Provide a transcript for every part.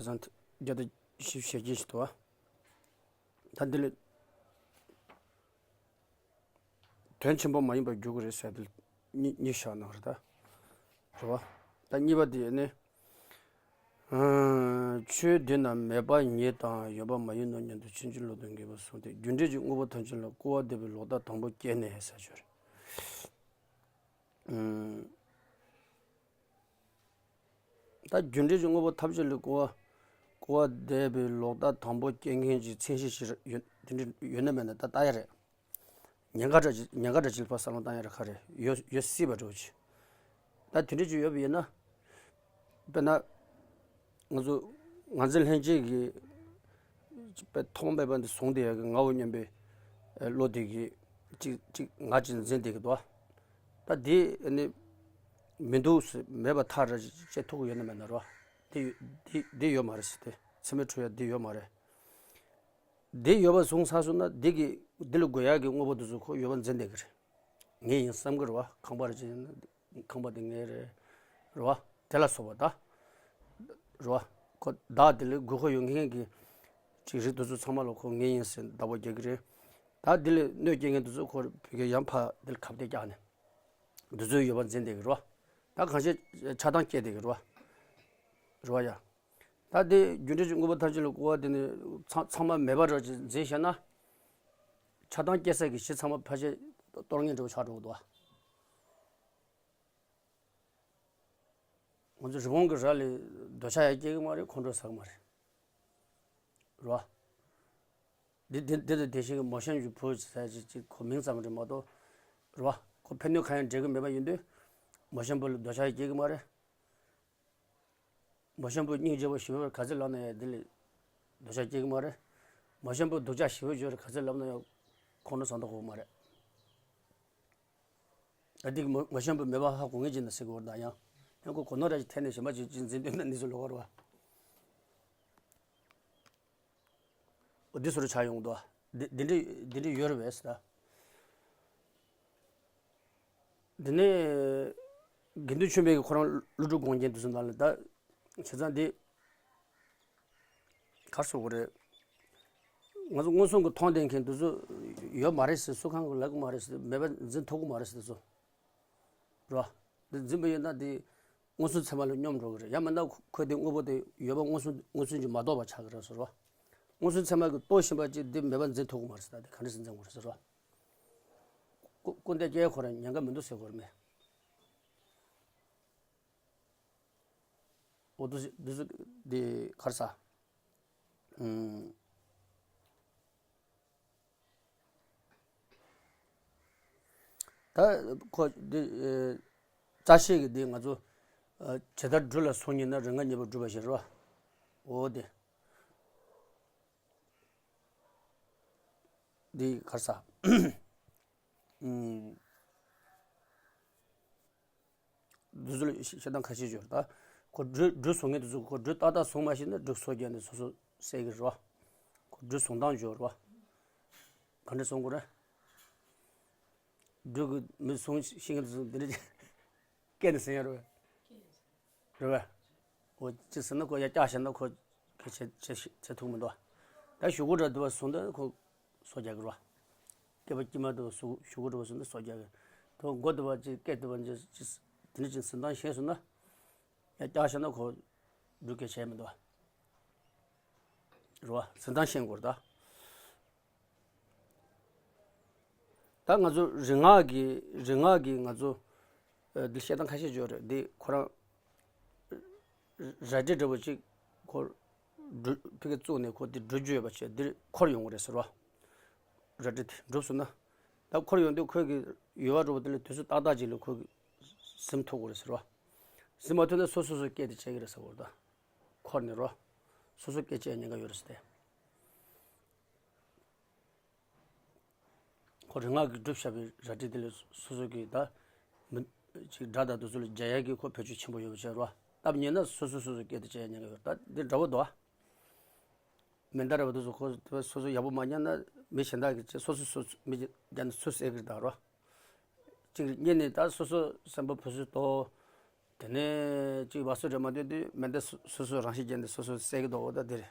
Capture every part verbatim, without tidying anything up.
བཟང་བརྒྱ་དང་བཞི་བཅུ་ཞེ་བརྒྱད་ཞིག་འདུག་བ། ད་འདི་ལ་དོན་ཆེན་པོ་མ་ཡིན་པར་འགྱུར་གི་རེད་ཟེར་དེ་གཉིས་གཉིས་བཞག་གནང་རེད་ད། རེད་བ། ད་གཉིས་པ་དེ་ནི། ཨ། ཆོས་འདི་ན་མེད་པ་ཉིད་དང་ཡོད་པ་མ་ཡིན་ནོ་སྙམ་དུ་ཕྱིན་ཅི་ལོག་ཏུ་ངེས་པར་གསུངས་ཏེ། རྒྱུ་འབྲས་ཀྱི་དངོས་པོ་ཐམས་ཅད་ལ་སྐུར་བ་འདེབས་པའི་ལོག་ལྟ་དང་པོ་སྐྱེས་ནས་ཟེར་ཞོར། ཨ། ད་རྒྱུ་འབྲས་ཀྱི་དངོས་པོ་ཐམས་ཅད་ལ་སྐུར་བ། སྐུར་བ་འདེབས་པའི་ལོག་ལྟ་དང་པོ་སྐྱེ་མཁན་གྱི་མཚན་གཞི་ཞིག་ཡོད། དེ་འདྲ་ཡོད་ན་མེད་ན་ད་ལྟ་ཡ་རེད། ཉེན་ཁ་འདྲ་ཅིག་ཉེན་ཁ་འདྲ་ཅིག་ལ་ཕར་བསམ་བློ་བཏང་ཡ་རེད། ག་རེ་ཡོད་ཡོད་སྲིད་པ་འདྲ་བོ་ཅིག་ད་དེ་འདྲ་ཅིག་ཡོད་པ་ཡིན་ན། དཔེར་ན། ང་ཚོ་ང་ཚོ་ལྷན་སྐྱེས་ཀྱི་དཔེ་ཐོག་མ་མེད་པ་འདི་བཟུང་བསྡད་ཡ་གི་ངའོ་སྙམ་པའི་བློ་དེ་གི་ཅིག་ཅིག་ང་ཅིག་འཛིན་བསྡད་ཀྱི་འདུག་ད་དེ་ནི་མི་འདུག་ཟེར་མེད་པ་ཐག་ར་ཅིག་བཅད་ཐུབ་ཀྱི་ཡོད་ན་མེད་ན་རོ། དེ་དེ་དེ་ཡོད་མ་རེད་ཟེར། དེ་འཚེ་མེད་འཁྲུལ་ཡ་དེ་ཡོད་མ་རེད། དེ་ཡོད་པ་བཟུང་ཚར་སོང་ན་འདི་གི་འདི་ལ་དགོས་ཡག་གི་དངོས་པོ་འདི་ཚོ་ཁོ་ཡོད་པ་འཛིན་བསྡད་ཀྱི་རེད། ངའི་ཡིན་བསམ་གྱི་རེད་བ། ཁང་པ་རེ་ཅིག་ཡིན་ན་ཁང་པ་དེ་ངའི་རེད། རེད་བ། དེ་ལ་སོགས་པ་ད། རེད་བ། ཁོ་བདག་དེ་ལ་དགོས་མཁོ་ཡོད་མཁན་གྱི་ཅིག་རིགས་དེ་ཚོ་ཚང་མ་ལ་ཁོ་ངའི་ཡིན་ཟེར་བདག་པོ་རྒྱག་གི་རེད། ད་དེ་ལ་གནོད་སྐྱེལ་མཁན་དེ་ཚོ་ཁོ་བོད་སྐད་ཡང་ཕར་དེ་ལ་ཁ་གཏད་བཀྱག་ནས་དེ་ཚོའི་ཡོད་པ་འཛིན་བསྡད་ཀྱི་རེད་བ། ད་གང་ཤེད་ཆགས་སྡང་སྐྱེས་བསྡད་ཀྱི་རེད་བ། རེད་བ་ཡ། ད་དེ་རྒྱུ་འབྲས་ཀྱི་དངོས་པོ་ཐམས་ཅད་ལ་སྐུར་བ་དེ་ནི་ཚང་ཚང་མ་མེད་པ་འདྲ་ཅིག་འཛིན་བཞག་ན། ཆགས་སྡང་སྐྱེ་ས་གི་གཞི་ཚང་མ་ཕལ་ཆེར་གཏོར་མཁན་འདྲ་བོ་ཆགས་འགྲོ་གི་འདུག་བ། ང་ཚོ་རི་བོང་གི་རྭ་ལས་འདོད་ཆགས་ཡང་སྐྱེ་གི་མ་རེད། ཁོང་ཁྲོ་ཟ་གི་མ་རེད། རེད་བ། འདི་འདི་འདི་དང་དེ་བཞིན་གྱི་མོ་གཤམ་གྱི་བུ་ཟེར་ཅིག་ཅིག་ཁོ་མིང་ཙམ་རེད་མ་གཏོགས། རེད་བ། ཁོ་ཕན་གནོད་གང་ཡང་འབྲེལ་གི་མེད་པ་ཡིན་དུས། མོ་གཤམ་བུ་ལ་འདོད་ཆགས་ཡང་སྐྱེ་གི་མ་རེད། མོ་གཤམ་བུ་སྙིང་རྗེ་པོ་ཞེ་པོ་ག་ཚོད་ལབ་ན་ཡང་འདི་ལ་འདོད་ཆགས་སྐྱེ་གི་མ་རེད། མོ་གཤམ་བུ་སྡུག་ཅག་ཞེ་པོ་ཅིག་ག་ཚོད་ལབ་ན་ཡང་ཁོང་ཁྲོ་ཟ་མདོག་ཁ་པོ་མ་རེད། ད་འདི་གི་མོ་མོ་གཤམ་བུ་མེད་པ་ཧ་གོ་ངེས་ཀྱི་ན་ཟེར་གི་བར་ད་ཡང་། ཡང་ཁོ་གོ་ནོར་ར་ཅིག་འཐེན་ནས་གཞན་པ་ཅིག་ཅིག་འཛིན་དོན་ན་ནི་ཚོ་ལོག་ག་རེད་བ། འོ་འདི་ཚོ་རུ་ཆགས་ཡོང་གི་འདུག་འདི་འདི་འདྲ་འདི་འདྲ་ཡོད་རེད་པས་ད། འདི་ནས་དགེ་འདུན་ཆོས་འཕེལ་གྱིས་ཁོ་རང་ཀླུ་སྒྲུབ་དགོངས་རྒྱན་དུ་གསུངས་ནང་ལ་ད། བྱས་ཙང་འདི་ག་རེ་ཟེར་དགོས་རེད། ང་ཚོ་མངོན་སུམ་གྱིས་མཐོང་བསྡད་མཁན་འདི་ཚོ་ཡོད་མ་རེད་ཟེར། སུ་གང་གིས་ལབ་ཀྱི་མ་རེད་ཟེར། མེད་པ་འཛིན་ཐུབ་ཀྱི་མ་རེད་ཟེར། འདི་ཚོ་རེད་བ། འདི་འཛིན་པ་ཡིན་ན་འདི་མངོན་སུམ་ཚད་མ་ལ་སྙོམས་འགྲོ་གི་རེད། ཡང་མིན་ན་ཁོ་ཁོས་དེ་དངོས་པོ་དེ་ཡོད་པ་མངོན་སུམ་མངོན་སུམ་གྱིས་མ་རྟོགས་པ་ཆགས་ཀྱི་རེད་ཟེར་བ། མངོན་སུམ་ཚད་མ་གིས་རྟོགས་བཞིན་པ་ཅིག་འདི་མེད་པ་འཛིན་ཐུབ་ཀྱི་མ་རེད་ཟེར། ད་དེ་ག་འདྲ་སེ་འཛིན་དགོས་རེད་ཟེར་བ། སྐུ་སྐུ་འདས་སྐྱེ་ཁོ་རང་ཉེན་ཁ་མི་འདུག་ཟེར་དགོས་རེད་མེད། འོ་འདུག་འདུག་སེ་འདི་ག་རེ་ཟ། ཨུམ། ད་ཁོ་འདི་ཨ་རྩ་ཤེས་ཀྱི་འདི་ང་ཚོ་ཨ་ཇི་ལྟར་སྒྲུབ་ལ་སོང་ཉིད་ན་རིགས་ལྔ་ཉེས་པར་སྒྲུབ་པ་ཞེས་རོ། འོ་དེ་འདི་ག་རེ་ཟ། ཨུམ། འདི་ཚོ་ལ་བཤད་སྟངས་ཁ་ཤས་ཡོད་རེད་ད། ཁོ་སྒྲུབ་སྒྲུབ་བཟུང་མཁན་དེ་ཚོ་ཁོ་སྒྲུབ་ཏག་ཏག་བཟུང་མ་ཤེས་ན་སྒྲུབ་སོ་བརྒྱབ་ནས་སོ་སོ་བསད་ཀྱི་རེད་བ། ཁོ་སྒྲུབ་བཟུང་སྟངས་ཡོད་རེད་བ། ག་འདྲ་བཟུང་དགོས་རེད། སྒྲུབ་ཀྱི་མི་བཟུང་ཤེས་མཁན་དེ་ཚོ་འདི་འདྲ་སྐད་ནས་ཟིན་ཡ་རེད་བ། རེད་བ། འོ་ཅི་ཟེར་ན་ཁོ་ཡར་བཀྱགས་བཞག་ན་ཁོ་ག་བྱེད་བྱེད་བྱེད་ཐུབ་མི་འདུག་ད་གཞུག་གུ་འདྲ་འདི་བ་བཟུང་ད་ཁོ་སོ་རྒྱག་གི་རེད་བ། སྐེད་པ་དཀྱིལ་མ་དུ་སུ་གཞུག་གུ་འགྲོ་བ་སོང་ན་སོ་རྒྱག་གི། དོ་མགོ་དུ་བ་ཅིག་སྐེ་དུ་བ་ཅིག་ཅིག་དེ་འདྲ་ཅིག་ཟིན་སྟངས་ཤེས་སོང་ན། ཡ་བཀྱག་བཞག་ན་ཁོ་འགྲུལ་སྐད་བྱས་མི་འདུག་རེད་བ། ཟིན་སྟངས་ཤེས་དགོས་རེད་ད། ད་ང་ཚོ་རིག་སྔགས་ཀྱི་རིག་སྔགས་ཀྱི་ང་ཚོ་ཨ་འདི་བཤད་སྟངས་ཁ་ཤས་ཡོད་རེད། འདི་ཁོ་རང་རལ་གྲི་འདྲ་བོ་ཅིག་ཁོ་འགྲུལ་ཕ་གི་བཙུགས་ནས་ཁོ་འདི་འགྲུལ་རྒྱུ་ཡོད་པ་བྱས་འདིར་འཁོར་ཡོང་གི་རེད་ཟེར་བ། རལ་གྲི་དེ་འགྲུབ་སོང་ན། ད་འཁོར་ཡོང་དུས་ཁོས་གི་ཡུ་བ་འདྲ་བོ་དེ་ལ་དུས་ཚོད་ཏག་ཏག་ཅིག་ལ་ཁོས་གི་ཟིན་ཐུབ་དགོས་རེད་ཟེར་བ། ཟིན་མ་ཐུབ་ན་སོ་སོ་སོ་སྐད་དེ་བྱེད་ཀྱི་རེད་ཟེར་བ་རེད་ད། འཁོར་ནས་རོ། སོ་སོ་སྐད་བྱེད་ཉེན་ཁ་ཡོད་རེད་ཟེར་ཏེ། ཁོ་རིག་སྔགས་ཀྱིས་བསྒྲུབས་བཞག་པའི་རལ་གྲི་དེ་ལ་སོ་སོ་གིས་ད་མི་ཅིག་དགྲ་དང་དེ་ཚོ་ལ་རྒྱལ་ཡག་གི་ཁོ་བེད་སྤྱོད་ཆེན་པོ་ཡོད་པ་བྱས་རོ། སྟབས་ཉེས་ན་སོ་སོ་སོ་སོ་སྐད་དེ་བྱས་ཉེན་ཁ་ཡོད། ད་འདི་འདྲ་བོ་འདུག་ཨ། མེ་མདའ་ར་བ་དེ་ཚོ་ཁོ་སོ་སོ་ཡག་པོ་མ་ཉར་ན་མི་གཞན་དག་གིས་ཅིག་སོ་སོ་སོ་མི་རྒྱ་ནི་སུ་བསད་ཀྱི་རེད་ད་རོ། ཅིག་རྙེད་ནས་ད་སོ་སོ་སེམས་པ་ཕུ་སུ་ཏོ། དེ་ནས་ཅིག་བ་སུ་རེད་མ་འདོད་དུས་མེ་མདའ་སོ་སོ་སོའི་རང་བཞིན་ཅན་དེ་སོ་སོས་བསད་ཀྱི་འདུག་འོ་ད་དེ་རེད།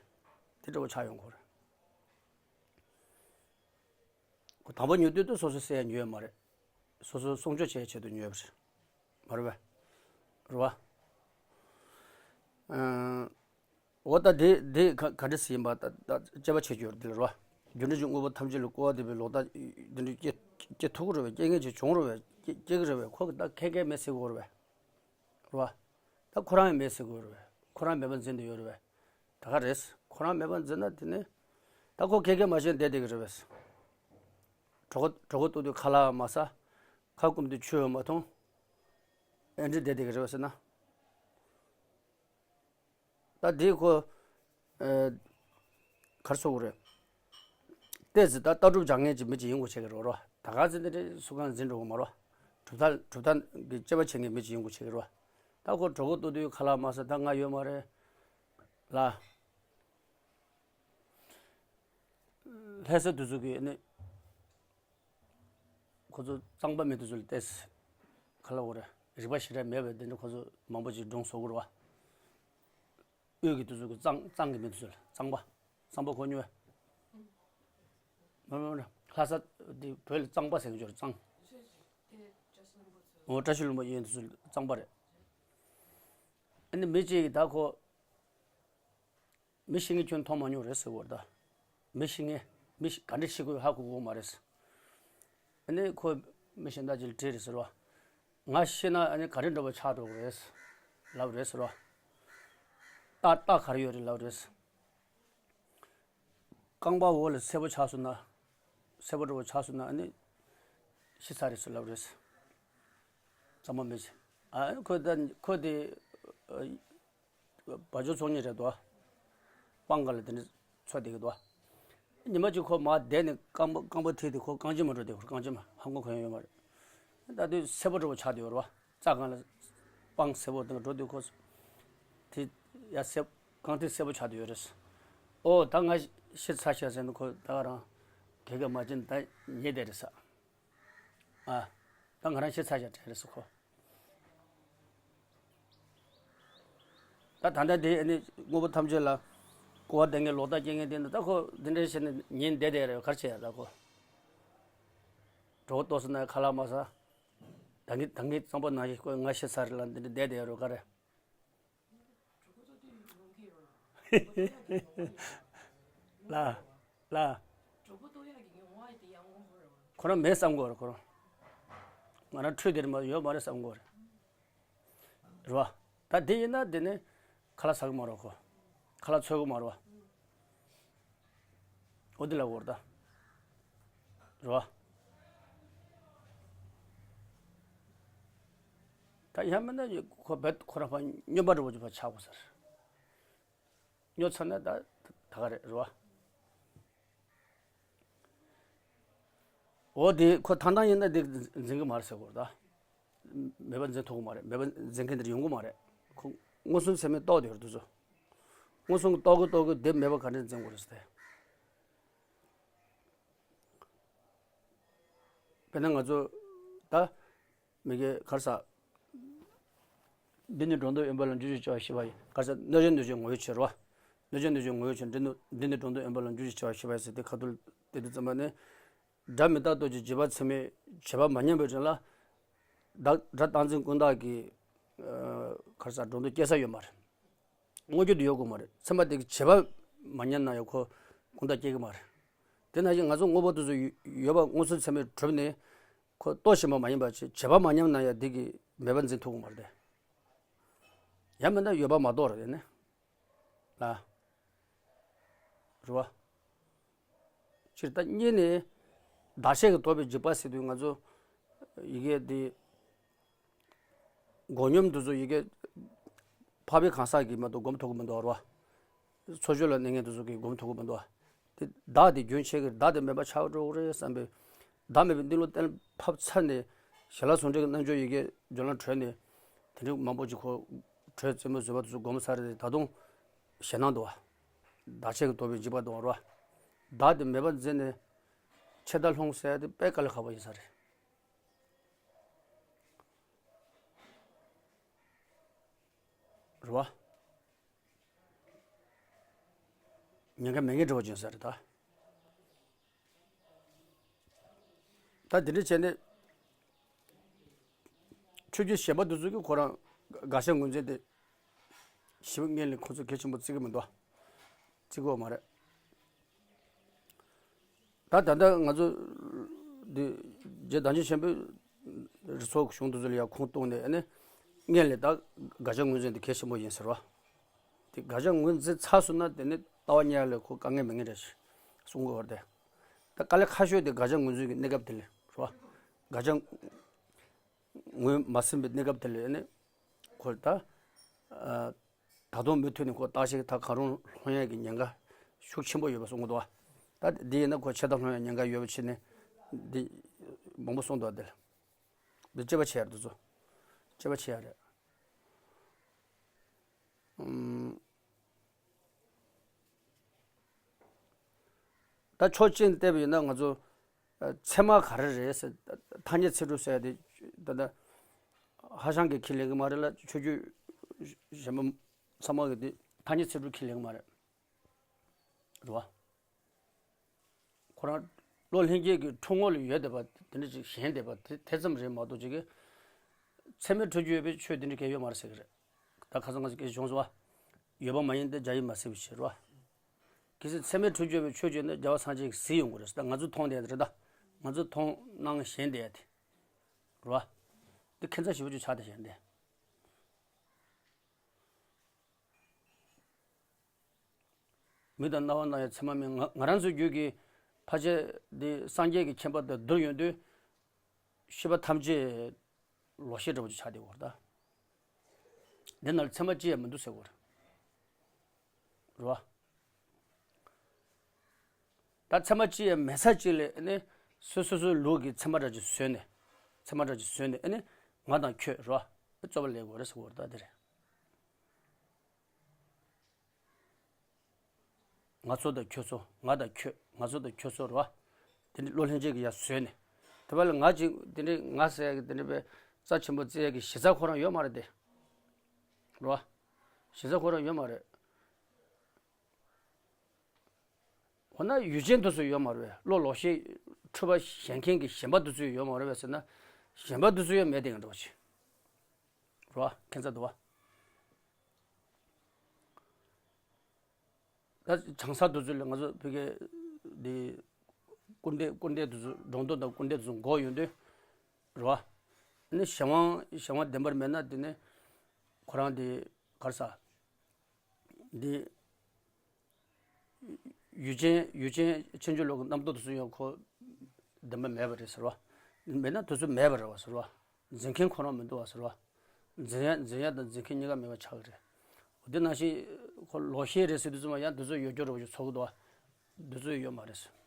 དེ་འདྲ་བོ་ཆགས་ཡོང་གི་རེད། ཁོ་དང་པོ་ཉོ་དུས་དུ་སོ་སོ་བསད་ཡ་ཉོས་ཡོད་མ་རེད། སོ་སོ་སྲུང་སྐྱོབ་བྱེད་ཡ་ཆེད་དུ་ཉོས་པ་རེད། མ་རེད་པས། རེད་པ། ཨ། འོ་ད་དེ་དེ་ག་ག་འདྲ་ཟེར་ཡིན་པ་ད་ད་དཔྱད་པ་བྱེད་རྒྱུ་རེད་དེ་རེད་པ། རྒྱུ་འབྲས་ཀྱི་དངོས་པོ་ཐམས་ཅད་ལ་སྐུར་བ་འདེབས་པའི་ལོག་ལྟ་འདི་འདྲ་སྐྱེ་སྐྱེ་ཐུབ་ཀྱི་རེད་པས། སྐྱེ་མཁན་ཅིག་བྱུང་རེད་པས། སྐྱེ་སྐྱེ་གི་རེད་པས། ཁོ་གི་ད་ཁེ་ཁེ་མེད་ཟེར་གི་རེད་པས། རེད་པ། ད་ཁོ་རང་ཡང་མེད་ཟེར་གི་ཡོད་རེད་པས། ཁོ་རང་མེད་པ་འཛིན་དུ་ཡོད་རེད་པས། ད་ག་རེད། ཁོ་རང་མེད་པ་འཛིན་ན་དེ་ནི་ད་ཁོ་ཁེ་ཁེ་མ་ཤེས་བསྡད་བསྡད་གི་རེད་པས། གྲོད་ཁོག་གྲོད་ཁོག་ལྟོགས་དུས་ཁ་ལག་མ་ཟ། ཁ་སྐོམ་དུས་ཆུ་མ་འཐུང་། ཨེ་འདྲ་བསྡད་བསྡད་གི་རེད་པས་ཟེར་ན། ད་དེ་ཁོ། ཨེ། ག་རེ་ཟེར་དགོས་རེད། ཏོག་ཙམ་ད་ལྟ་གྲུབ་སྦྱང་མཁན་ཅིག་མི་ཅིག་ཡིན་དགོས་བྱེད་ཀྱི་རེད་པ། ད་ག་ཚོད་འདི་འདྲའི་སུ་གང་འཛིན་འགྲོ་གི་མ་རེད་པ། གྲུབ་མཐའ་གྲུབ་མཐའ་གི་དཔྱད་པ་བྱེད་མཁན་མི་ཅིག་ཡིན་དགོས་བྱེད་ཀྱི་རེད་པ། ད་ཁོ་གྲོད་ཁོག་ལྟོགས་དུས་ཁ་ལག་མ་ཟ། ད་ང་ཡོད་མ་རེད་ལ། ལྷ་ས་དེ་ཚོ་གི་ནི། ཁོ་ཚོ་གཙང་པ་མི་དེ་ཚོ་ལ་ཏོག་ཙམ་ག་རེ་ལབ་དགོས་རེད། རིག་པ་ཞེ་དྲག་མེད་པའི་དེ་འདྲ་ཁོ་ཚོ་མང་པོ་ཅིག་སྒྲུང་བཟོ་གི་རེད་པ། དབུས་ཀྱི་དེ་ཚོ་གི་གཙང་གཙང་གི་མི་དེ་ཚོ་ལ། གཙང་པ། གཙང་པ་གོ་མྱོང་ངས། མ་མ་མ། ལྷ་ས་དེ་བོད་ལ་གཙང་པ་ཟེར་གི་ཅིག་ཡོད་རེད། གཙང་། འོ། བཀྲ་ཤིས་ལྷུན་པོ་ཡིན། དེ་ཚོ་གཙང་པ་རེད། ཨ་ནི་མི་གཅིག་གིས་ད་ཁོ། མི་ཤི་མཁན་ཁྱོད་མཐོང་མ་མྱོང་རེད་ཟེར་གི་རེད་ད། མི་ཤི་མཁན། མི་ཤི་ག་འདྲ་ཤི་དགོས་ཧ་གོ་གི་མ་རེད། ཨ་ནི་ཁོས་མི་གཞན་དག་ཅིག་ལ་དྲིས་རེད་ཟེར་བ། ང་ཤི་ན་ཨ་ནི་ག་རེ་འདྲ་བོ་ཆགས་འགྲོ་གི་རེད་ལབ་རེད་ཟེར་བ། རྟགས་རྟགས་ག་རེ་ཡོད་རེད་ལབ་རེད། རྐང་པ་འོག་ལ་སེར་པོ་ཆགས་སོང་ན། སེར་པོ་འདྲ་བོ་ཆགས་སོང་ན་ཨ་ནི་ཤི་ཚར་རེད་ཟེར་ལབ་རེད། གཙང་མ་མི་ཤི། ཨ། ཁོ་ད་ཁོ་དེ། བ་ཇོ་ཚོང་གཉེར་རེད་དོ། སྤང་ཁ་ལ་དེ་འདྲ་འཚོ་བསྡད་ཀྱི་འདུག་ཉི་མ་གཅིག་ཁོ་མར་བསྡད་ནས་རྐང་པ་རྐང་པ་ཐིག་དེ་ཁོ་རྐང་རྗེན་མ་འགྲོ་བསྡད། ཁོ་རྐང་རྗེན་མ་ཧམ་གོ་གོ་ཡོང་ཡོད་མ་རེད། ད་དུས་སེར་པོ་འདྲ་བོ་ཆགས་བསྡད་ཡོད་རེད་པ། རྩྭ་སྒང་ལ་སྤང་སེར་པོ་དེ་འདྲ་འགྲོ་དུས་ཁོ། དེ་ཡ་སེར། རྐང་ཐིག་སེར་པོ་ཆགས་བསྡད་ཡོད་རེད། ཨོ་ད་ང་ཤི་ཚར་ཤག་ཟེར་ནས་ཁོ་ད་ག་རང་གད་གད་མ་བྱས་ནས་ད་ཉལ་བསྡད་རེད་ས། ཨ། ད་ང་རང་ཤི་ཚར་ཤག་དྲན་རེད་ཟེར་ཁོ། ད་ད་ལྟ་དེ་ཨ་ནི་དངོས་པོ་ཐམས་ཅད་ལ་སྐུར་བ་འདེབས་མཁན་ལོག་ལྟ་སྐྱེ་མཁན་དེ་འདྲ། ད་ཁོ་འདི་འདྲ་བྱས་ནས་ཉལ་བསྡད་བསྡད་རེད། ག་རེ་བྱེད་ཡ་ད་ཁོ། གྲོད་ཁོག་ལྟོགས་སོང་ན་ཁ་ལག་མ་ཟ། ད་གིན་ད་གིན་གཙང་པོ་ནང་བཞིན་ཁོ་ང་ཤི་ཚར་རེད་ལབ་འདི་འདྲ་བསྡད་བསྡད་རེད། ག་རེ། ལ། ལ། གྲོགས་པོ་ལྟོགས་ཡག་གི་ཡོང་བ་དེ་ཡང་ངོ་མ་རེད་པ། ཁོ་རང་མེད་བསམ་གྱི་ཡོད་རེད་ཁོ་རང་། ང་རང་འཕྲོད་དེ་རེད་མ་ཡོད་མ་རེད་བསམ་གྱི་ཡོད་རེད། རེད་པ། ད་དེ་ཡིན་ན་དེ་ནི་ཁ་ལག་ཟ་གི་མ་རེད་ཁོ། ཁ་ལག་འཚོལ་གི་མ་རེད་པ། འོ་དེ་ལབ་དགོས་རེད་ད། རེད་པ། ད་ཡང་མིན་ན་ཁོ་རྦད་ཁོ་རང་ཕར་སྨྱོན་པ་འདྲ་བོ་ཅིག་ཕར་ཆགས་དགོས་ས་རེད། སྨྱོ་ཚར་ན་ད་ད་ག་རེད། རེད་པ། འོ་དེ་ཁོ་ཐང་ཐང་ཡིན་ན་དེ་འཛིན་གི་མ་རེད་ཟེར་གོ་ད། མེད་པ་འཛིན་ཐུབ་གི་མ་རེད། མེད་པ་འཛིན་མཁན་དེ་ཡོང་གི་མ་རེད། ཁོ་མངོན་སུམ་ཚད་མས་རྟོགས་དེ་ཡོད་དུས་ཚོ། མངོན་སུམ་རྟོགས་གི་རྟོགས་གི་དེ་མེད་པ་ག་འདྲ་འཛིན་དགོས་རེད་ཟེར་ཏེ། དཔེར་ན་ང་ཚོ་ད། མི་དགེ་གར་ས། འདི་ནི་སྒྲོ་འདོགས་ཡིན་པ་ལ་འགྱུར་བྱེད་སྐྱེ་བ་ཤེས་པ་ཡིན། གར་ས་གནོད་བྱེད་གནོད་བྱེད་ངོ་བོའི་ཕྱིར་རོ། གནོད་བྱེད་གནོད་བྱེད་ངོ་བོའི་ཕྱིར་འདི་ནི་འདི་ནི་སྒྲོ་འདོགས་ཡིན་པ་ལ་འགྱུར་བྱེད་སྐྱེ་བ་ཤེས་པ་ཡིན་ཟེར་ཏེ་ཁ་ཐུག་དེ་དུས་ཙམ་པ་ནི། སྒྲ་མི་རྟག་རྟོགས་ཀྱི་རྗེས་དཔག་ཚད་མས་བྱེད་པ་མ་ཉམས་པའི་དོན་ལ། བདག་སྒྲ་རྟག་འཛིན་ཀུན་བརྟགས་ཀྱི། གར་ས་སྒྲོ་འདོགས་སྐྱེ་ས་ཡོད་མ་རེད། དངོས་རྒྱུ་དུ་ཡོད་དགོས་མ་རེད། ཚད་མ་དེ་གི་བྱེད་པ་མ་ཉམས་ན་ཡང་ཁོ་ཀུན་བརྟགས་སྐྱེ་གི་མ་རེད། དེ་ནང་བཞིན་ང་ཚོ་དངོས་པོ་དེ་ཚོ་ཡོད་པ་མངོན་སུམ་ཚད་མས་གྲུབ་ནས། ཁོ་རྟོགས་ཤིང་པ་མ་ཡིན་པ་ཅིག་བྱེད་པ་མ་ཉམས་ན་ཡང་དེ་གི་མེད་པ་འཛིན་ཐུབ་ཀྱི་མ་རེད་དེ། ཡང་མིན་ན་ཡོད་པ་མ་རྟོགས་རེད་ནི། ལ། རེད་བ། སྤྱིར་ད་གཉིས་ནི། བདག་ཆད་ཀྱིས་དོགས་པའི་འཇིགས་པ་ཟེར་དུས་ང་ཚོ། ཡི་གེ་འདི། མགོ་སྙོམས་དེ་ཚོ་ཡི་གེ། འཕགས་པའི་གང་ཟག་གིས་མ་གཏོགས་སྒོམ་ཐུབ་ཀྱི་མི་འདུག་རེད་བ། ཚོགས་ཆོས་ལ་གནས་མཁན་དེ་ཚོ་གིས་སྒོམ་ཐུབ་ཀྱི་མི་འདུག་དེ་བདག་དེ་རྒྱུན་ཆད་ཀྱི་བདག་དེ་མེད་པ་ཆགས་འགྲོ་གི་རེད་བསམ་པའི། བདག་མེད་པའི་གནས་ལུགས་གཏན་ཕབ་ཚར་ནས། ཞལ་ལག་ཟུང་འབྲེལ་གྱི་རྣལ་འབྱོར་ཡི་གེ་སྦྱོར་ལམ་གྲོལ་ནས། དེ་འདྲའི་མང་པོ་ཅིག་ཁོ། གྲོལ་རྩེ་མོ་བཟོད་པ་དེ་ཚོ་སྒོམ་ཚར་རེད། ད་དུང་ཞེད་སྣང་འདུག་བ། བདག་ཆད་ཀྱིས་དོགས་པའི་འཇིགས་པ་འདུག་བ། བདག་དེ་མེད་པར་འཛིན་ནས། ཆད་ལྟ་ལྷུང་ཟེར་ཡ་དེ་དཔེ་དཀའ་ལས་ཁག་པོ་ཡིན་ས་རེད། རེད་བ། ཉེན་ཁ་མེད་མཁན་འདྲ་བོ་ཅིག་ཡིན་ས་རེད་ད། ད་དེ་འདྲ་བྱས་ནས་ཆོས་བརྒྱུད་གཞན་པ་དེ་ཚོ་གིས་ཁོ་རང་དགག་བྱ་ངོས་འཛིན་དེ་ཞེ་པོ་སྔོན་ལ་ཁོ་ཚོ་གལ་ཆེན་པོ་བརྩི་གི་མི་འདུག་བརྩི་གི་ཡོད་མ་རེད། ད་ད་ལྟ་ང་ཚོ་འདི་རྗེ་བདག་ཆེན་ཆེན་པོས་རི་ཚོགས་གཞུང་དེ་ཚོ་ལ་ཡང་ཁུངས་གཏུགས་ནས་ཨ་ནི་སྔོན་ལ་ད་དགག་བྱ་ངོས་འཛིན་དེ་གལ་ཆེན་པོ་ཡིན་ཟེར་བ། དེ་དགག་བྱ་ངོས་འཛིན་ཚར་སོང་ན་དེ་ནི་ལྟ་བ་གཉིས་ལ་ཁོ་དཀའ་ངལ་མེད་ངེས་རེད་གསུང་གི་ཡོད་རེད་དེ། ད་དཀའ་ལས་ཁག་ཤོས་དེ་དགག་བྱ་ངོས་འཛིན་གྱི་གནས་སྐབས་དེ་ལ་རེད་བ། དགག་བྱ་ངོས་མ་ཟིན་པའི་གནས་སྐབས་དེ་ལ་ནི་ཁོ་ད་ཨ་ད་དུང་མུ་མཐུད་ནས་ཁོ་བརྟག་ཞིབ་ད་གང་རུང་སློང་ཡས་ཀྱི་ཉེན་ཁ་ཤུགས་ཆེན་པོ་ཡོད་པ་གསུང་གི་འདུག་བ། ད་འདི་ཡིན་ན་ཁོ་ཆད་ལྟ་སློང་ཡས་ཉེན་ཁ་ཡོད་པ་བྱས་ནས་འདི་མང་པོ་གསུངས་འདུག་བ། འདི་ལ་འདི་དཔྱད་པ་བྱེད་ཡ་རེད། འདི་ཚོ་དཔྱད་པ་བྱེད་ཡ་རེད། ཨུམ། ད་ཕྱོགས་གཅིག་ནས་བལྟས་པ་ཡིན་ན་ང་ཚོ་ཨ་ཚད་མ་ག་རེ་རེད་ཟེར། ཐ་སྙད་ཚིག་གྲུབ་ཟེར་ཡ་དེ་ད་ལྟ་ཧྭ་ཤང་གིས་ཁས་ལེན་གི་མ་རེད་ལ། ཆོས་བརྒྱུད་གཞན་པ་ཚང་མ་གིས་དེ་ཐ་སྙད་ཚིག་གྲུབ་ཁས་ལེན་གི་མ་རེད། རེད་བ། ཁོ་རང་བློ་ལྷན་སྐྱེས་ཀྱི་འཁྲུལ་ངོ་ལ་ཡོད་བསྡད་པ་དེ་འདྲ་ཅིག་ཞེན་བསྡད་པ་དེ་དེ་ཙམ་རེད་མ་གཏོགས་ཅིག་གི་ཚད་མའི་ཁྲོད་ཀྱི་ཡོད་པའི་ཆོས་དེ་འདྲ་གང་ཡང་ཡོད་མ་རེད་ཟེར་གི་རེད། ད་ཁ་སང་ང་ཚོ་སྐད་ཆ་བྱུང་སོང་བ། ཡོད་པ་མ་ཡིན་ཏེ་བརྒྱ་ཡིས་མ་ཟིན་པའི་ཕྱིར་རོ། གལ་སྲིད་ཚད་མའི་ཁྲོད་ཀྱི་ཡོད་པའི་ཆོས་ཅིག་ཡོད་ན་རྒྱལ་བ་སངས་རྒྱས་ཀྱིས་གཟིགས་ཡོང་གི་རེད་ཟེར། ད་ང་ཚོས་མཐོང་བསྡད་ཡ་དེ་རེད། ད་ང་ཚོས་མཐོང་སྣང་ཞེན་བསྡད་ཡ་དེ་རོ། འདི་ཁྱད་མཚར་ཞེ་པོ་ཅིག་ཆགས་བསྡད་བཞག་འདི། མིག་དང་རྣ་བ་སྣང་ཡང་ཚད་མ་མིན། ང་ང་རང་ཚོའི་རྒྱུད་ཀྱི་ཕལ་ཆེར་འདི་སངས་རྒྱས་ཀྱི་མཁྱེན་པ་དང་བསྡུར་ཡོང་དུས་ཤེས་པ་ཐམས་ཅད་ལོག་ཤེས་འདྲ་བོ་ཅིག་ཆགས་བསྡད་ཡོད་རེད་ད། འདི་ནང་ཚད་མ་གཅིག་ཡང་མི་འདུག་ཟེར་གྱི་ཡོད་རེད། རེད་བ། ད་ཚད་མ་གཅིག་ཡང་མེད་ས་གཅིག་ལ་ནི་སོ་སོ་སོའི་ལུགས་ཀྱི་ཚད་མ་འདྲ་ཅིག་བཟོས་ནས། ཚད་མ་འདྲ་ཅིག་བཟོས་ནས་ནི་ང་དང་ཁྱོད་རེད་བ། རྩོད་པ་ལས་དགོས་རེད་ཟེར་གྱི་ཡོད་རེད་ད་འདི་རེད། ང་ཚོ་དང་ཁྱོད་ཚོ། ང་དང་ཁྱོད། ང་ཚོ་དང་ཁྱོད་ཚོ་རེད་བ། དེ་འདྲའི་བློ་ལྷན་སྐྱེས་ཀྱི་ཡ་བཟོས་ནས། དེ་བ་ལ་ང་ཅིག་དེ་འདྲའི་ང་ཟེར་ཡ་གི་དེ་འདྲའི་པའི་རྩ་ཆེན་པོ་བརྩི་ཡ་གི་གཞི་རྩ་ཁོ་རང་ཡོད་མ་རེད་དེ། རེད་བ། གཞི་རྩ་ཁོ་རང་ཡོད་མ་རེད། འོ་ན་ཡུལ་ཅན་དེ་ཚོ་ཡོད་མ་རེད་པས། བློ་ལོག་ཤེས་འཁྲུལ་པ་ཞེན་མཁན་གྱི་ཞེན་པ་དེ་ཚོ་ཡོད་མ་རེད་པས་ཟེར་ན། ཞེན་པ་དེ་ཚོ་ཡང་མེད་དེ་ཡང་འགྲོ་བ་ཆེ། རེད་བ། ཁྱད་མཚར་འདུག་བ། ད་བྱང་ས་དེ་ཚོ་ལ་ང་ཚོ་བོད་སྐད་འདི་སྐུར་འདེབས་སྐུར་འདེབས་དེ་ཚོ་སྒྲུང་རྡོག་དང་སྐུར་འདེབས་དེ་ཚོ་འགོག་ཡོང་དུས། རེད་བ། ནི་གཞན་དབང་གཞན་དབང་བདེན་པར་མེད་ན་དེ་ནི་ཁོ་རང་དེ་ག་རེ་ཟ། འདི་ཡུལ་ཅན་ཡུལ་ཅན་ཕྱིན་ཅི་ལོག་གི་རྣམ་རྟོག་དེ་ཚོ་ཡང་ཁོ་བདེན་པ་མེད་པ་རེད་ཟེར་བ། མེད་ན་དེ་ཚོ་མེད་པ་རེད་བ་ཟེར་བ། འཛིན་མཁན་ཁོ་རང་མི་འདུག་བ་ཟེར་བ། འཛིན་ཡ་འཛིན་ཡ་དང་འཛིན་མཁན་གཉིས་ཀ་མེད་པ་ཆགས་ཀྱི་རེད། འོ་དེ་ནང་བཞིན་ཁོ་ལོག་ཤེས་རེད་ཟེར་དུས་ཙམ་པ་ཡང་དེ་ཚོ་ཡོད་རྒྱུ་རེད་བ་ཞིག་ཚོར་གི་འདུག་བ། དེ་ཚོ་ཡོད་མ་རེད་ཟེར།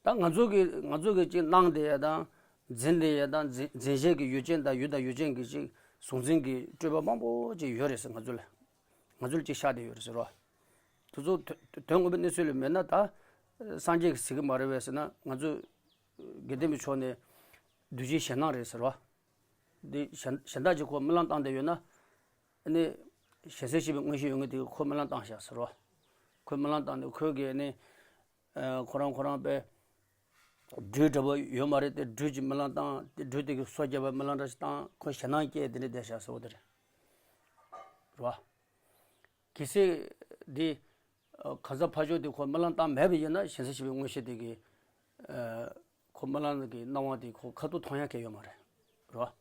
ད་ང་ཚོ་གི་ང་ཚོ་གི་ཅིག་སྣང་བསྡད་ཡ་དང་འཛིན་བསྡད་ཡ་དང་འཛིན་འཛིན་བྱེད་ཀྱི་ཡུལ་ཅན་དང་ཡུལ་དང་ཡུལ་ཅན་གྱི་ཅིག་གཟུང་འཛིན་གྱི་སྤྲོས་པ་མང་པོ་ཅིག་ཡོད་རེད་ཟེར། ང་ཚོ་ལ་ང་ཚོ་ལ་ཅིག་ཤར་བསྡད་ཡོད་རེད་ཟེར་བ། དེ་ཚོ་དོན་དོན་དངོས་པོའི་གནས་ཚུལ་ལ་མེད་ན་ད་སངས་རྒྱས་ཀྱིས་གཟིགས་ཀྱི་མ་རེད་པས་ཟེར་ན། ང་ཚོ་དགེ་ལྡན་པའི་ཕྱོགས་ནས་གདུལ་བྱའི་ཞེད་སྣང་རེད་ཟེར་བ། འདི་གཞན་གཞན་དག་ཅིག་ཁོ་རྨི་ལམ་བཏང་བསྡད་ཡོད་ན། ཨ་ནི་གཞན་སེམས་ཤེས་པའི་མངོན་ཤེས་ཡོད་མཁན་དེ་ཁོ་རྨི་ལམ་བཏང་བཞག་ཟེར་བ། ཁོས་རྨི་ལམ་བཏང་ནས་ཁོས་གི་ཨ་ནི་ཨ་ཁོ་རང་ཁོ་རང་པའི་སྦྲུལ་འདྲ་པོ་ཡོད་མ་རེད་དེ། སྦྲུལ་གྱི་རྨི་ལམ་བཏང་། དེ་སྦྲུལ་དེ་གི་སོ་བརྒྱབ་པའི་རྨི་ལམ་འདྲ་ཞིག་བཏང་། ཁོ་ཞེད་སྣང་སྐྱེས་དེ་འདྲ་བསྡད་བཞག་ཟེར་བ་དེ་རེད། རེད་བ། གལ་སྲིད་འདི་ཨ་གང་ཟག་ཕར་ཕྱོགས་དེ་ཁོ་རྨི་ལམ་བཏང་མེད་པ་ཡིན་ན་གཞན་སེམས་ཤེས་པའི་མངོན་ཤེས་དེ་གིས་ཨ་ཁོ་རྨི་ལམ་གྱི་སྣང་བ་དེ་ཁོ་ཁ་ཐུག་མཐོང་ཡ་གང་ཡང་ཡོད་མ་རེད། རེད་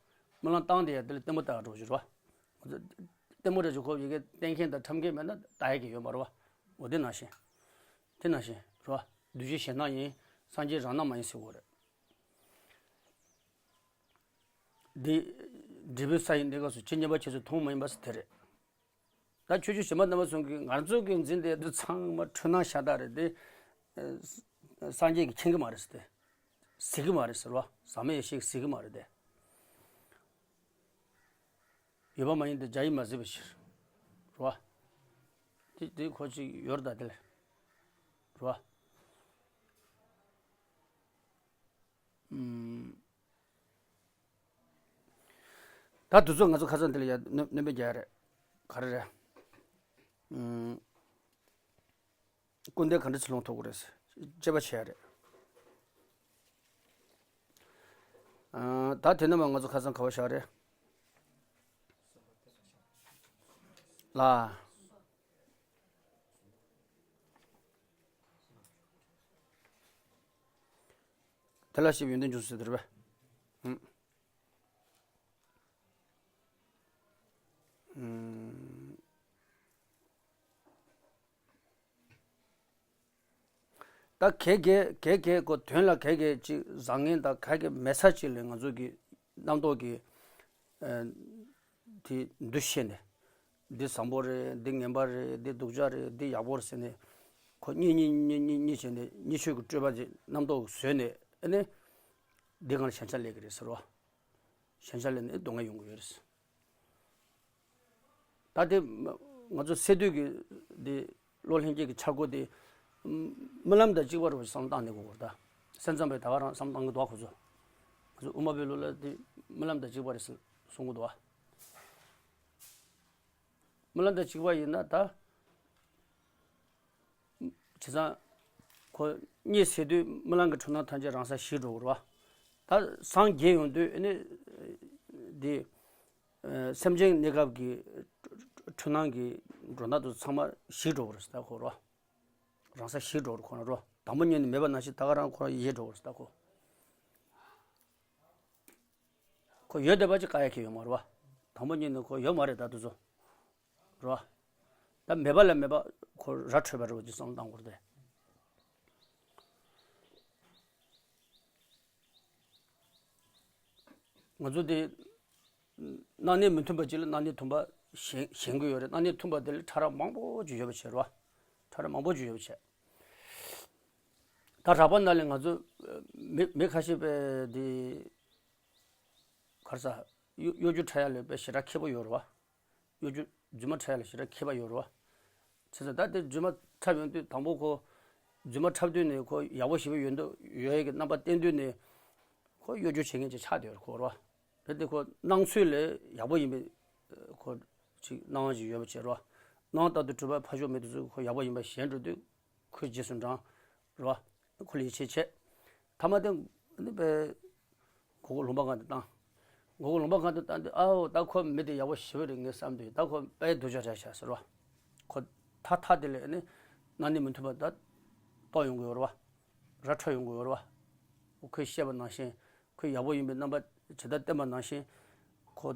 བ། རྨི་ལམ་བཏང་དེ་ཡ་དེ་ལ་ལྟད་མོ་ལྟ་ག་འགྲོ་རྒྱུ་རེད་བ། ལྟད་མོ་རེད་ཅེས་ཁོ་ཡི་གེ་བསྟན་མཁན་དང་འཁྲབ་མཁན་མེད་ན་ལྟ་ཡ་གང་ཡང་ཡོད་མ་རེད་བ། འོ་དེ་ནང་བཞིན། དེ་ནང་བཞིན་རེད་བ། གདུལ་བྱའི་ཞེད་སྣང་ཡིན། སངས་རྒྱས་རང་སྣང་མ་ཡིན་ཟེར་བ་རེད། འདི་འབྲས་བུའི་ས་ཡིན། འདི་སྐབས་སུ་ཇི་སྙེད་པ་ཁྱེད་ཚོས་མཐོང་མ་ཡིན་པ་ཟེར་དེ་རེད། ད་ཆོས་བརྒྱུད་གཞན་པ་རྣམ་པ་ཚོ་གིས་ང་ཚོ་གི་འཛིན་དེ་འདི་ཚང་མ་འཁྲུལ་སྣང་ཤ་སྟག་རེད་དེ། ཨ་སངས་རྒྱས་ཀྱིས་མཁྱེན་གྱི་མ་རེད་ཟེར་ཏེ། གཟིགས་ཀྱི་མ་རེད་ཟེར་བ། ཟག་མེད་ཡེ་ཤེས་ཀྱིས་གཟིགས་ཀྱི་མ་རེད་དེ། ཡོད་པ་མ་ཡིན་ཏེ་བརྒྱ་ཡིས་མ་ཟིན་པའི་ཕྱིར། རེད་བ། དེ་དེ་ཁོ་ཅིག་ཡོད་རེད་ད་དེ་ལ། རེད་བ། ཨུམ། ད་དུས་ཚོད་ང་ཚོ་ཁ་སང་དེ་ལ་ཡ་སྣོན་སྣོན་པ་རྒྱག་ཡ་རེད། ག་རེ་རེད། ཨུམ། སྐུར་འདེབས་ག་འདྲ་ཚུར་ལོངས་ཐུབ་ཀྱི་རེད། དཔྱད་པ་བྱས་ཡ་རེད། ཨ། ད་དེ་ནས་མ་ང་ཚོ་ཁ་སང་ག་པར་བཞག་རེད། ལ། དེ་ལ་ཞིབ་ཡོན་ཏན་འབྱུང་ཟེར་དེ་རེད་པས། ཨུམ། ཨུམ། ད་གལ་གལ་གལ་གལ་ཁོ་དོན་ལ་གལ་གལ་ཅིག་བཟང་ངན་དང་གལ་གལ་མེད་ས་ཅིག་ལ་ང་ཚོ་གི་རྣམ་རྟོག་གི་ཨ་དེ་འདུ་ཤེས་ནས། འདི་བཟང་པོ་རེད། འདི་ངན་པ་རེད། འདི་སྡུག་ཅག་རེད། འདི་ཡག་པོ་རེད་ཟེར་ནས། ཁོ་གཉིས་གཉིས་གཉིས་གཉིས་གཉིས་བྱས་ནས་གཉིས་ཆོས་ཀྱི་སྤྲོས་པ་ཅིག་རྣམ་རྟོག་བཟོས་ནས། ཨ་ནི་འདི་སྒང་ལ་ཞེན་ཆགས་སླེབས་ཀྱི་རེད་ཟེར་བ། ཞེན་ཆགས་སླེབས་ནས་སྡུག་བསྔལ་ཡོང་གི་ཡོད་རེད། ད་དེ་ང་ཚོ་སད་དུས་ཀྱི་དེ་གློག་ལྷན་སྐྱེས་ཀྱི་འཆར་སྒོ་དེ་རྨི་ལམ་དང་གཅིག་པ་རེད་བསམ་བློ་བཏང་ནས་གོ་དགོས་རེད་ད། སེམས་ཙམ་པས་ད་ག་རང་བསམ་བློ་བཏང་གི་འདུག་ཁོ་ཚོ། ང་ཚོ་དབུ་མ་པའི་ལུགས་ལ་དེ་རྨི་ལམ་དང་གཅིག་པ་རེད་གསུང་གི་འདུག་རྨི་ལམ་དང་གཅིག་པ་ཡིན་ན་ད། བྱས་ཙང་། ཁོ་གཉིད་སད་དུས་རྨི་ལམ་གྱི་འཁྲུལ་སྣང་ཐམས་ཅད་རང་སར་ཞི་འགྲོ་གི་རེད་བ། ད་སངས་རྒྱས་ཡོང་དུས་ཨ་ནི། འདི། སེམས་ཅན་གནས་སྐབས་ཀྱི་འཁྲུལ་སྣང་གི་འགྲོ་སྟངས་དེ་ཚང་མ་ཞི་འགྲོ་གི་རེད་ཟེར་ད་ཁོ་རེད་བ། རང་སར་ཞི་འགྲོ་གི་རེད་ཁོ་ན་རེད་བ། དང་པོ་ཉིད་ནས་མེད་པ་ནང་བཞིན་ད་ག་རང་ཁོ་རང་ཡལ་འགྲོ་གི་རེད་ཟེར་ད་ཁོ། ཁོ་ཡོད་བསྡད་པ་ཅིག་བཀག་ཡ་གི་ཡོད་མ་རེད་བ། དང་པོ་ཉིད་ནས་ཁོ་ཡོད་མ་རེད་ད་དུས་ཚོད། རེད་བ། ད་མེད་པ་ལ་མེད་པ་ཁོ་ར་འཕྲོད་པ་རེད་བ་ཅིག་བསམ་བློ་བཏང་དགོས་རེད་དེ། ང་ཚོ་དེ། སྣང་གནས་མི་མཐུན་པ་ཅིག་ལ་སྣང་གནས་མཐུན་པ་ཞེན་ཞེན་གི་ཡོད་རེད། སྣང་གནས་མཐུན་པ་དེ་ལ་ཕྲ་རགས་མང་པོ་ཅིག་ཡོད་པ་བྱས་རེད་བ། ཕྲ་རགས་མང་པོ་ཅིག་ཡོད་པ་བྱས། ད་རགས་པ་ནང་ལས་ང་ཚོ་མི་མི་ཁ་ཤས་པས་དེ། ག་རེ་ཟ། གཡོ་གཡོ་སྒྱུ་འཁྲབ་ཡ་ལ་དཔེ་ཞེ་དྲག་མཁས་པོ་ཡོད་རེད་བ། གཡོ་སྒྱུ་རྫུན་མ་འཁྲབ་ཡ་ལ་ཞེ་དྲག་མཁས་པ་ཡོད་རེད་བ། བྱས་ཙང་ད་དེ་རྫུན་མ་འཁྲབ་ཡོང་དུས་དང་པོ་ཁོ། རྫུན་མ་འཁྲབ་དུས་ནས་ཁོ་ཡག་པོ་ཞེ་པོ་ཡོད་འདུག་ཡོད་ཡ་གི་རྣམ་པ་བསྟན་དུས་ནས། ཁོ་གཡོ་སྒྱུ་བྱེད་མཁན་ཅིག་ཆགས་བསྡད་ཡོད་རེད་ཁོ་རེད་བ། རེད་དེ་ཁོ་སྣང་ཚུལ་ལས་ཡག་པོ་ཡིན་པའི། ཁོ། ཅིག་སྣང་བ་ཅིག་ཡོད་པ་བྱས་རེད་བ། སྣང་བ་ལྟར་དུ་གྲུབ་པ་ཕར་ཕྱོགས་མི་དེ་ཚོས་ཁོ་ཡག་པོ་ཡིན་པ་ཞེན་འགྲོ་དུས། ཁོའི་རྗེས་སུ་འབྲང་། རེད་བ། ཁོ་ལ་ཡིད་ཆེས་བྱས། ཐ་མ་དེ། ནི་པའི། མགོ་སྐོར་ལུང་པ་སྒང་དུ་བཏང་། མགོ་སྐོར་ལུང་པ་སྒང་དུ་བཏང་དུས་ཨའོ་ད་ཁོ་མི་དེ་ཡག་པོ་ཞེ་པོ་རེད་ངས་བསམ་དུས་ད་ཁོ་དཔེ་སྡུག་ཅག་རེད་ཤག་ཟེར་བ། ཁོ། ཐ་ཐ་དེ་ལས་ནི། སྣང་གནས་མི་མཐུན་པ་ད། རྟོགས་ཡོང་གི་ཡོད་རེད་བ། ར་འཕྲོད་ཡོང་གི་ཡོད་རེད་བ། ཁོས་བཤད་པ་ནང་བཞིན། ཁོས་ཡག་པོ་ཡིན་པའི་རྣམ་པ་ཇི་ལྟར་བསྟན་པ་ནང་བཞིན། ཁོ།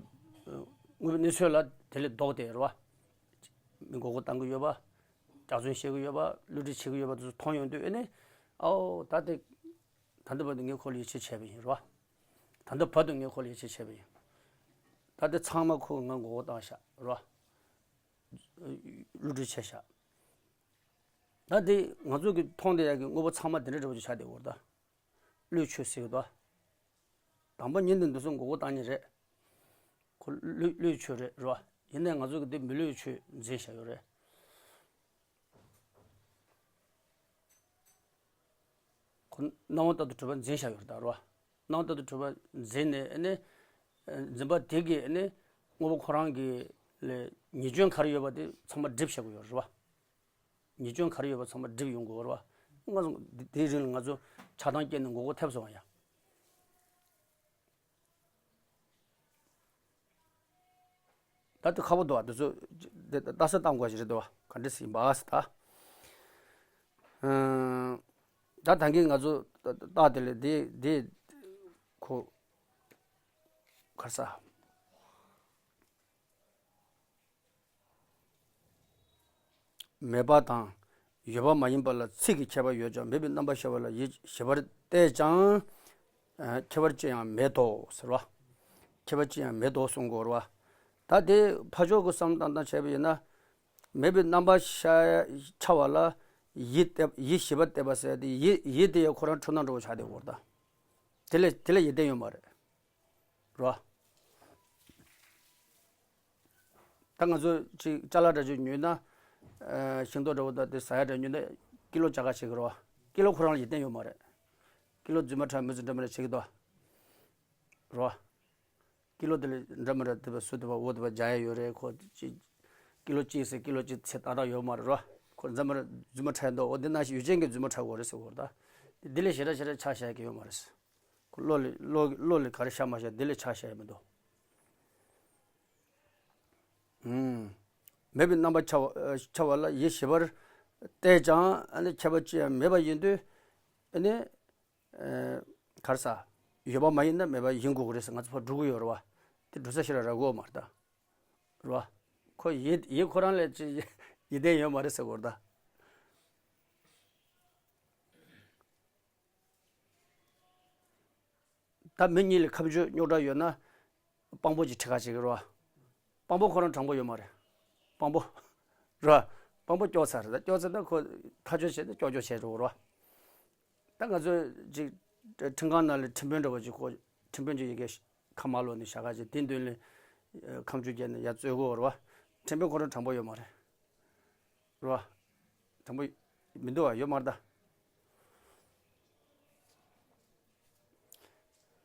དངོས་པོའི་གནས་ཚུལ་ལ་དེ་ལས་ལྡོག་སྟེ་རེད་བ། མི་མགོ་སྐོར་བཏང་གི་ཡོད་པ། སྐྱག་རྫུན་བཤད་ཀྱི་ཡོད་པ། བསླུ་བྲིད་བྱེད་ཀྱི་ཡོད་པ་དེ་ཚོ་མཐོང་ཡོང་དུས་ཨེ་ནི། ཨའོ་ད་དེ། ད་ལྟ་བར་དུ་ངས་ཁོ་ལ་ཡིད་ཆེས་བྱས་པ་ཡིན་རེད་བ། ད་ལྟ་བར་དུ་ངས་ཁོ་ལ་ཡིད་ཆེས་བྱས་པ་ཡིན། ད་དེ་ཚང་མ་ཁོ་ང་མགོ་སྐོར་བཏང་ཤག་རེད་བ། བསླུ་བྲིད་བྱས་ཤག་ད་དེ་ང་ཚོ་གི་མཐོང་བསྡད་ཡག་གི་དངོས་པོ་ཚང་མ་དེ་འདྲ་འདྲ་པོ་ཅིག་ཆགས་བསྡད་ཡོད་རེད་ད། བློས་ཆོས་ཟེར་གི་འདུག་དང་པོ་ཉིད་དུ་འདི་ཚོ་མགོ་སྐོར་བཏང་ཉེན་རེད། ཁོ་བློས་བློས་ཆོས་རེད་རེད་བ། ཡིན་ནའི་ང་ཚོ་གི་འདི་མི་བློས་ཆོས་འཛིན་བཞག་ཡོད་རེད། ཁོ་སྣང་བ་ལྟར་དུ་གྲུབ་པ་འཛིན་བཞག་ཡོད་རེད་ད་རེད་བ། སྣང་བ་ལྟར་དུ་གྲུབ་པ་འཛིན་ནས་ཨ་ནི། འཛིན་པ་དེ་གིས་ཨ་ནི། དངོས་པོ་ཁོ་རང་གི་ལས་ཉེས་སྐྱོན་ག་རེ་ཡོད་པ་དེ་ཚང་མ་སྒྲིབ་བཞག་གི་ཡོད་རེད་བ། ཉེས་སྐྱོན་ག་རེ་ཡོད་པ་ཚང་མ་སྒྲིབ་ཡོང་གི་ཡོད་རེད་བ། ང་ཚོ་དེའི་རིང་ལ་ང་ཚོ་ཆགས་སྡང་སྐྱེས་ནས་མགོ་སྐོར་ཐེབས་སོང་བ་ཡ། ད་དེ་ཁག་པོ་འདུག་བ་དེ་ཚོ། དེ་ལྟ་ས་བཏང་དགོས་ཞིག་རེད་འདུག་བ་ག་འདྲ་ཟིན་པ་ཟེར་ད། ཨང་། ད་ད་གིན་ང་ཚོ་ལྟ་དེ་ལས་དེ་དེ་ཁོ་གར་ས། མེད་པ་དང་། ཡོད་པ་མ་ཡིན་པ་ལ་ཚིག་གི་ཁྱད་པར་ཡོད་ཀྱང་མེད་པའི་རྣམ་པར་ཤར་བ་ལ་ཡིད་ཞིབ་པར་བལྟས་ཀྱང་། ཨ། ཁྱད་པར་ཅི་ཡང་མེད་དོ་ཟེར་བ། ཁྱད་པར་ཅི་ཡང་མེད་དོ་གསུང་དགོས་རེད་བ། ད་དེ་ཕར་ཕྱོགས་ཀྱི་བསམ་བློ་བཏང་སྟངས་བྱས་པ་ཡིན་ན། མེད་པའི་རྣམ་པར་ཤར་འཆར་བ་ལ་ཡིད་གཏད་ཡིད་ཞིབ་པར་བལྟས་པ་ཟེར་ཏེ་ཡིད་ཡིད་དེ་ཡང་ཁོ་རང་འཁྲུལ་སྣང་འདྲ་བོ་ཆགས་བསྡད་ཡོད་རེད་ད། དེ་ལས་དེ་ལས་ཡིད་བརྟན་ཡོད་མ་རེད། རོ། ད་ང་ཚོ་ཅིག་ཅ་ལག་འདྲ་ཅིག་ཉོས་ན། ཨ། ཤིང་ཏོག་འདྲ་བོ་དང་དེ་ཟ་ཡ་འདྲ་ཉོས་ན་ཀི་ལོ་བྱ་དགའ་བྱེད་ཀྱི་རོ། ཀི་ལོ་ཁོ་རང་ལ་ཡིད་བརྟན་ཡོད་མ་རེད། ཀི་ལོ་རྫུན་མ་འཁྲབ་མི་ཚོ་འདྲ་མི་འདྲ་བྱེད་ཀྱི་འདུག་རོ། ཀི་ལོ་དེ་ལ་འདྲ་མི་འདྲ་དེ་བ་སུ་དེ་བ་འོ་དེ་བ་རྒྱག་ཡ་ཡོད་རེད། ཁོ་ཅི་ཀི་ལོ་གཅིག་ཟེར་ཀི་ལོ་གཅིག་ཚད་ཏག་ཏག་ཡོད་མ་རེད་རོ། ཁོ་འཛམ་མ་རེད་རྫུན་མ་ཁྲག་འདུག་འོ་དེ་ནང་བཞིན་ཡུལ་ཅན་གྱི་རྫུན་མ་ཁྲག་འོ་རེད་ཟེར་བོར་ད། དེ་ལས་ཞེ་དྲག་ཞེ་དྲག་ཆ་བཞག་གི་ཡོད་མ་རེད། ཁོ་བློ་ལ་བློ་བློ་ལ་ག་རེ་ཤར་མ་ཤར་དེ་ལས་ཆ་བཞག་ཡ་མི་འདུག་ཨུམ། མེད་པའི་རྣམ་པ་འཆར་བ་འཆར་བ་ལ་ཡིད་ཞིབ་པར་བལྟས་ཀྱང་ཨ་ནི་ཁྱད་པར་ཅི་ཡང་མེད་པ་ཡིན་དུས་ཨ་ནི། ཨེ། ག་རེ་ཟ། ཡོད་པ་མ་ཡིན་ན་མེད་པ་ཡིན་དགོས་ཀྱི་རེད་ཟེར་ང་ཚོ་ཕར་འགྲོ་གི་ཡོད་རེད་བ། དེ་འགྲོ་ས་ཞིག་ལ་རག་གི་ཡོད་མ་རེད་ད། རེད་བ། ཁོ་ཡིད་ཡིད་ཁོ་རང་ལས་ཅི་ཡིད་བརྟན་ཡོད་མ་རེད་ཟེར་གོ་རེད་ད། ད་མི་གཉིས་ལ་ཁ་མཆུ་རྙོག་དྲ་ཡོད་ན། དཔང་པོ་ཅིག་ཁྲིད་ཁ་བྱེད་ཀྱི་རེད་བ། དཔང་པོ་ཁོ་རང་དྲང་པོ་ཡོད་མ་རེད། དཔང་པོ། རེད་བ། དཔང་པོ་སྐྱོ་ཚར་རེད་ད་སྐྱོ་ཚར་ན་ཁོ་ཐག་གཅོད་བྱས་ཏེ་སྐྱོ་སྐྱོ་བྱས་འགྲོ་གི་རེད་བ། ད་ང་ཚོས་ཅིག་ཁྲིམས་ཁང་ནང་ལ་ཁྲིམས་དཔོན་འདྲ་བོ་ཅིག་ཁོ་ཁྲིམས་དཔོན་ཅིག་ཡི་གེ་ཁ་མ་ལོག་ནས་བཞག་ཁ་བྱེད་དེ་མདུན་ལ་ཁ་མཆུ་བརྒྱབ་ནས་ཡར་རྩོད་གི་རེད་བ། ཁྲིམས་དཔོན་ཁོ་རང་དྲང་པོ་ཡོད་མ་རེད། རེད་བ། དྲང་པོ་མི་འདུག་བ་ཡོད་མ་རེད་ད།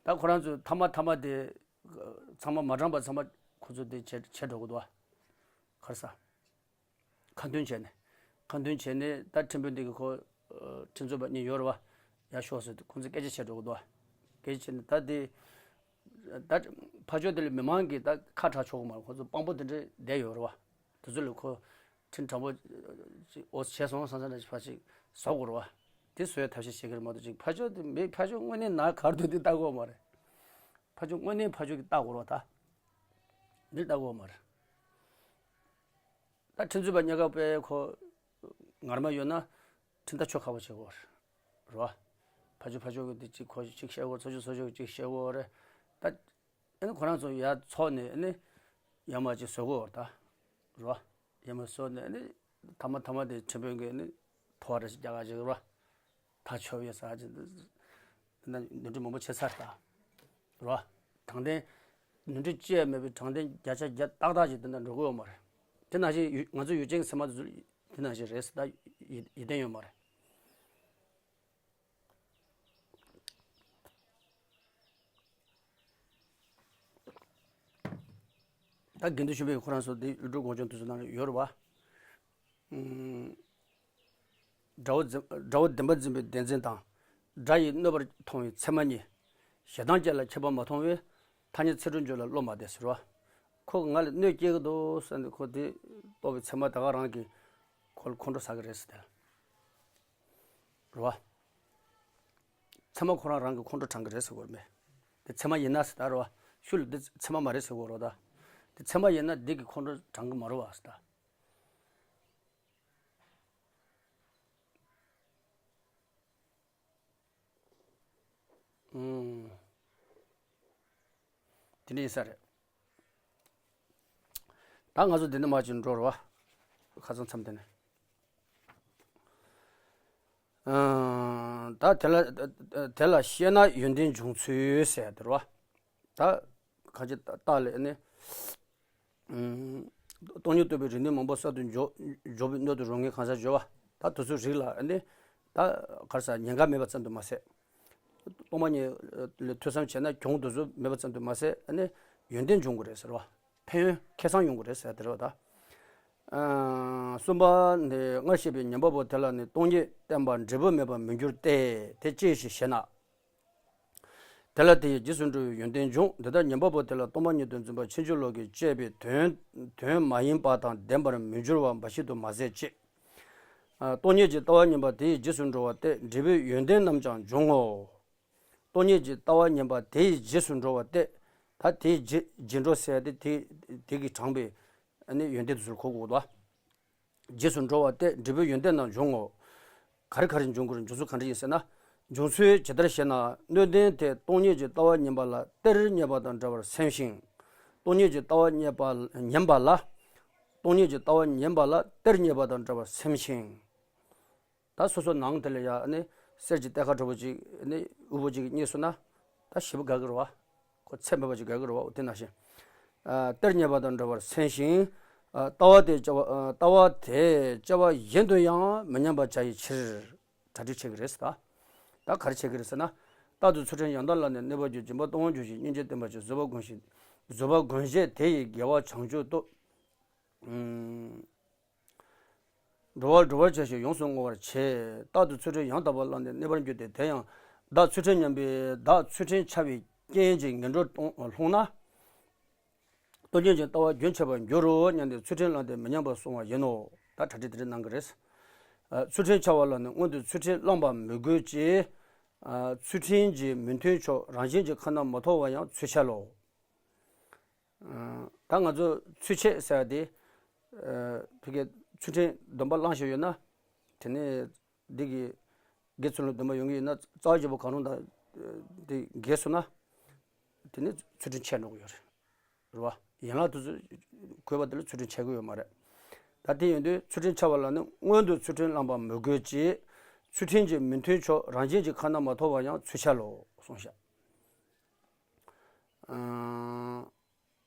ད་ཁོ་རང་ཚོ་ཐ་མ་ཐ་མ་དེ་ཚང་མ་མ་དྲང་པ་ཚང་མ་ཁོ་ཚོ་དེ་བྱེད་བྱེད་འགྲོ་གི་འདུག་བ། ག་རེ་ཟ། ཁ་འདོན་བྱས་ནས་ཁ་འདོན་བྱས་ནས་ད་ཁྲིམས་དཔོན་དེ་གི་ཁོ་ཁྲིམས་རྩོད་པ་གཉིས་ཡོད་རེད་བ། ཡར་ཤོག་ཟེར་དུས་ཁོ་ཚོ་སྐད་ཆ་བྱེད་འགྲོ་གི་འདུག་བ། སྐད་ཆ་བྱས་ནས་ད་དེ་ད་ཕར་ཕྱོགས་དེ་ལ་མི་མང་གིས་ད་ཁ་གྲག་ཆོག་གི་མ་རེད། ཁོ་ཚོ་དཔང་པོ་དེ་འདྲ་བསྡད་ཡོད་རེད་བ། དེ་ཚོ་ལ་ཁོ་ཁྲིམས་དྲང་པོ་ཅིག་འོ་བྱས་སོང་བསམ་བསམ་ན་ཕར་ཅིག་བཟོ་དགོས་རེད་བ། དེ་བཟོ་ཡ་ཐབས་ཤེས་བྱེད་ཀྱི་རེད་མ་གཏོགས་ཅིག་ཕར་ཕྱོགས་དེ་མི་ཕར་ཕྱོགས་དངོས་གནས་ན་ག་རེ་འདུག་དེ་ལྟ་དགོས་མ་རེད། ཕར་ཕྱོགས་དངོས་གནས་ཕར་ཕྱོགས་ཀྱི་ལྟ་དགོས་རེད་བ་ད། འདི་ལྟ་དགོས་མ་རེད། ད་ཁྲིམས་རྩོད་པ་གཉིས་ཀ་དཔེ་ཁོ་ངར་མ་ཡོད་ན་ཁྲིམས་ཐག་ཆོད་ཁག་པོ་བྱེད་དགོས་རེད་བ། ཕར་ཕྱོགས་ཕར་ཕྱོགས་ཀྱི་དེ་གཅིག་ཁོ་གཅིག་བཤད་དགོས་ཚོ་ཆོས་ཚོ་ཆོས་གཅིག་བཤད་དགོས་རེད། ད་ཨ་ནི་ཁོ་རང་ཚོ་ཡར་ཚོགས་ནས་ཨ་ནི་ཡར་མར་གཅིག་བཟོ་དགོས་རེད་ད། རེད་བ། ཡར་མར་བཟོ་ནས་ཨ་ནི་ཐ་མ་ཐ་མ་དེ་ཁྲིམས་དཔོན་གྱིས་ཨ་ནི་ཐོ་བ་རེ་ཞིག་རྒྱག་ག་བྱེད་དགོས་རེད་བ། ཐག་ཆོད་ཡོད་ས་ཅིག་འདི་ནང་ནོར་འཁྲུལ་མང་པོ་ཕྱེ་ཚར་ད། རེད་བ། དྲང་བདེན། ནོར་འཁྲུལ་ཅི་ཡང་མེད་པའི་དྲང་བདེན་བརྒྱ་ཆ་བརྒྱ་ཏག་ཏག་ཅིག་འདི་ན་འགྲོ་གི་ཡོད་མ་རེད། དེ་ནང་བཞིན་ཡུ་ང་ཚོ་ཡུལ་ཅན་གྱི་སེམས་པ་དེ་ཚོ་དེ་ནང་བཞིན་རེད་ཟེར་ད་ཡིད་ཡིད་བརྟན་ཡོད་མ་རེད། ད་དགེ་འདུན་ཆོས་འཕེལ་ཁོ་རང་ཚོ་འདི་ཡུལ་གྲུ་གོང་བྱོན་དེ་ཚོ་ནང་ལ་ཡོད་རེད་བ། ཨུམ། དགྲ་བོ་འཛིན་དགྲ་བོ་བདེན་པ་འཛིན་པའི་བདེན་འཛིན་དང་། དགྲ་ཡིས་གནོད་པར་མཐོང་བའི་མཚན་མ་གཉིས། ཞེ་སྡང་ཅན་ལ་ཁྱད་པར་མ་མཐོང་བས། ཐ་སྙད་ཚིག་འབྲུ་འཇུག་ལ་བློ་མ་བདེ་ཟེར་བ། ཁོ་ང་ལ་གནོད་སྐྱེལ་གི་འདུག་ཟེར་ནས་ཁོ་དེ་རྟོགས་པའི་མཚན་མ་ད་ག་རང་གིས་ཁོ་ལ་ཁོང་ཁྲོ་ཟ་གི་རེད་ཟེར་ཏེ། རེད་བ། མཚན་མ་ཁོ་རང་རང་གི་ཁོང་ཁྲོ་དྲངས་གི་རེད་ཟེར་གོ་རེད་མེད། དེ་མཚན་མ་ཡིན་ན་ཟེར་ད་རེད་བ། ཤུལ་ལ་འདི་མཚན་མ་མ་རེད་ཟེར་གོ་རེད་ད། དེ་མཚན་མ་ཡིན་ན་འདི་གི་ཁོང་ཁྲོ་དྲངས་གི་མ་རེད་བ་ཟེར་ད། ཨུམ། དེ་འདྲ་ཡིན་ས་རེད། ད་ང་ཚོ་འདི་ནས་མར་ཅིག་འགྲོ་རོགས། ཁ་སང་མཚམས་དེ་ནས། ཨང་། ད་དེ་ལ་དེ་ལ་བཤད་ན་ཡོན་ཏན་འབྱུང་ཚུལ་ཟེར་ཡ་དེ་རེད་བ། ད་གང་ཅི་རྟགས་ལས་ནི། ཨུམ། སྟོང་ཉིད་རྟོགས་པའི་རིགས་ནི་མང་པོ་གསར་དུ་འཇོག་འཇོག་པའི་སྣོད་དུ་རུང་ངེས་གང་ཟག་སྦྱོར་བ། ད་དེ་ཚོའི་རིགས་ལ་ནི། ད་ག་རེ་ཟ་ཉེན་ཁ་མེད་པ་ཙམ་དུ་མ་ཟད། སྟོང་པ་ཉིད་ལ་ཐོས་བསམ་བྱས་ན་གྱོང་དེ་ཚོ་མེད་པ་ཙམ་དུ་མ་ཟད་ནི་ཡོན་ཏན་འབྱུང་གི་རེད་ཟེར་བ། ཕན་ཡོན་ཁེ་བཟང་ཡོང་གི་རེད་ཟེར་དེ་རེད་བ་ད། ཨ། གསུམ་པ་ནི་སྔར་བཤད་པའི་ཉན་པ་པོ་དེ་ལ་ནི་སྟོང་ཉིད་བསྟན་པ་འབྲས་བུ་མེད་པར་མི་འགྱུར་ཏེ། དེ་ཅི་ཞིག་ཞེ་ན། དེ་ལ་དེའི་རྗེས་སུ་འགྲོ་བའི་ཡོན་ཏན་འབྱུང་། འདི་ལྟར་ཉན་པ་པོ་དེ་ལ་སྟོང་པ་ཉིད་དུ་འཛིན་པ་ཕྱིན་ཅི་ལོག་གིས་དཔྱད་པའི་དོན་དོན་མ་ཡིན་པ་དང་ལྡན་པར་མི་འགྱུར་བ་འབའ་ཞིག་ཏུ་མ་ཟད་ཅེས། ཨ། སྟོང་ཉིད་ཀྱི་ལྟ་བ་ངན་པ་དེའི་རྗེས་སུ་འགྲོ་བ་སྟེ་འབྲས་བུའི་ཡོན་ཏན་རྣམས་ཀྱང་འབྱུང་ངོ་། སྟོང་ཉིད་ཀྱི་ལྟ་བ་ངན་པ་དེའི་རྗེས་སུ་འགྲོ་བ་སྟེ། ད་དེའི་རྗེས་རྗེས་འགྲོ་ཟེར་ཏེ་དེ་དེ་གིས་དྲངས་པའི་ཨ་ནི་ཡོན་ཏན་དེ་ཚོར་གོ་དགོས་དོ། རྗེས་སུ་འགྲོ་བ་སྟེ་འབྲས་བུའི་ཡོན་ཏན་རྣམས་འབྱུང་ངོ་། ག་རེ་ག་རེ་འབྱུང་དགོས་རེད། འབྱུང་ཚུལ་ག་འདྲ་ཡིན་ཟེར་ན། འབྱུང་ཚུལ་ཇི་ལྟར་ཞེ་ན། སྣོད་ལྡན་དེ་སྟོང་ཉིད་ཀྱི་ལྟ་བ་ངན་པ་ལ་གཏེར་རྙེད་པ་དང་འདྲ་བར་སེམས་ཤིང་། སྟོང་ཉིད་ཀྱི་ལྟ་བ་ངན་པ་ངན་པ་ལ། སྟོང་ཉིད་ཀྱི་ལྟ་བ་ངན་པ་ལ་གཏེར་རྙེད་པ་དང་འདྲ་བར་སེམས་ཤིང་། ད་སོ་སོ་ནང་དེ་ལ་ཡ་ནི་གསེར་གྱི་གཏེར་ཁ་འདྲ་པོ་ཅིག་ནི་དབུལ་པོ་ཅིག་རྙེད་སོང་ན་ད་ཞེ་པོ་དགའ་གི་རེད་བ། ཁོ་ཚད་མེད་པ་ཅིག་དགའ་གི་རེད་བ། དེ་ནང་བཞིན། ཨ། གཏེར་རྙེད་པ་དང་འདྲ་བར་སེམས་ཤིང་། ཨ། ལྟ་བ་དེ་བྱ་བ། ཨ། ལྟ་བ་དེ་བྱ་བ་གཞན་དུ་ཡང་མི་ཉམས་པར་བྱ་ཡི་ཕྱིར། གྲ་སྒྲིག་བྱེད་ཀྱི་རེད་ཟེར་ད། ད་ག་རེ་བྱེད་ཀྱི་རེད་ཟེར་ན། རྟག་ཏུ་ཚུལ་ཁྲིམས་ཡང་དག་བསླབས་ནས་གནས་པར་གྱུར། སྦྱིན་པ་གཏོང་བར་གྱུར་ཅིང་སྙིང་རྗེ་བསྟེན་པར་གྱུར། བཟོད་པ་སྒོམ་ཞིང་ བཟོད་པ་མགོན་ཞེས་དེ་ཡི་དགེ་བ་བྱང་ཆུབ་ཏུ། ཨུམ། འགྲོ་བ་སྒྲོལ་བར་བྱ་ཞིང་ཡོངས་སུ་བསྔོ་བར་བྱེད། རྟག་ཏུ་ཚུལ་ཁྲིམས་ཡང་དག་པར་བླངས་ཏེ་གནས་པར་འགྱུར་ཏེ། དེ་ཡང་བདག་ཚུལ་ཁྲིམས་ཉམས་པས་བདག་ཚུལ་ཁྲིམས་འཆལ་བའི་རྐྱེན་གྱིས་ངན་འགྲོར་ལྟུང་ལྷུང་ན། སྟོབས་ཅན་གྱི་ལྟ་བ་རྒྱུན་ཆད་པར་འགྱུར་རོ་སྙམ་སྟེ་ཚུལ་ཁྲིམས་བླངས་ཏེ་མི་ཉམས་པར་བསྲུང་བ་ཡིན་ནོ། ད་གྲ་སྒྲིག་དེ་འདྲ་གནང་གི་རེད། ཨ། ཚུལ་ཁྲིམས་འཆལ་བ་ལ་ནི་སྔོན་དུ་ཚུལ་ཁྲིམས་བླངས་པ་མི་དགོས་ཀྱི། ཨ། ཚུལ་ཁྲིམས་ཀྱི་མི་མཐུན་ཕྱོགས་རང་བཞིན་གྱིས་ཁ་ན་མ་ཐོ་བ་ཡང་ཚུལ་འཆལ་ལོ། ཨ། ད་ང་ཚོ་ཚུལ་འཆལ་ཟེར་བ་དེ། ཨ། ཕ་གིའི་ཚུལ་ཁྲིམས་སྡོམ་པ་བླངས་བཞག་ཡོད་ན། དེ་ནས་འདི་གི་དགེ་ཚུལ་སློང་སྡོམ་པ་ཡོང་གི་ཡོད་ན། རྩ་བ་བརྒྱད་པོ་གང་རུང་དང་དེ་འགལ་སོང་ན། དེ་ནི་ཚུལ་ཁྲིམས་འཆལ་འགྲོ་གི་ཡོད་རེད། རེད་བ། ཡན་ལག་དེ་ཚོ་གོས་པ་དེ་ལ་ཚུལ་ཁྲིམས་འཆལ་གི་ཡོད་མ་རེད། ད་དེ་ཡིན་དུས་ཚུལ་ཁྲིམས་འཆལ་བ་ལ་ནི་སྔོན་དུ་ཚུལ་ཁྲིམས་བླངས་པ་མི་དགོས་ཀྱི། ཚུལ་ཁྲིམས་ཀྱི་མི་མཐུན་ཕྱོགས་རང་བཞིན་གྱིས་ཁ་ན་མ་ཐོ་བ་ཡང་ཚུལ་འཆལ་ལོ་གསུངས་ཤག། ཨ།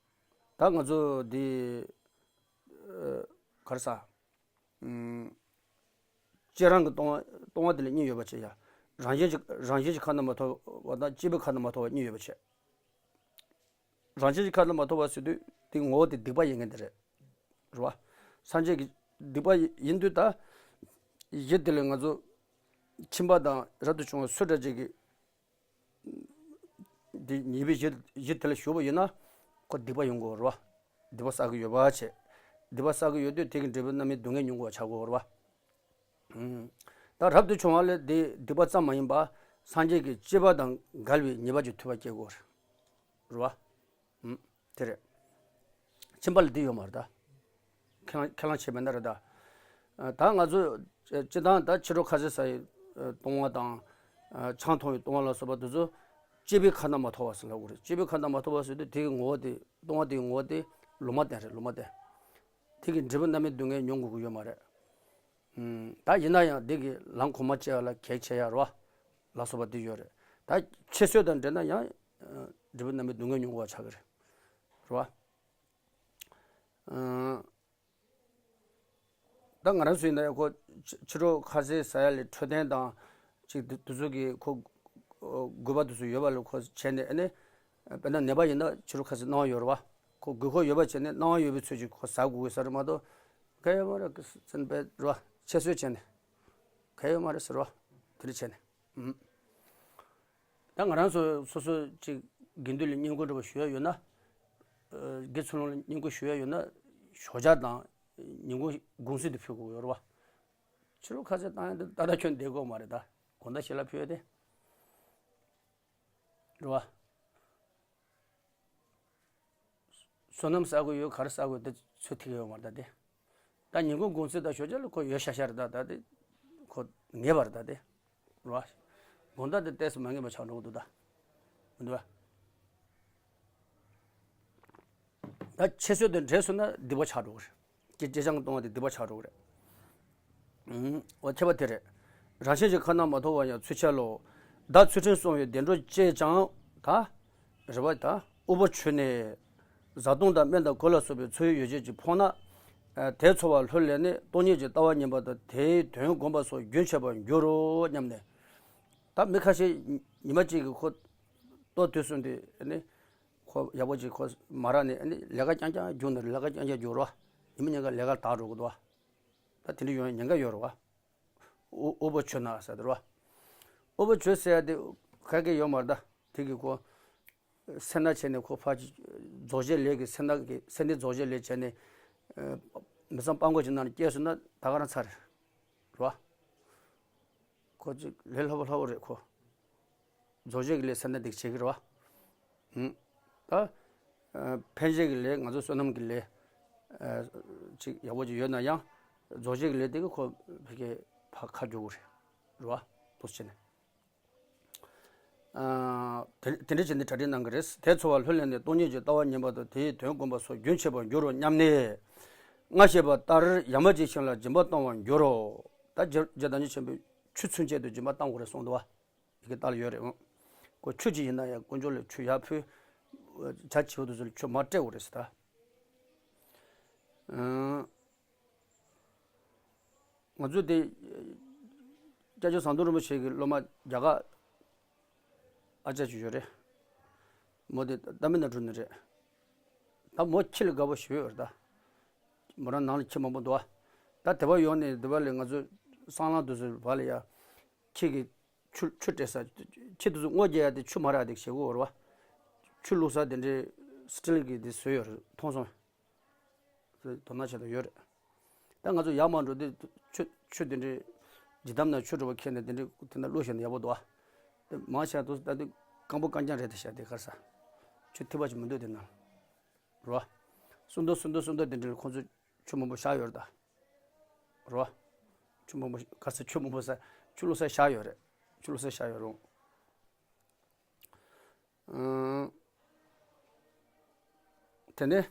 ད་ང་ཚོ་འདི། ཨ། ག་རེ་ཟ། ཨུམ། སྤྱིར་རང་གི་ལྟུང་བ་ལྟུང་བ་དེ་ལ་གཉིས་ཡོད་པ་བྱས་ཡ། རང་བཞིན་གྱི་རང་བཞིན་གྱི་ཁ་ན་མ་ཐོ་བ་དང་སྐྱེས་བུའི་ཁ་ན་མ་ཐོ་བ་གཉིས་ཡོད་པ་བྱས། རང་བཞིན་གྱི་ཁ་ན་མ་ཐོ་བ་ཟེར་དུས་དེ་ངོ་བོ་དེ་སྡིག་པ་ཡིན་མཁན་དེ་རེད། རེད་བ། སངས་རྒྱས་ཀྱི་སྡིག་པ་ཡིན་དུས་ད། གཞི་དེ་ལ་ང་ཚོ་ཁྱིམ་པ་དང་རབ་ཏུ་བྱུང་བ་སུ་འདྲ་ཅིག་གིས། འདི་ཉེས་པའི་གཞི་གཞི་དེ་ལ་ཞུགས་པ་ཡིན་ན། ཁོ་སྡིག་པ་ཡོང་གི་ཡོད་རེད་བ། སྡིག་པ་བསགས་ཀྱི་ཡོད་པ་བྱས། སྡིག་པ་བསགས་ཀྱི་ཡོད་དུས་དེ་གི་འབྲས་བུ་རྣམ་སྨིན་སྡུག་བསྔལ་མྱོང་དགོས་པ་ཆགས་ཀྱི་ཡོད་རེད་བ། ཨུམ། ད་རབ་ཏུ་བྱུང་བ་ལས་དེ་སྡིག་པ་ཙམ་མ་ཡིན་པ། སངས་རྒྱས་ཀྱི་སྤྱད་པ་དང་འགལ་བའི་ཉེས་པ་ཅིག་ཐོས་པ་སྐྱེ་དགོས་རེད། རེད་བ། ཨུམ། དེ་རེད། ཁྱིམ་པ་ལ་འདི་ཡོད་མ་རེད་ད། ཁས་བླངས་ཁས་བླངས་བྱས་མེད་ན་རེད་ད། ད་ང་ཚོ་སྤྱིར་བཏང་ད་ཕྱི་དྲོ་ཁ་ཟས་ཟ་ཡི་ལྟུང་བ་དང་། ཆང་འཐུང་བའི་ལྟུང་བ་ལ་སོགས་པ་དེ་ཚོ་སྐྱེས་བུའི་ཁ་ན་མ་ཐོ་བ་ཟེར་ལབ་དགོས་རེད། སྐྱེས་བུའི་ཁ་ན་མ་ཐོ་བ་ཟེར་དུས་དེ་གི་ངོ་བོ་དེ་ལྟུང་བ་དེ་གི་ངོ་བོ་དེ་ལུང་མ་བསྟན་རེད། ལུང་མ་བསྟན། དེ་གི་འབྲས་བུ་རྣམ་སྨིན་སྡུག་བསྔལ་མྱོང་དགོས་ཀྱི་ཡོད་མ་རེད། ད་ཡིན་ན་ཡང་འདི་གི་ལམ་གོང་མ་བཅས་ལ་གེགས་བྱེད་ཡ་རེད་བ། ལ་སོགས་པ་འདི་ཡོད་རེད། ད་ཁྱད་གསོད་དང་འབྲེལ་ན་ཡང་འབྲས་བུ་རྣམ་སྨིན་སྡུག་བསྔལ་མྱོང་དགོས་པ་ཆགས་ཀྱི་རེད། རེད་བ། ད་ང་རང་ཚོ་ཡིན་ན་ཡང་ཁོ་ཕྱི་ཕྱི་དྲོ་ཁ་ཟས་ཟ་ཡ་ལས་འཕྲོད་བསྟེན་དང་ཅིག་དེ་དེ་ཚོ་གི་ཁོ་དགོས་པ་དེ་ཚོ་ཡོད་པ་ལ་ཁོ་བྱས་ནས་ཨ་ནི། དཔེར་ན་ནད་པ་ཡིན་ན་ཕྱི་དྲོ་ཁ་ཟས་གནང་བ་ཡོད་རེད་བ། ཁོ་དགོས་མཁོ་ཡོད་པ་བྱས་ནས་གནང་བ་ཡོད་པའི་ཚོད་ཅིག་ཁོ་ཟ་དགོས་ཀྱི་ས་རེད་མ་གཏོགས། གལ་ཡོད་མ་རེད་ཟེར་ནས་པས་རེད་བ། ཁྱད་གསོད་བྱས་ནས། གལ་ཡོད་མ་རེད་ཟེར་བ། དེ་འདྲ་བྱས་ནས། ཨུམ། ད་ང་རང་ཚོ་སོ་སོ་ཅིག་དགེ་འདུན་ལ་བསྙེན་བཀུར་འདྲ་པོ་ཞུ་ཡ་ཡོད་ན། ཨ། དགེ་ཚུལ་སློང་ལ་བསྙེན་བཀུར་ཞུ་ཡ་ཡོད་ན། ཞོགས་ཇ་དང་། ཉིན་གུང་གུང་ཚིགས་དེ་ཕུལ་དགོས་ཡོད་རེད་བ། ཕྱི་དྲོ་ཁ་ཟས་བཏང་ཡ་དེ་ད་ལྟ་ཁྱོན་བསྡད་དགོས་མ་རེད་ད། དགོང་དག་ཞལ་ལག་ཕུལ་ཡ་དེ། རེད་བ། བསོད་ནམས་བསགས་དགོས་ཡོད་ག་རེ་བསགས་དགོས་དེ་ཚོད་ཐིག་ཡོད་མ་རེད་ད་དེ། ད་ཉིན་གུང་གུང་ཚིགས་དང་ཞོགས་ཇ་ལ་ཁོ་ཡོད་ཤག་ཤག་རེད་ད། ད་དེ་ཁོ་ངེས་པ་རེད་ད་དེ། རེད་བ། དགོང་དག་དེ་ཏོག་ཙམ་མ་ངེས་པ་ཆགས་འགྲོ་གི་འདུག་ད། མི་འདུག་བ། ད་ཁྱད་གསོད་དེ་འདྲེས་སོང་ན་སྡིག་པ་ཆགས་འགྲོ་གི་རེད། ཀྱི་ཅེ་སྤྱང་གཏོང་བ་དེ་སྡིག་པ་ཆགས་འགྲོ་གི་རེད། ཨུམ། འོ་ཁྱད་པར་དེ་རེད། རང་བཞིན་གྱིས་ཁ་ན་མ་ཐོ་བ་ཡང་ཚུལ་འཆལ་ལོ། བདག་ཚུལ་ཁྲིམས་བསྲུང་བའི་བདེ་འགྲོ་སྤྱད་ཀྱང་ད། རེད་བ། ད་དབུལ་པོ་གྱུར་ནས། བཟའ་བཏུང་དང་སྨན་དང་གོས་ལ་སོགས་པའི་འཚོ་བའི་ཡོ་བྱད་ཅིག་ཕོག་ན། དེ་འཚོ་བ་ལྷུར་ལེན་ནས་སྟོང་ཉིད་ཀྱི་ལྟ་བ་ཉམས་པ་དང་དེའི་དོན་བསྒོམ་པ་སོགས་རྒྱུན་ཆད་པར་འགྱུར་རོ་སྙམ་ནས། ད་མི་ཁ་ཤས་ཉི་མ་གཅིག་གི་ཁོ་ལྟོ་དུས་གསུམ་དུ་ནི། ཁོ་ཡག་པོ་ཅིག་ཁོ་མ་རག་ནས་ནི་ལས་ཀ་རྐྱང་རྐྱང་རྒྱུགས་ནས་ལས་ཀ་རྐྱང་རྐྱང་རྒྱུགས་རོ། ཉི་མ་ཉིན་གང་ལས་ཀ་དག་འགྲོ་གི་འདུག་བ། ད་དེ་འདྲ་ཡོང་ཡ་ཉེན་ཁ་ཡོད་རེད་བ། དབུལ་དབུལ་པོ་གྱུར་ན་ཟེར་དེ་རེད་བ། དབུལ་པོ་གྱུར་ཟེར་ཡ་དེ་ག་གེ་ཡོད་མ་རེད་ད། དེ་གི་ཁོ་སེར་སྣ་བྱས་ནས་ཁོ་ཕར་རྫོགས་བྱེད་ལས་ཀྱི་སེར་སྣ་གི་སེར་སྣའི་རྫོགས་བྱེད་ལས་བྱས་ནས། མི་ཚང་སྤྲང་པོ་ཅིག་ནང་ལ་སྐྱེས་སོང་ན་ད་ག་རང་ཚར་རེད་བ། ཁོ་ཅིག་ལས་སླ་པོ་སླ་པོ་རེད་ཁོ། རྫོགས་བྱེད་ཀྱི་ལས་སེར་སྣ་དེ་བྱེད་ཀྱི་རེད་བ། ད། ཕན་བྱེད་ཀྱི་ལས་ང་ཚོ་བསོད་ནམས་ཀྱི་ལས། ཅིག་ཡག་པོ་ཅིག་ཡོད་ན་ཡང་། རྫོགས་བྱེད་ཀྱི་ལས་དེ་གི་ཁོ་ཕ་གི་ཕར་ཁ་རྒྱུག་གི་རེད། རེད་བ། འདུག་སེ་བྱས་ནས། དེ་དེ་འདྲ་བྱས་ནས་གྲ་སྒྲིག་གནང་གི་རེད། དེ་འཚོ་བ་ལྷུར་ལེན་ནས་སྟོང་ཉིད་ཀྱི་ལྟ་བ་ཉམས་པ་དང་དེའི་དོན་བསྒོམ་པ་སོགས་རྒྱུན་ཆད་པར་འགྱུར་རོ་སྙམ་ནས། སྔར་བཤད་པ་ལྟར་ཡར་མར་གྱི་ཞིང་ལ་སྦྱིན་པ་གཏོང་བར་འགྱུར་རོ། ད་རྗེ་རྗེ་བདག་ཉིད་ཆེན་པོས་ཆུ་ཚུན་ཆད་དུ་སྦྱིན་པ་གཏང་དགོས་རེད་གསུངས་འདུག་བ། ཡི་གེ་ལྟར་ཡོད་རེད། ཁོ་ཆུ་ཅིག་ཡིན་ན་ཡང་དཀོན་མཆོག་ལ་ཆུ་ཡར་ཕུལ། བྱ་བྱིའུ་དེ་ཚོ་ལ་ཆུ་མར་སྤྲད་དགོས་རེད་ཟེར་ད། ང་ཚོ་དེ། སྐྱབས་རྗེ་ཟམ་གདོང་རིན་པོ་ཆེ་གི་སློབ་མ་རྒྱ་གར་ཨ་ཅག་ཅིག་ཡོད་རེད། མོ་དེ་ཏཱ་མིལ་ནཱ་ཌུ་ནས་རེད། ད་མོ་ཁྱི་ལ་དགའ་པོ་ཞེ་པོ་ཡོད་རེད་ད། མོ་རང་ནང་ལ་ཁྱི་མང་པོ་འདུག་ཨ། ད་དེ་བ་ཡོང་ནས་དེ་བ་ལས་ང་ཚོ་སྲང་ལམ་དུ་ཟེར་བ་ལ་ཡ། ཁྱི་གི་ཆུ་ཆུ་སྤྲད་ས། ཁྱི་དེ་ཚོ་སྔོ་རྒྱག་ཡ་དེ་ཆུ་མ་རག་དེ་བྱེད་དགོས་རེད་བ། ཆུ་བླུགས་ས་དེ་འདྲའི་སི་ཊིལ་གི་དེ་བཟོས་ཡོད་རེད། མཐོང་སོང་། དོ་སྣང་བྱེད་དུ་ཡོད་རེད། ད་ང་ཚོ་ཡར་མར་འགྲོ་དུས་ཆུ་ཆུ་དེ་འདྲའི་ཇི་ལྟར་ན་ཆུ་དྲོ་བ་ཁྱེར་ནས་དེ་འདྲའི་དེ་ན་བླུགས་བཞག་ན་ཡག་པོ་འདུག་ཨ། དེ་མང་ཆེ་བ་དུ་ད་དུས་སྐམ་པོ་སྐམ་རྐྱང་རེད་དེ་བཞག་དེ་གར་ས། ཆུ་ཐིགས་པ་ཅིག་མི་འདུག་དེ་ན། རོ། སུམ་མདོ་སུམ་མདོ་སུམ་མདོ་དེ་འདྲ་ལ་ཁོང་ཚོ་ཆུ་མང་པོ་བཞག་ཡོད་རེད་ད། རོ། ཆུ་མང་པོ་ག་ས་ཆུ་མང་པོ་ས་ཆུ་བླུགས་ས་བཞག་ཡོད་རེད། ཆུ་བླུགས་ས་བཞག་ཡོད་རུང་། ཨང་། དེ་ནས།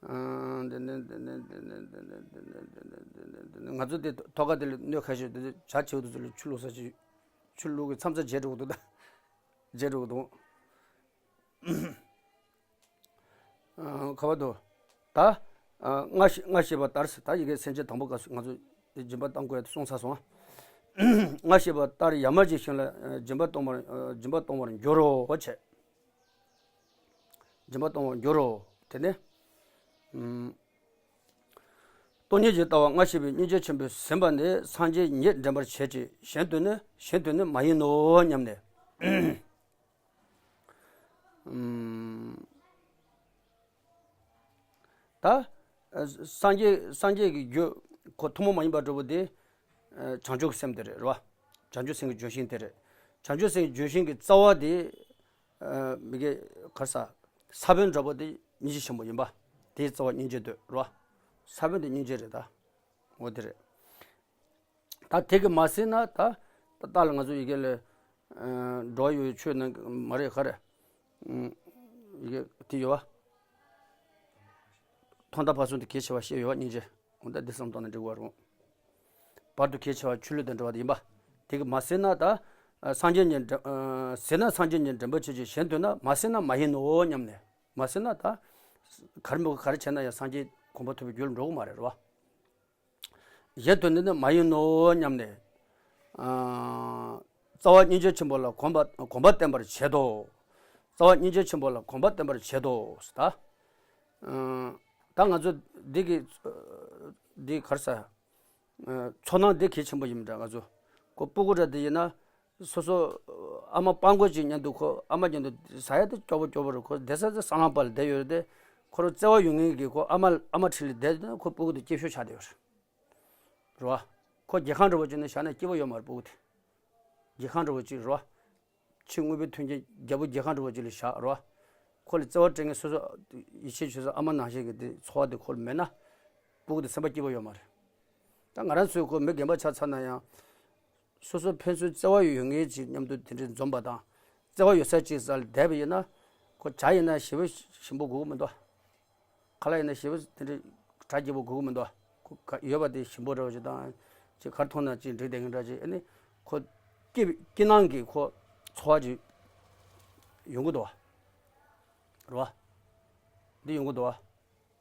ཨང་། དེ་ནས་དེ་ནས་དེ་ནས་དེ་ནས་དེ་ནས་དེ་ནས་དེ་ནས་ང་ཚོ་དེ་ཐོག་ཁ་དེ་ལ་གནོད་ཁ་ཤས་དེ་བྱ་བྱེའུ་དེ་ཚོ་ལ་ཆུ་བླུགས་ས་ཅིག་ཆུ་བླུགས་གི་མཚམས་མཚམས་བརྗེད་འགྲོ་གི་འདུག་ད། བརྗེད་འགྲོ་གི་འདུག་ཨ། ག་བ་དུ། ད། ཨ། སྔར་བཤད་སྔར་བཤད་པ་ལྟར་ཟེར། ད་ཡི་གེ་སེམས་ཅན་དང་པོ་སྐབས་སུ་ང་ཚོ་དེ་སྦྱིན་པ་གཏང་དགོས་ཡ་དེ་གསུངས་ཚར་སོང་ཨ། སྔར་བཤད་པ་ལྟར་ཡ་མ་བྱས་ཤིང་ལ་སྦྱིན་པ་གཏོང་བར་སྦྱིན་པ་གཏོང་བར་འགྱུར་རོ་བྱས། སྦྱིན་པ་གཏོང་བར་འགྱུར་རོ། དེ་ནས། ཨུམ། སྟོང་ཉིད་ཀྱི་ལྟ་བ་སྔར་བཤད་པའི་སྙིང་རྗེ་ཆེན་པོས་ཟིན་པ་ནི་སངས་རྒྱས་ཉིད་འདྲེན་པར་བྱེད་ཅིང་གཞན་དོན་ནི་གཞན་དོན་ནི་མ་ཡིན་ནོ་སྙམ་ནས། ཨུམ། ད། ཨ། སངས་རྒྱས་སངས་རྒྱས་ཀྱི་རྒྱུ་ཁོ་ཐུན་མོང་མ་ཡིན་པ་འདྲ་བོ་དེ། ཨ། བྱང་ཆུབ་ཀྱི་སེམས་དེ་རེད་རོ། བྱང་ཆུབ་སེམས་ཀྱི་ལྗོན་ཤིང་དེ་རེད། བྱང་ཆུབ་སེམས་ཀྱི་ལྗོན་ཤིང་གི་རྩ་བ་དེ། ཨ། མི་དགེ་གར་ས། ས་བོན་འདྲ་བོ་དེ་སྙིང་རྗེ་ཆེན་པོ་ཡིན་པ། དེའི་རྩ་བ་སྙིང་རྗེ་འདོད་རོ། ས་བོན་དེ་སྙིང་རྗེ་རེད་ད། འོ་དེ་རེད། ད་དེ་གི་མ་ཟིན་ན་ད། ད་ལྟ་ལ་ང་ཚོ་ཡི་གེ་ལ། ཨ། འགྲོ་བ་ཡོད་ཆོས་རྣམས་མ་རེད་ག་རེ། ཨུམ། ཡི་གེ་དེ་ཡོད་བ། ཐོག་མཐའ་བར་གསུམ་དུ་གལ་ཆེ་བ་བཤད་ཡོད་བ་སྙིང་རྗེ། འོ་ད་འདི་བསམ་བཏང་ན་འགྲིག་པ་རུང་། བར་དུ་གལ་ཆེ་བ་ཆོས་ལུགས་དང་འབྲེལ་བ་དེ་ཡིན་པ། དེ་གི་མ་ཟིན་ན་ད། ཨ། སངས་རྒྱས་ཉིད་འདྲེན། ཨ། ཟིན་ན་སངས་རྒྱས་ཉིད་འདྲེན་པར་བྱེད་ཅིང་གཞན་དོན་ན་མ་ཟིན་ན་མ་ཡིན་ནོ་སྙམ་ནས། མ་ཟིན་ན་ད། ག་རེ་མི་དགོས་ག་རེ་བྱས་ན་ཡང་སངས་རྒྱས་གོ་འཕང་ཐོབ་པའི་རྒྱུ་ལ་འགྲོ་གི་མ་རེད་རོ། གཞན་དོན་ནི་མ་ཡིན་ནོ་སྙམ་ནས། ཨ། རྩ་བ་སྙིང་རྗེ་ཆེན་པོ་ལ་གོམས་པ་གོམས་པ་བརྟན་པར་བྱེད་དོ། རྩ་བ་སྙིང་རྗེ་ཆེན་པོ་ལ་གོམས་པ་བརྟན་པར་བྱེད་དོ་ཟེར་ད། ཨ། ད་ང་ཚོ་འདི་གི་འདི་གར་ས། ཨ། ཚོར་སྣང་འདི་གལ་ཆེན་པོ་ཡིན་འདྲ་ང་ཚོ། ཁོ་སྤུ་གུ་འདྲ་འདི་ཡིན་ན། སོ་སོ། ཨ་མ་སྤྲང་པོ་ཅིག་མཉམ་དུ་ཁོ་ཨ་མ་མཉམ་དུ་ཟ་ཡ་དེ་སྐྱོ་པོ་སྐྱོ་པོ་རེད། ཁོ་བསྡད་ས་དེ་སྲང་ལམ་པ་ལ་བསྡད་ཡོད་རེད་དེ། ཁོ་རང་བརྩེ་བ་ཡོད་མཁན་གྱི་ཁོ་ཨ་མ་ཨ་མ་འཁྲིས་ལ་བསྡད་ན་ཁོ་སྤུ་གུ་དེ་སྐྱིད་ཤོས་ཆགས་བསྡད་ཡོད་རེད། རེད་བ། ཁོ་རྒྱལ་ཁང་འདྲ་བོ་ཅིག་ནང་བཞག་ན་སྐྱིད་པོ་ཡོད་མ་རེད་སྤུ་གུ་དེ། རྒྱལ་ཁང་འདྲ་བོ་ཅིག་རེད་བ། ཕྱི་དངོས་པོའི་མཐུན་རྐྱེན་རྒྱལ་པོ་རྒྱལ་ཁང་འདྲ་བོ་ཅིག་ལ་བཞག་རེད་བ། ཁོ་ལ་བརྩེ་བ་སྤྲད་མཁན་སོ་སོ། ཡིད་ཆེས་བྱེད་ས་ཨ་མ་ནང་བཞིན་གྱི་དེ་ཚོར་བ་དེ་ཁོ་ལ་མེད་ན། སྤུ་གུ་དེ་སེམས་པ་སྐྱིད་པོ་ཡོད་མ་རེད། ད་ང་རང་ཚོའི་ཁོ་མི་རྒན་པ་ཆགས་ཚར་ན་ཡང་། སོ་སོ་ཕན་ཚུན་བརྩེ་བ་ཡོད་མཁན་ཅིག་མཉམ་དུ་དེ་འདྲའི་འཛོམས་པ་དང་། བརྩེ་བ་ཡོད་ས་ཅིག་ས་ལ་བསྡད་པ་ཡིན་ན། ཁོ་བྱ་ཡིན་ན་ཞེ་པོ་ཞིམ་པོ་དགོས་ཀྱི་མི་འདུག་ཁ་ལག་ཡིན་ན་ཞེ་པོ་དེ་འདྲའི་གྲ་རྒྱས་པོ་དགོས་ཀྱི་མི་འདུག་ཁོ་ག་ཡོད་པ་དེ་ཞིམ་པོ་འདྲ་བོ་ཅིག་དང་། ཅིག་གར་མཐོང་ན་ཅིག་འགྲིག་བསྡད་མཁན་འདྲ་ཅིག་ཨ་ནི། ཁོ་སྐྱིད་སྐྱིད་སྣང་གི་ཁོ་ཚོར་བ་ཅིག་ཡོང་གི་འདུག་བ། རེད་བ། འདི་ཡོང་གི་འདུག་བ།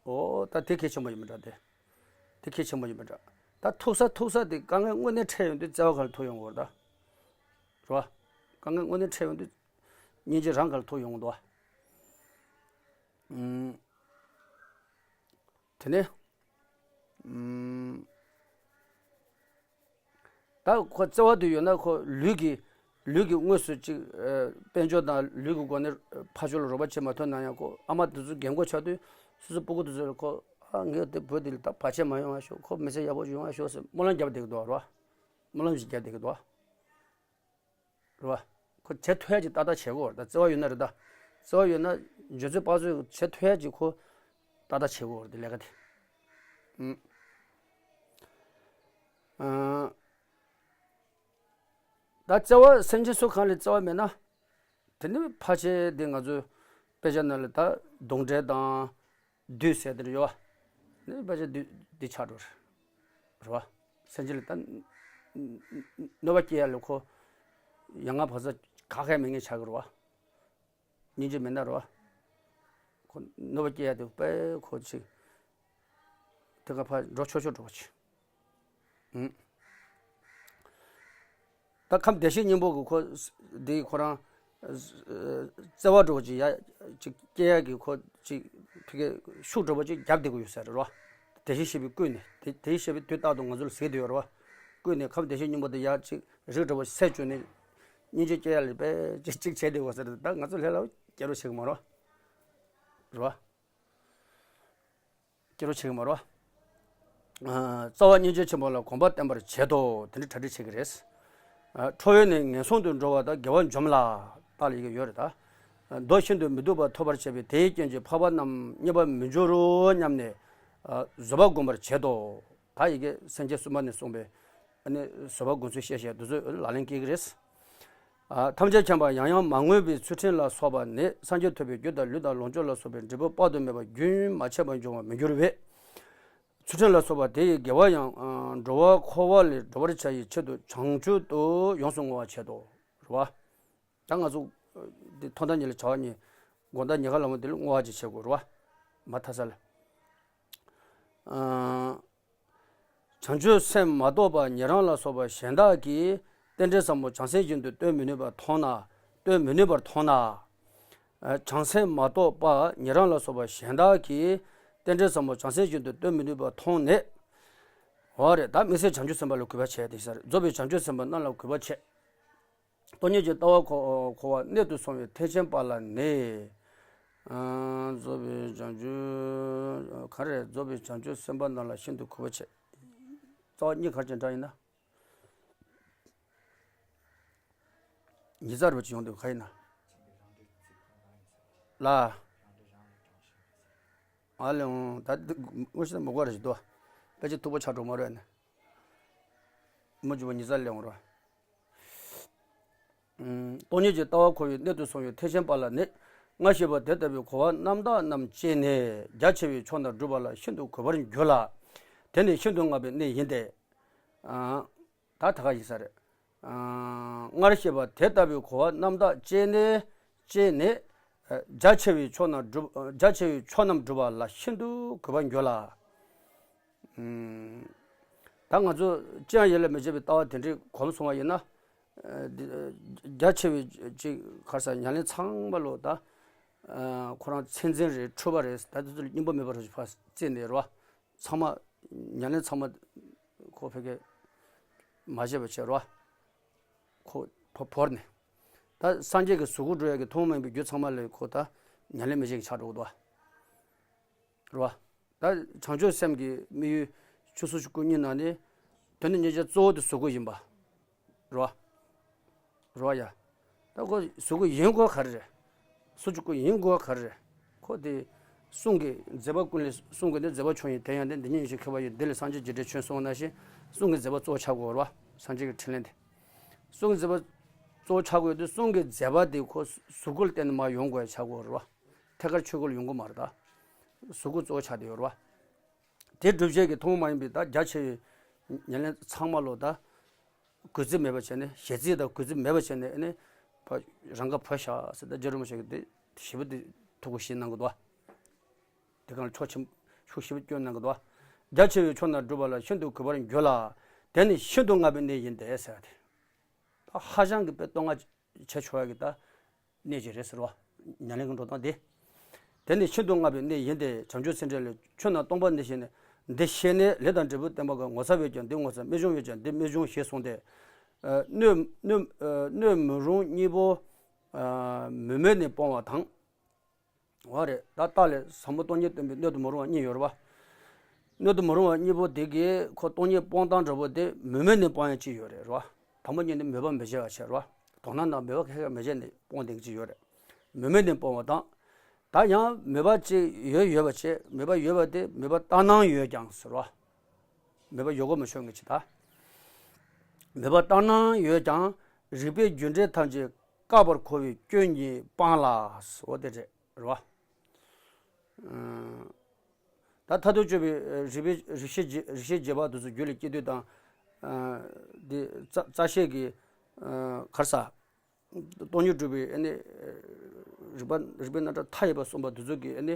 ཨོ་ད་དེ་གལ་ཆེན་པོ་ཡིན་པ་འདྲ་དེ། དེ་གལ་ཆེན་པོ་ཡིན་པ་འདྲ། ད་ཐུག་ས་ཐུག་ས་དེ་དཀའ་ངལ་དངོས་གནས་འཕྲད་ཡོང་དུས་བརྩེ་བ་ག་ལ་ཐུག་ཡོང་གི་རེད་ད། རེད་བ། དཀའ་ངལ་དངོས་གནས་འཕྲད་ཡོང་དུས། སྙིང་རྗེ་རང་ག་ལ་ཐུག་ཡོང་གི་འདུག་བ། ཨུམ། དེ་ནས། ཨུམ། ད་ཁོ་བརྩེ་བ་དེ་ཡོད་ན་ཁོ་ལུས་ཀྱི་ལུས་ཀྱི་དངོས་སུ་ཅིག་ཨ། དཔལ་འབྱོར་དང་ལུས་ཀྱི་སྒོ་ནས་ཕ་ཆོས་ལ་རོགས་པ་བྱེད་མ་ཐུབ་ན་ཡང་ཁོ་ཨ་མ་དེ་ཚོ་རྒན་གོག་ཆགས་དུས་སོ་སོ་སྤུ་གུ་དེ་ཚོ་ལ་ཁོ་ཨ་ངས་དེ་བུ་དེ་ལ་ད་བར་ཆད་མ་ཡོང་བ་ཤོག་ཁོ་མི་ཚེ་ཡག་པོ་ཡོང་བ་ཤོག་ཟེར་སྨོན་ལམ་རྒྱབ་བསྡད་ཀྱི་འདུག་རེད་བ། སྨོན་ལམ་ཞིག་རྒྱབ་བསྡད་ཀྱི་འདུག་བ། རེད་བ། ཁོ་བྱེད་ཐུབ་ཡ་ཅིག་ཏག་ཏག་བྱེད་དགོས་རེད་ད་བརྩེ་བ་ཡོད་ན་རེད་ད། བརྩེ་བ་ཡོད་ན་འཇོན་ཚོད་དཔག་ཚོད་བྱེད་ཐུབ་ཡ་ཅིག་ཁོ་ཏག་ཏག་བྱེད་དགོས་རེད་དེ་ལས་ཀ་དེ། ཨུམ། ཨ། ད་བརྩེ་བ་སེམས་ཅན་སུ་གང་ལ་བརྩེ་བ་མེད་ན། དེ་ནི་ཕལ་ཆེར་དེ་ང་ཚོའི་དཔེ་ཆ་ནང་ལ་ད་གདོན་འདྲེ་དང་། བདུད་ཟེར་དེ་ཡོད་བ། ནི་དཔེ་ཆ་བདུད་འདི་ཆགས་འགྲོ་རེད་བ། སེམས་ཅན་ལ་ད་གནོད་པ་སྐྱེལ་ཡ་ལ་ཁོ་ཡ་ང་བག་ཚ་ག་གེ་མེད་མཁན་ཆགས་ཀྱི་རེད་བ། སྙིང་རྗེ་མེད་ན་རེད་བ། ཁོ་གནོད་པ་སྐྱེལ་ཡ་དེ་དཔེ་ཁོ་ཅིག་དེ་ག་ཕར་འགྲོ་ཆོག་ཆོག་འགྲོ་བ་ཅིག་ཨུམ། ད་ཁམས་བདེ་གཤེགས་སྙིང་པོ་གི་ཁོ་འདི་ཁོ་རང་བརྩེ་བ་འགྲོ་བ་ཅིག་ཡ་ཅིག་སྐྱེ་ཡ་གི་ཁོ་ ཅིག་ཕ་གི་ཤུགས་འདྲ་པོ་ཅིག་རྒྱབ་བསྡད་ཀྱི་ཡོད་ས་རེད་རོ། བདེ་གཤེགས་ཞེས་པའི་སྐུ་ནི་དེ་བདེ་གཤེགས་ཞེས་པའི་དུས་རྟག་ཏུ་ང་ཚོ་ལ་གཟིགས་བསྡད་ཡོད་རེད་བ། སྐུ་ནི་ཁམས་བདེ་གཤེགས་སྙིང་པོ་དེ་ཡར་ཅིག་རིགས་འདྲ་པོ་ཟས་བཅུག་ནས་སྙིང་རྗེ་སྐྱེ་ཡ་ལ་དཔེ་ཅིག་ཅིག་བྱས་བསྡད་ཡོད་ས་རེད། ད་ང་ཚོ་ལྷ་ལ་སྐྱེ་རོགས་བྱེད་ཀྱི་མ་རེད་བ། རེད་བ། སྐྱེ་རོགས་བྱེད་ཀྱི་མ་རེད་བ། ཨ། རྩ་བ་སྙིང་རྗེ་ཆེན་པོ་ལ་གོམས་པ་བརྟན་པར་བྱེད་དོ། དེ་འདྲ་གྲ་སྒྲིག་བྱེད་ཀྱི་རེད། ཨ། ཁྲོ་བས་ནི་ངན་སོང་དུ་འགྲོ་བ་དང་དགེ་བ་འཇོམས་ལ། ལྟ་ལ་ཡི་གེ་ཡོད་རེད་ད། མདོ་ཤིན་ཏུ་མི་སྡུག་པ་ཐོབ་པར་བྱེད་པའི་དེའི་རྐྱེན་གྱིས་འཕགས་པ་རྣམས་རྙེད་པར་མི་འགྱུར་རོ་སྙམ་ནས། ཨ། བཟོད་པ་བསྒོམ་པར་བྱེད་དོ། ད་ཡི་གེ་སེམས་བསྐྱེད་གསུམ་པ་ནས་གསུངས་པའི་ཨ་ནི་བཟོད་པ་བསྒོམ་ཚུལ་བཤད་བཤད་དུས་ཚོད་ལག་ལེན་སྐྱེལ་གྱི་རེད། ཨ། ཐམས་ཅད་མཁྱེན་པ་ཡང་ཡང་མ་བསྔོས་པའི་ཚུལ་ཁྲིམས་ལ་སོགས་པ་ནི་སངས་རྒྱས་ཐོབ་པའི་རྒྱུ་དང་ལུས་དང་ལོངས་སྤྱོད་ལ་སོགས་པའི་འབྲས་བུ་དཔག་ཏུ་མེད་པ་རྒྱུན་མ་ཆད་པར་འབྱུང་བར་མི་འགྱུར་བས། ཚུལ་ཁྲིམས་ལ་སོགས་པ་དེ་ཡི་དགེ་བ་ཡང་། ཨ། འགྲོ་བ་འཁོར་བ་ལས་སྒྲོལ་བར་བྱ་ཡི་ཆེད་དུ་བྱང་ཆུབ་ཏུ་ཡོངས་སུ་བསྔོ་བར་བྱེད་དོ། རེད་བ། ད་ང་ཚོ་འདི་ཐོག་མཐའ་གཉིས་ལ་བྱ་བ་གཉིས། དགོང་དག་ཉལ་ཁ་ལ་མོ་འདི་ལ་བསྔོ་བ་ཅིག་བྱེད་དགོས་རེད་བ། མ་མཐའ་ས་ལ། ཨ། བྱང་ཆུབ་སེམས་མ་གཏོགས་པ་ཉན་རང་ལ་སོགས་པ་གཞན་དག་གིས་རྟེན་འབྲེལ་ཟབ་མོ་བྱང་སེམས་བཞིན་དུ་སྟོན་མི་ནུས་པར་མཐོང་ན། སྟོན་མི་ནུས་པར་མཐོང་ན། ཨ། བྱང་སེམས་མ་གཏོགས་པ་ཉན་རང་ལ་སོགས་པ་གཞན་དག་གིས་རྟེན་འབྲེལ་ཟབ་མོ་བྱང་སེམས་བཞིན་དུ་སྟོན་མི་ནུས་པར་མཐོང་ནས། འོ་རེད། ད་དམིགས་བསལ་བྱང་ཆུབ་སེམས་དཔའ་ལ་གུས་པ་བྱས་ཏེ་ས་རེད། རྫོགས་པའི་བྱང་ཆུབ་སེམས་དཔའ་རྣམས་ལ་གུས་པ་བྱས། སྟོང་ཉིད་ཀྱི་ལྟ་བ་གོ་གོ་བ་གནད་དུ་སོང་བའི་ཐེག་ཆེན་པ་ལ་ནི། ཨ། རྫོགས་པའི་བྱང་ཆུབ་ག་རེ། རྫོགས་པའི་བྱང་ཆུབ་སེམས་དཔའ་རྣམས་ལ་ཤིན་ཏུ་གུས་པ་བྱེད། རྩ་བ་གཉིས་ག་རེ་བྱས་འདྲ་ཡིན་ན། ཉི་ཚ་རུ་ཅི་ཡོང་དུས་ག་ཡིན་ན། ལ། ཨ་ལེ་འོང་། ད་འདི་དངོས་གཞི་ནས་མི་གོ་ར་ཞིག་འདུག་དཔེ་ཆ་མཐུག་པོ་ཆགས་འགྲོ་མ་རེད་ནས། མ་འཇུ་བ་ཉི་ཚ་ལེ་འོང་ར། སྟོང་ཉིད་ཀྱི་ལྟ་བ་གོ་བའི་གནད་དུ་སོང་བའི་ཐེག་ཆེན་པ་ལ་ནི། སྔར་བཤད་པ་དེ་ལྟ་བུའི་གོ་བ་རྣམ་དག་རྣམས་སྐྱེས་ནས་རྒྱ་ཆེ་བའི་ཕྱོགས་རྣམས་བསྒྲུབ་པ་ལ་ཤིན་ཏུ་གུས་པར་འགྱུར་ལ། དེ་ནི་ཤིན་ཏུ་བསྔགས་པའི་གནས་ཡིན་ཏེ། ཨ། ད་ད་ག་ཡིན་ས་རེད། ཨ། སྔར་བཤད་པ་དེ་ལྟ་བུའི་གོ་བ་རྣམ་དག་སྐྱེས་ནས་སྐྱེས་ནས། ཨ། རྒྱ་ཆེ་བའི་ཕྱོགས་རྣམས་བསྒྲུབ། རྒྱ་ཆེ་བའི་ཕྱོགས་རྣམས་བསྒྲུབ་པ་ལ་ཤིན་ཏུ་གུས་པར་འགྱུར་ལ། ཨུམ། ད་ང་ཚོ་ཅི་ཡང་ཡིད་ལ་མི་བྱེད་པའི་ལྟ་བ་དེ་འདྲའི་གོམས་སོང་བ་ཡིན་ན། ཨ། འདི་རྒྱ་ཆེ་བའི་ཅིག་ག་རེ་ཟེར། ཉམས་ལེན་ཚང་མ་ལོ་ད། ཨ། ཁོ་རང་མཚན་འཛིན་རེད། འཁྲུལ་པ་རེད། ད་དེ་ཚོ་ལ་སྙིང་པོ་མེད་པ་རུ་ཕར་བརྩིས་ནས་རེད་བ། ཚང་མ་ཉམས་ལེན་ཚང་མ་ཁོ་ཕ་གི་མ་བྱས་པ་བྱས་རེད་བ། ཁོ་བོ་བོར་ནས། ད་སངས་རྒྱས་ཀྱི་གཟུགས་སྐུ་འགྲུབ་ཡག་གི་ཐུན་མོང་མ་ཡིན་པའི་རྒྱུ་ཚང་མ་ལ་ཁོ་ད་ཉམས་ལེན་མི་བྱེད་ཀྱི་ཆགས་འགྲོ་གི་འདུག་བ། རེད་བ། ད་བྱང་ཆུབ་སེམས་ཀྱི་དམིགས་ཡུལ་ཆོས་སུ་སྐུ་གཉིས་ནང་ནས་དོན་དུ་གཉེར་བྱ་གཙོ་བོ་དེ་གཟུགས་སྐུ་ཡིན་པ། རེད་བ། རེད་བ་ཡ། ད་ཁོ་གཟུགས་སྐུ་ཡིན་དགོས་ག་རེ་རེད། སུ་ཅིག་སྐུ་ཡིན་དགོས་ག་རེ་རེད། ཁོ་དེ་གསུང་གི་མཛད་པ་ཀུན་ལས་གསུང་གི་ནི་མཛད་པ་ཆུང་ཡིན། དེ་ཡང་དེ་འདི་ཉིད་ཡེ་ཤེས་མཁས་པ་ཡི། འདི་ལས་སངས་རྒྱས་རྒྱས་འབྲིང་ཆོས་གསུངས་པ་ནང་བཞིན་གསུང་གི་མཛད་པ་གཙོ་བོ་ཆགས་དགོས་རེད་བ། སངས་རྒྱས་ཀྱི་ཕྲིན་ལས་དེ། གསུང་གི་མཛད་པ་གཙོ་བོ་ཆགས་དགོས་དུས་གསུང་གི་མཛད་པ་དེ་ཁོ་གཟུགས་སྐུ་ལ་བརྟེན་ནས་མར་ཡོང་དགོས་ཆགས་དགོས་རེད་བ། ཐད་ཀར་ཆོས་སྐུ་ལ་ཡོང་གི་མ་རེད་ད། གཟུགས་སྐུ་གཙོ་བོ་ཆགས་བསྡད་ཡོད་རེད་བ། དེ་སྒྲུབ་བྱེད་ཀྱི་ཐུན་མོང་མ་ཡིན་པའི་ད་རྒྱ་ཆེ་བའི་ཉམས་ལེན་ཚང་མ་ལོ་ད། གུས་བརྩི་མེད་པ་བྱས་ནས། ཞེ་བརྩི་དང་གུས་བརྩི་མེད་པ་བྱས་ནས་ཨ་ནི། ཕ་རང་ཁ་བོ་བཞག་ཟེར། ད་རྗེ་རིན་པོ་ཆེ་གིས་དེ་ཞེ་པོ་དེ་ཐུགས་ཁུར་བཞེས་གནང་གི་འདུག་བ། དེ་གང་ལ་ཕྱོགས་ཆེན་ཤུགས་ཞེ་པོ་བསྐྱོན་གནང་གི་འདུག་བ། རྒྱ་ཆེ་བའི་ཕྱོགས་རྣམས་བསྒྲུབ་པ་ལ་ཤིན་ཏུ་གུས་པར་འགྱུར་ལ། དེ་ནི་ཤིན་ཏུ་བསྔགས་པའི་གནས་ཡིན་ཏེ་ཟེར་བ་དེ། ད་ཧ་ཅང་གི་དཔེ་བསྟོད་བསྔགས་བྱེད་ཆོག་ཡག་གི་ད་གནས་ཅིག་རེད་ཟེར་བ། ཉམས་ལེན་གྱི་འགྲོ་སྟངས་དེ། དེ་ནི་ཤིན་ཏུ་བསྔགས་པའི་གནས་ཡིན་ཏེ། བྱང་ཆུབ་སེམས་འགྲེལ་ལས། ཆོས་རྣམས་སྟོང་པ་འདི་ཤེས་ནས། འདི་ཤེས་ནས་ལས་དང་འབྲས་བུ་བསྟན་པ་གང་། ངོ་ཚ་བས་ཀྱང་འདི་ངོ་ཚ། རྨད་བྱུང་བས་ཀྱང་འདི་རྨད་བྱུང་ཞེས་གསུངས་ཏེ། ཨ། སྣོད་སྣོད་ཨ། སྣོད་མུན་རུམ་གཉིས་པོ། ཨ། མུ་མེད་ནས་སྤོང་བ་དང་། འོ་རེད། ད་རྟགས་ལས་ཟབ་མོ་སྟོང་ཉིད་སྟོན་པའི་སྣོད་དུ་མ་རུང་བ་གཉིས་ཡོད་རེད་བ། སྣོད་དུ་མ་རུང་བ་གཉིས་པོ་དེ་གིས་ཁོ་སྟོང་ཉིད་སྤོང་སྟངས་འདྲ་པོ་དེ་མུ་མེད་ནས་སྤོང་ཡག་གཅིག་ཡོད་རེད་རོ། དང་པོ་ཉིད་ནས་མོས་པ་མི་བྱེད་པ་བྱེད་རོ། དོགས་སྣང་དང་མོས་པ་ཁ་ཁ་མི་བྱེད་ནས་སྤོང་བསྡད་ཀྱི་གཅིག་ཡོད་རེད། མུ་མེད་ནས་སྤོང་བ་དང་། ད་ཡང་མོས་པ་གཅིག་ཡོད་ཡོད་པ་བྱེད། མོས་པ་ཡོད་པ་དེ་མོས་པ་ལྟར་སྣང་ཡོད་ཀྱང་ཟེར་རོ། མོས་པ་ཡོད་དགོས་མི་ཆོག་ངེས་ཅི་ད། མོས་པ་ལྟར་སྣང་ཡོད་ཀྱང་རིགས་པའི་རྒྱུ་འབྲས་ཐམས་ཅད་བཀག་པར་གོ་བའི་སྐྱོན་གྱིས་སྤངས་ལ་ཟེར་བ་དེ་རེད། རེད་བ། ཨ། ད་མཐར་ཐུག་དཔྱོད་པའི་རིགས་པའི་རིགས་ཤེས་རྗེ་རིགས་ཤེས་རྗེ་འབངས་དེ་ཚོ་རྒྱུད་ལ་སྐྱེ་དུས་དང་། ཨ། འདི་རྩ་རྩ་ཤེས་ཀྱི། ཨ། ག་རེ་ཟ། སྟོང་ཉིད་སྒྲུབ་པའི་ཨ་ནི། རིགས་པ་རིགས་པའི་རྣམ་གྲངས་མཐའ་ཡས་པ་གསུངས་པ་དེ་ཚོ་གིས་ཨ་ནི།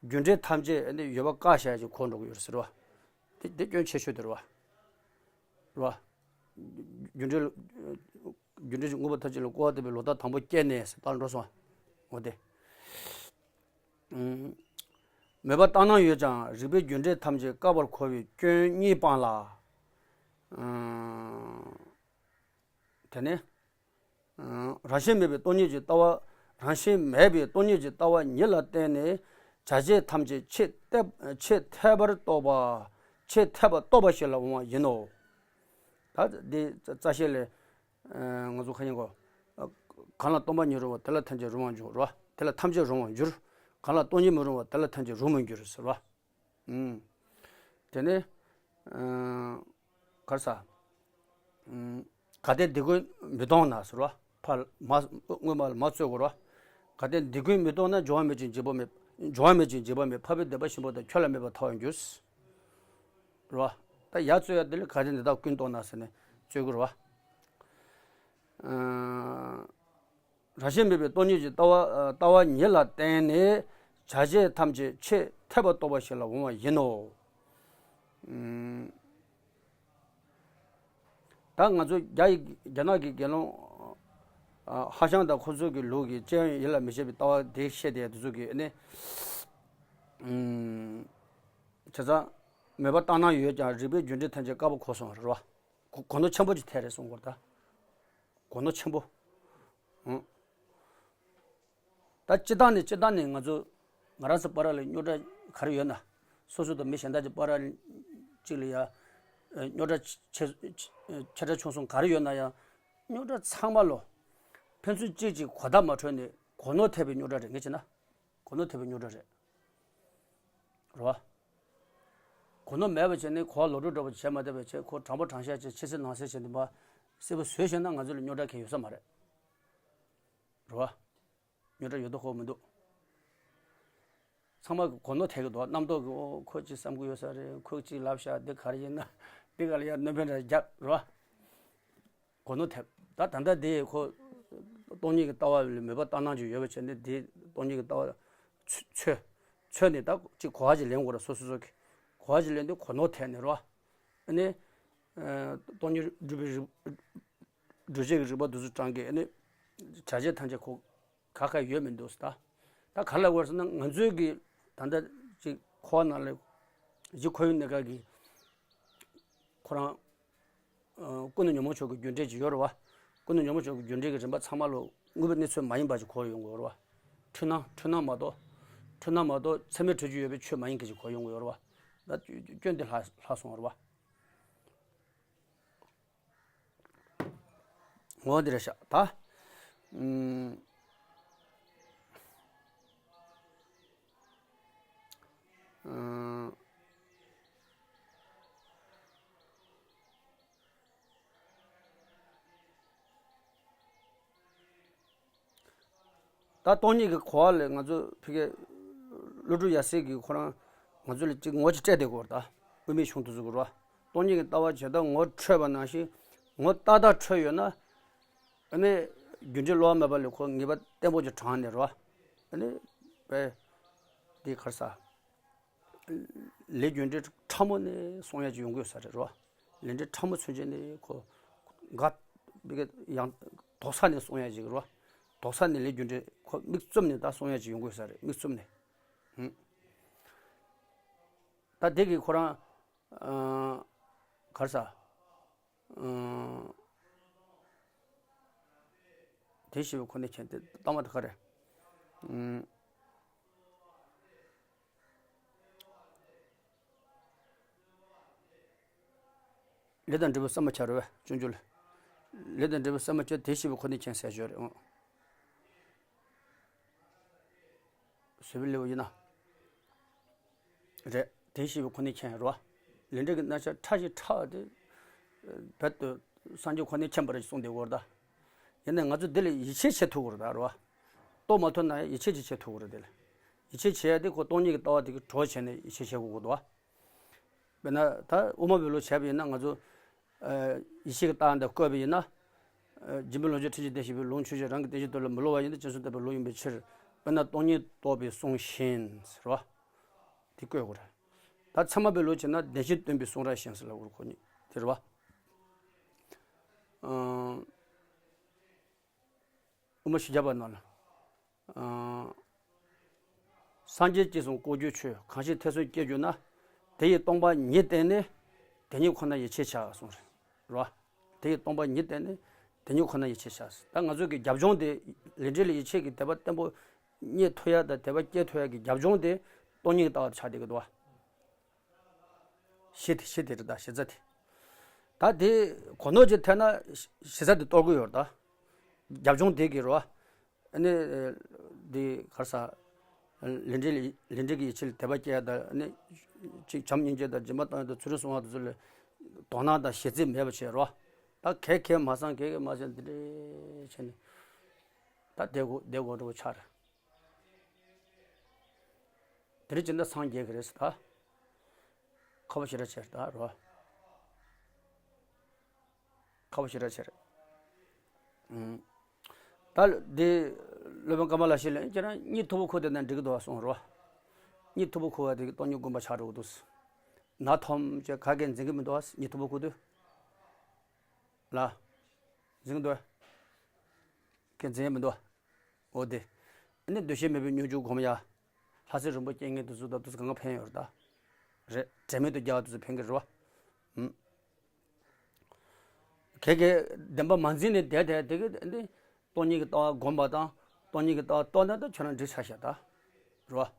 རྒྱུ་འབྲས་ཐམས་ཅད་ཨ་ནི་ཡོད་པ་བཀག་བཞག་ཅིག་གོ་འགྲོ་གི་ཡོད་རེད་ཟེར་བ། དེ་དེ་སྐྱོན་ཆེ་ཤོས་དེ་རེད་བ། རེད་བ། རྒྱུ་འབྲས་རྒྱུ་འབྲས་དངོས་པོ་ཐམས་ཅད་ལ་སྐུར་བ་བཏབ་པའི་ལོག་ལྟ་དང་པོ་སྐྱེས་ནས་ཟེར་བཏང་འགྲོ་སོང་བ། འོ་དེ། ཨུམ། མོས་པ་ལྟར་སྣང་ཡོད་ཀྱང་རིགས་པའི་རྒྱུ་འབྲས་ཐམས་ཅད་བཀག་པར་གོ་བའི་སྐྱོན་གཉིས་སྤངས་ལ། ཨང་། དེ་ནས། ཨང་། རང་བཞིན་མེད་པའི་སྟོང་ཉིད་ཀྱི་ལྟ་བ། རང་བཞིན་མེད་པའི་སྟོང་ཉིད་ཀྱི་ལྟ་བ་ཉིད་ལ་བརྟེན་ནས་བྱ་བྱེད་ཐམས་ཅད་ཆེས་འཐད་ཆེས་འཐད་པར་རྟོགས་པ། ཆེས་འཐད་པར་རྟོགས་པ་ཞིག་ལ་འོང་བ་ཡིན་ནོ། ད་འདི་རྩ་ཤེ་ལས། ཨ། ང་ཚོ་ཁ་ཡིན་གོ། ཨ། གང་ལ་སྟོང་པ་ཉིད་རུང་བ་དེ་ལ་ཐམས་ཅད་རུང་བར་འགྱུར་རོ། དེ་ལ་ཐམས་ཅད་རུང་བར་འགྱུར། གང་ལ་སྟོང་ཉིད་མི་རུང་བ་དེ་ལ་ཐམས་ཅད་རུང་བར་འགྱུར་ཟེར་བ། ཨུམ། དེ་ནས། ཨ། ག་རེ་ཟ། ཨུམ། གལ་ཏེ་འདི་ཀུན་མི་སྟོང་ན་ཟེར་བ། ཕར་མ་སྔོན་མ་ལ་མ་རྩོད་དགོས་རོ། གལ་ཏེ་འདི་ཀུན་མི་སྟོང་ན་འབྱུང་བ་མེད་ཅིང་འཇིག་པ་མེད། འབྱུང་བ་མེད་ཅིང་འཇིག་པ་མེད། འཕགས་པའི་བདེན་པ་ཞིག་པོ་དང་ཁྱོད་ལ་མེད་པར་ཐལ་བར་འགྱུར། རོ། ད་ཡར་རྩོད་ཡ་དེ་ལ་གལ་ཏེ་འདི་དག་ཀུན་སྟོང་ན་ཟེར་ནས་རྩོད་དགོས་རོ། ཨ། རང་བཞིན་མེད་པའི་སྟོང་ཉིད་ཀྱི་ལྟ་བ། ལྟ་བ་ཉིད་ལ་བརྟེན་ནས་བྱ་བྱེད་ཐམས་ཅད་ཆེས་འཐད་པར་རྟོགས་པ་ཞིག་ལ་འོང་བ་ཡིན་ནོ། ཨུམ། ད་ང་ཚོ་རྒྱ་ཡི་རྒྱ་ནག་གི་དགེ་སློང་ཧྭ་ཤང་དང་ཁོ་ཚོ་གི་ལུགས་ཀྱི་སྤྱན་ཡིད་ལ་མི་བྱེད་པའི་ལྟ་བ་དེ་བཤད་དེ་དེ་ཚོ་གི་ནི། ཨུམ། བྱས་ཙང་མོས་པ་ལྟར་སྣང་ཡོད་ཀྱང་རིགས་པའི་རྒྱུ་འབྲས་ཐམས་ཅད་བཀག་པ་གོ་སོང་རེད་བ། གོ་གོ་ནོར་ཆེན་པོ་ཅིག་ཐེབས་རེད་གསུང་གི་ཡོད་རེད་ད། གོ་ནོར་ཆེན་པོ། ཨང་། ད་སྤྱིར་བཏང་ནས་སྤྱིར་བཏང་ནས་ང་ཚོ་ང་རང་ཚོ་བར་ལ་རྙོག་དྲ་ག་རེ་ཡོད་ན། སོ་སོ་དང་མི་གཞན་དག་གི་བར་ལ་གཅིག་ལ་ཡ་རྙོག་དྲ་ཆེ་ཆེ་ཆེ་ཕྲ་ཆུང་གསུམ་ག་རེ་ཡོད་ན་ཡང་རྙོག་དྲ་ཚང་མ་ལོ་ཕན་ཚུན་གཅིག་གཅིག་གོ་བརྡ་མ་འཕྲོད་ནས་གོ་ནོར་ཐེབས་པའི་རྙོག་དྲ་རེད། ངས་བྱས་ན་གོ་ནོར་ཐེབས་པའི་རྙོག་དྲ་རེད། རེད་བ། གོ་ནོར་མེད་པ་བྱས་ནས་གོ་བ་ལོག་འགྲོ་འགྲོ་བ་བྱས་མ་བསྡད་པ་བྱས། ཁོ་དྲང་པོ་དྲང་བཞག་བྱས་ཕྱི་གསལ་ནང་གསལ་བྱས་འདི་མ་གསལ་པོ་བཟོས་བྱས་ན་ང་ཚོ་ལ་རྙོག་དྲ་གང་ཡང་ཡོད་ས་མ་རེད། རེད་བ། རྙོག་དྲ་ཡོད་དོ་ཁོ་མི་འདུག་ཚང་མ་གི་གོ་ནོར་ཐེབས་ཀྱི་འདུག་རྣམ་རྟོག་གི་ཨོ་ཁོ་ཅིག་བསམ་གི་ཡོད་ས་རེད། ཁོ་ཅིག་ལབ་ཤག་འདི་ག་རེ་ཡིན་ན། འདི་ག་ལ་ཡ་གནོན་པའི་འདྲ་རྒྱབ་རེད་བ། གོ་ནོར་ཐེབས། ད་ད་ལྟ་འདི་ཁོ་སྟོང་ཉིད་ཀྱི་ལྟ་བ་ལ་མོས་པ་ལྟར་སྣང་ཅིག་ཡོད་པ་བྱས་ནས་འདི་སྟོང་ཉིད་ཀྱི་ལྟ་བ་ཚོད་ཚོད་ནས་ད་ཅིག་གོ་བ་ཅིག་ལེན་དགོས་རེད། སོ་སོ་སོ་གི་གོ་བ་ཅིག་ལེན་དུས་གོ་ནོར་ཐེབས་ནས་རེད་བ། ཨ་ནི་སྟོང་ཉིད་སྒྲུབ་པའི་རིགས་སྒྲུབ་བྱེད་ཀྱི་རིགས་པ་འདི་ཚོ་དྲངས་ཀྱི་ཨ་ནི་བྱ་བྱེད་ཐམས་ཅད་ཁོ་ག་ག་ཡོད་མི་འདུག་ཟེར། ད་ད་ག་ལ་བར་སོང་ན་ང་ཚོའི་གི་ད་ལྟ་ཅིག་འཁོར་བ་ནང་ལ་གཞི་འཁོར་བའི་གནས་སྐབས་ཀྱི་ཁོ་རང་ཨ་ཀུན་ཏུ་ཉོན་མོངས་ཕྱོགས་ཀྱི་རྒྱུ་འབྲས་ཅིག་ཡོད་རེད་བ། ཀུན་ཏུ་ཉོན་མོངས་ཕྱོགས་ཀྱི་རྒྱུ་འབྲས་ཀྱི་རིམ་པ་ཚང་མ་ལོ་དངོས་པོའི་གནས་ཚུལ་མ་ཡིན་པ་ཅིག་གོ་ཡོང་གི་ཡོད་རེད་བ། འཁྲུལ་སྣང་འཁྲུལ་སྣང་མ་གཏོགས་འཁྲུལ་སྣང་མ་གཏོགས་ཚད་མས་གྲུབ་ཀྱི་ཡོད་པའི་ཆོས་མ་ཡིན་མཁན་ཅིག་གོ་ཡོང་གི་ཡོད་རེད་བ། ད་སྐྱོན་དེ་ལྷག་ལྷག་སོང་བ་རེད་བ། འོ་འདི་རེད་ཤག་ད། ཨུམ། ཨུམ། ད་སྟོང་ཉིད་ཀྱི་གོ་བ་ལས་ང་ཚོ་ཕ་གིའི་ཀླུ་སྒྲུབ་ཡབ་སྲས་ཀྱིས་ཁོ་རང་ང་ཚོ་ལ་ཅིག་ངོ་ཅིག་སྤྲད་བསྡད་ཀྱི་ཡོད་རེད། ད་དབུ་མའི་གཞུང་དེ་ཚོ་གི་རེད་བ། སྟོང་ཉིད་ཀྱི་ལྟ་བ་ཇི་ལྟར་ངོ་འཕྲོད་པ་ནང་བཞིན་ངོ་ཏག་ཏག་འཕྲོད་ཡོད་ན། ཨ་ནི་རྒྱུ་འབྲས་བསླུ་བ་མེད་པ་ལས་ཁོ་ངེས་པ་བརྟན་པོ་ཅིག་དྲངས་ནས་རེད་བ། ཨ་ནི་པས་འདི་ག་རེ་ཟ། ལས་རྒྱུ་འབྲས་ཕྲ་མོ་ནས་སོང་ཡ་ཅིག་ཡོང་གི་ཡོད་ས་རེད་རོ། ལས་འབྲས་ཕྲ་མོ་ཚུན་ཆད་ནས་ཁོ་འགའ་ཡང་དོག་ས་ནས་སོང་ཡ་ཅིག་རོ། དོག་ས་ནས་ལས་རྒྱུ་འབྲས་ཁོ་མིག་བཙུམ་ནས་ད་སོང་ཡ་ཅིག་ཡོང་གི་ཡོད་ས་རེད། མིག་བཙུམ་ནས། ཧུམ། ད་དེ་གིས་ཁོ་རང་ཨ་ག་རེ་ཟ། ཨ་དེ་ཞེས་པའི་ཁོ་ནའི་མཁྱེན་དེ་ལྟ་མ་དེ་ག་རེ། ཨུམ། ལས་དང་འབྲས་བུ་བསམ་པ་ཁྱབ་རེད་བས་སྤྱོད་འཇུག་ལ། ལས་དང་འབྲས་བུ་བསམ་པ་ཁྱབ་དེ་ཞེས་པའི་ཁོ་ནའི་མཁྱེན་ཟེར་ཞོར་རེད་ཨང་། བཟོད་པའི་ལེའུ་ཡིན་ན། རེད། དེ་ཞེས་པའི་ཁོ་ནའི་མཁྱེན་རེད་བ། ལས་འབྲས་ཀྱི་རྣམ་གཞག་ཕྲ་ཞིང་ཕྲ་བ་དེ། རྦད་དེ་སངས་རྒྱས་ཁོ་ནའི་མཁྱེན་པ་རེད་གསུངས་བསྡད་ཡོད་རེད་ད། ཡིན་ནའི་ང་ཚོ་འདི་ལ་ཡིད་ཆེས་བྱེད་ཐུབ་དགོས་རེད་ད་རེད་བ། རྟོགས་མ་ཐུབ་ན་ཡང་ཡིད་ཆེས་ཅིག་བྱེད་ཐུབ་དགོས་རེད་དེ་ལ། ཡིད་ཆེས་བྱེད་ཡ་དེ་ཁོ་སྟོང་ཉིད་ཀྱི་ལྟ་བ་དེ་གི་གྲོགས་བྱས་ནས་ཡིད་ཆེས་བྱེད་དགོས་ཀྱི་འདུག་བ། དཔེར་ན་ད་དབུ་མ་པའི་ལུགས་བྱས་པ་ཡིན་ན་ང་ཚོ། ཨ་ཡིད་ཆེས་ཀྱི་རྟགས་འདི་བཀོད་པ་ཡིན་ན། ཨ་འཇིགས་མེད་ལོངས་སྤྱོད་ཕྲིན་ལས་བདེ་གཤེགས་པའི་ལུང་ཆོས་ཅན། རང་གི་བསྟན་བཅོས་དོན་ལ་མི་སླུ་བ་ཡིན་ཏེ། སྤྱན་ཟུང་བསྟན་པའི་ལུགས་ཡིན་པའི་ཕྱིར། དཔེར་ན་སྟོང་ཉིད་རྟོགས་པའི་གསུང་བཞིན་ཟེར་བ། དེ་བཀོད་དགོས་རེད། ད་ཚད་མ་པའི་ལུགས་བྱས་ན་བདེན་བཞིའི་སྟོན་པའི་གསུང་རབ་བཞིན་ཟེར་ལབ་དགོས་རེད་ཁོ་གཉིས་དེ་རེད་བ། ཨ་དབུ་མ་བཞི་བརྒྱ་པ་ནང་ལ། ཨ། སངས་རྒྱས་ཀྱིས་གསུངས་ལྐོག་གྱུར་ཆོས། གང་ཞིག་ཐེག་གསུམ་སྐྱེ་གྱུར་ན། དེ་ཡི་སྟོང་པ་ཉིད་བསྟན་ནས། དེ་ཉིད་ཁོ་ན་ཡིད་ཆེས་བྱ། གསུངས་རེད། རོ། དེ་ཡི་སྟོང་པ་ཉིད་བསྟན་ནས། དེ་ཉིད་ཁོ་ན་ཡིད་ཆེས་བྱ། ད་ང་ཚོ་གི་རྒྱབ་ལྗོངས་དེ། ལས་འབྲས་ལ་ཡིད་ཆེས་ཀྱི་དད་པ་བརྟན་པོ་རྙེད་ཐུབ་ཡ་དང་དད་པ་སྐྱེ་ཐུབ་ཡ་གི་རྒྱབ་ལྗོངས་དེ་སྟོང་ཉིད་ཀྱི་ལྟ་བ་དེ་ཆགས་བསྡད་ཀྱི་འདུག་བ། གཞི་དེ་གཞི་དེ་རེད་ད། གཞི་རྩ་དེ། ད་དེ་གོ་ནོར་གྱི་ཐད་ན་གཞི་རྩ་དེ་གཏོར་གི་ཡོད་རེད་ད། རྒྱབ་ལྗོངས་དེ་གི་རོ། ཨ་ནི། འདི་ག་རེ་ཟ། ལས་འབྲས་ལས་འབྲས་ཀྱི་ཡིད་ཆེས་ལ་དད་པ་སྐྱེ་ཡ་དང་། ཨ་ནི། ཅིག་བྱམས་སྙིང་རྗེ་དང་སྦྱིན་པ་གཏོང་ཡ་དང་ཚུལ་ཁྲིམས་སྲུང་བ་དེ་ཚོ་ལ་དོ་སྣང་དང་ཞེ་ཚིག་མེད་པ་བྱས་རོ། ད་གས་གས་མ་སང་གས་གས་མ་སང་འདི་འདྲས་བྱས་ནས། ད་བསྡད་དགོས་བསྡད་དགོས་འདྲ་པོ་ཆགས་རེད། དེ་རིང་སྤྱིར་ན་སངས་རྒྱས་ཀྱི་རེད་ཟེར་ད། ཁ་བ་ཞེ་དྲག་ཆེ་ད་རོ། ཁ་བ་ཞེ་དྲག་ཆེ་རེད། ཨུམ། ད་འདི་སློབ་དཔོན་ཀ་མ་ལ་ཤཱི་ལ་ཁྱེད་རང་གཉིད་མཐུག་པོ་ཁུག་བསྡད་ན་འགྲིག་གི་འདུག་བ་གསུངས་རོ། གཉིད་མཐུག་པོ་ཁུག་བ་དེ་གི་སྟོང་ཉིད་སྒོམ་པ་ཆགས་འགྲོ་གི་འདུག་ན་ཐོམ་ཅེ་ག་གེ་འཛིན་གི་མི་འདུག་བ། གཉིད་མཐུག་པོ་ཁུག་དུས། ལ། འཛིན་གི་འདུག་བ། གེ་འཛིན་ཡ་མི་འདུག་བ། འོ་དེ། ཨ་ནི་འདུ་ཤེས་མེད་པའི་སྙོམས་འཇུག་སྒོམ་ཡ། ལྷ་སྲས་རིན་པོ་ཆེ་ངས་དུས་ཚོད་དང་དུས་ཚོད་གང་ག་ཕན་ཡོད་རེད་ད། རེད། དྲན་མེད་དུ་རྒྱག་དུས་ཚོད་ཕན་གི་རེད་བ། ཨུམ། གལ་གལ་བདེན་པ་མ་འཛིན་ནས་བསྡད་བསྡད་དེ་གི་འདི། སྟོང་ཉིད་ཀྱི་ལྟ་བ་སྒོམ་པ་དང་། སྟོང་ཉིད་ཀྱི་ལྟ་བ་རྟོགས་ན་ད་ཁྱོད་རང་འགྲིག་ཆགས་ཤག་ད། རེད་བ།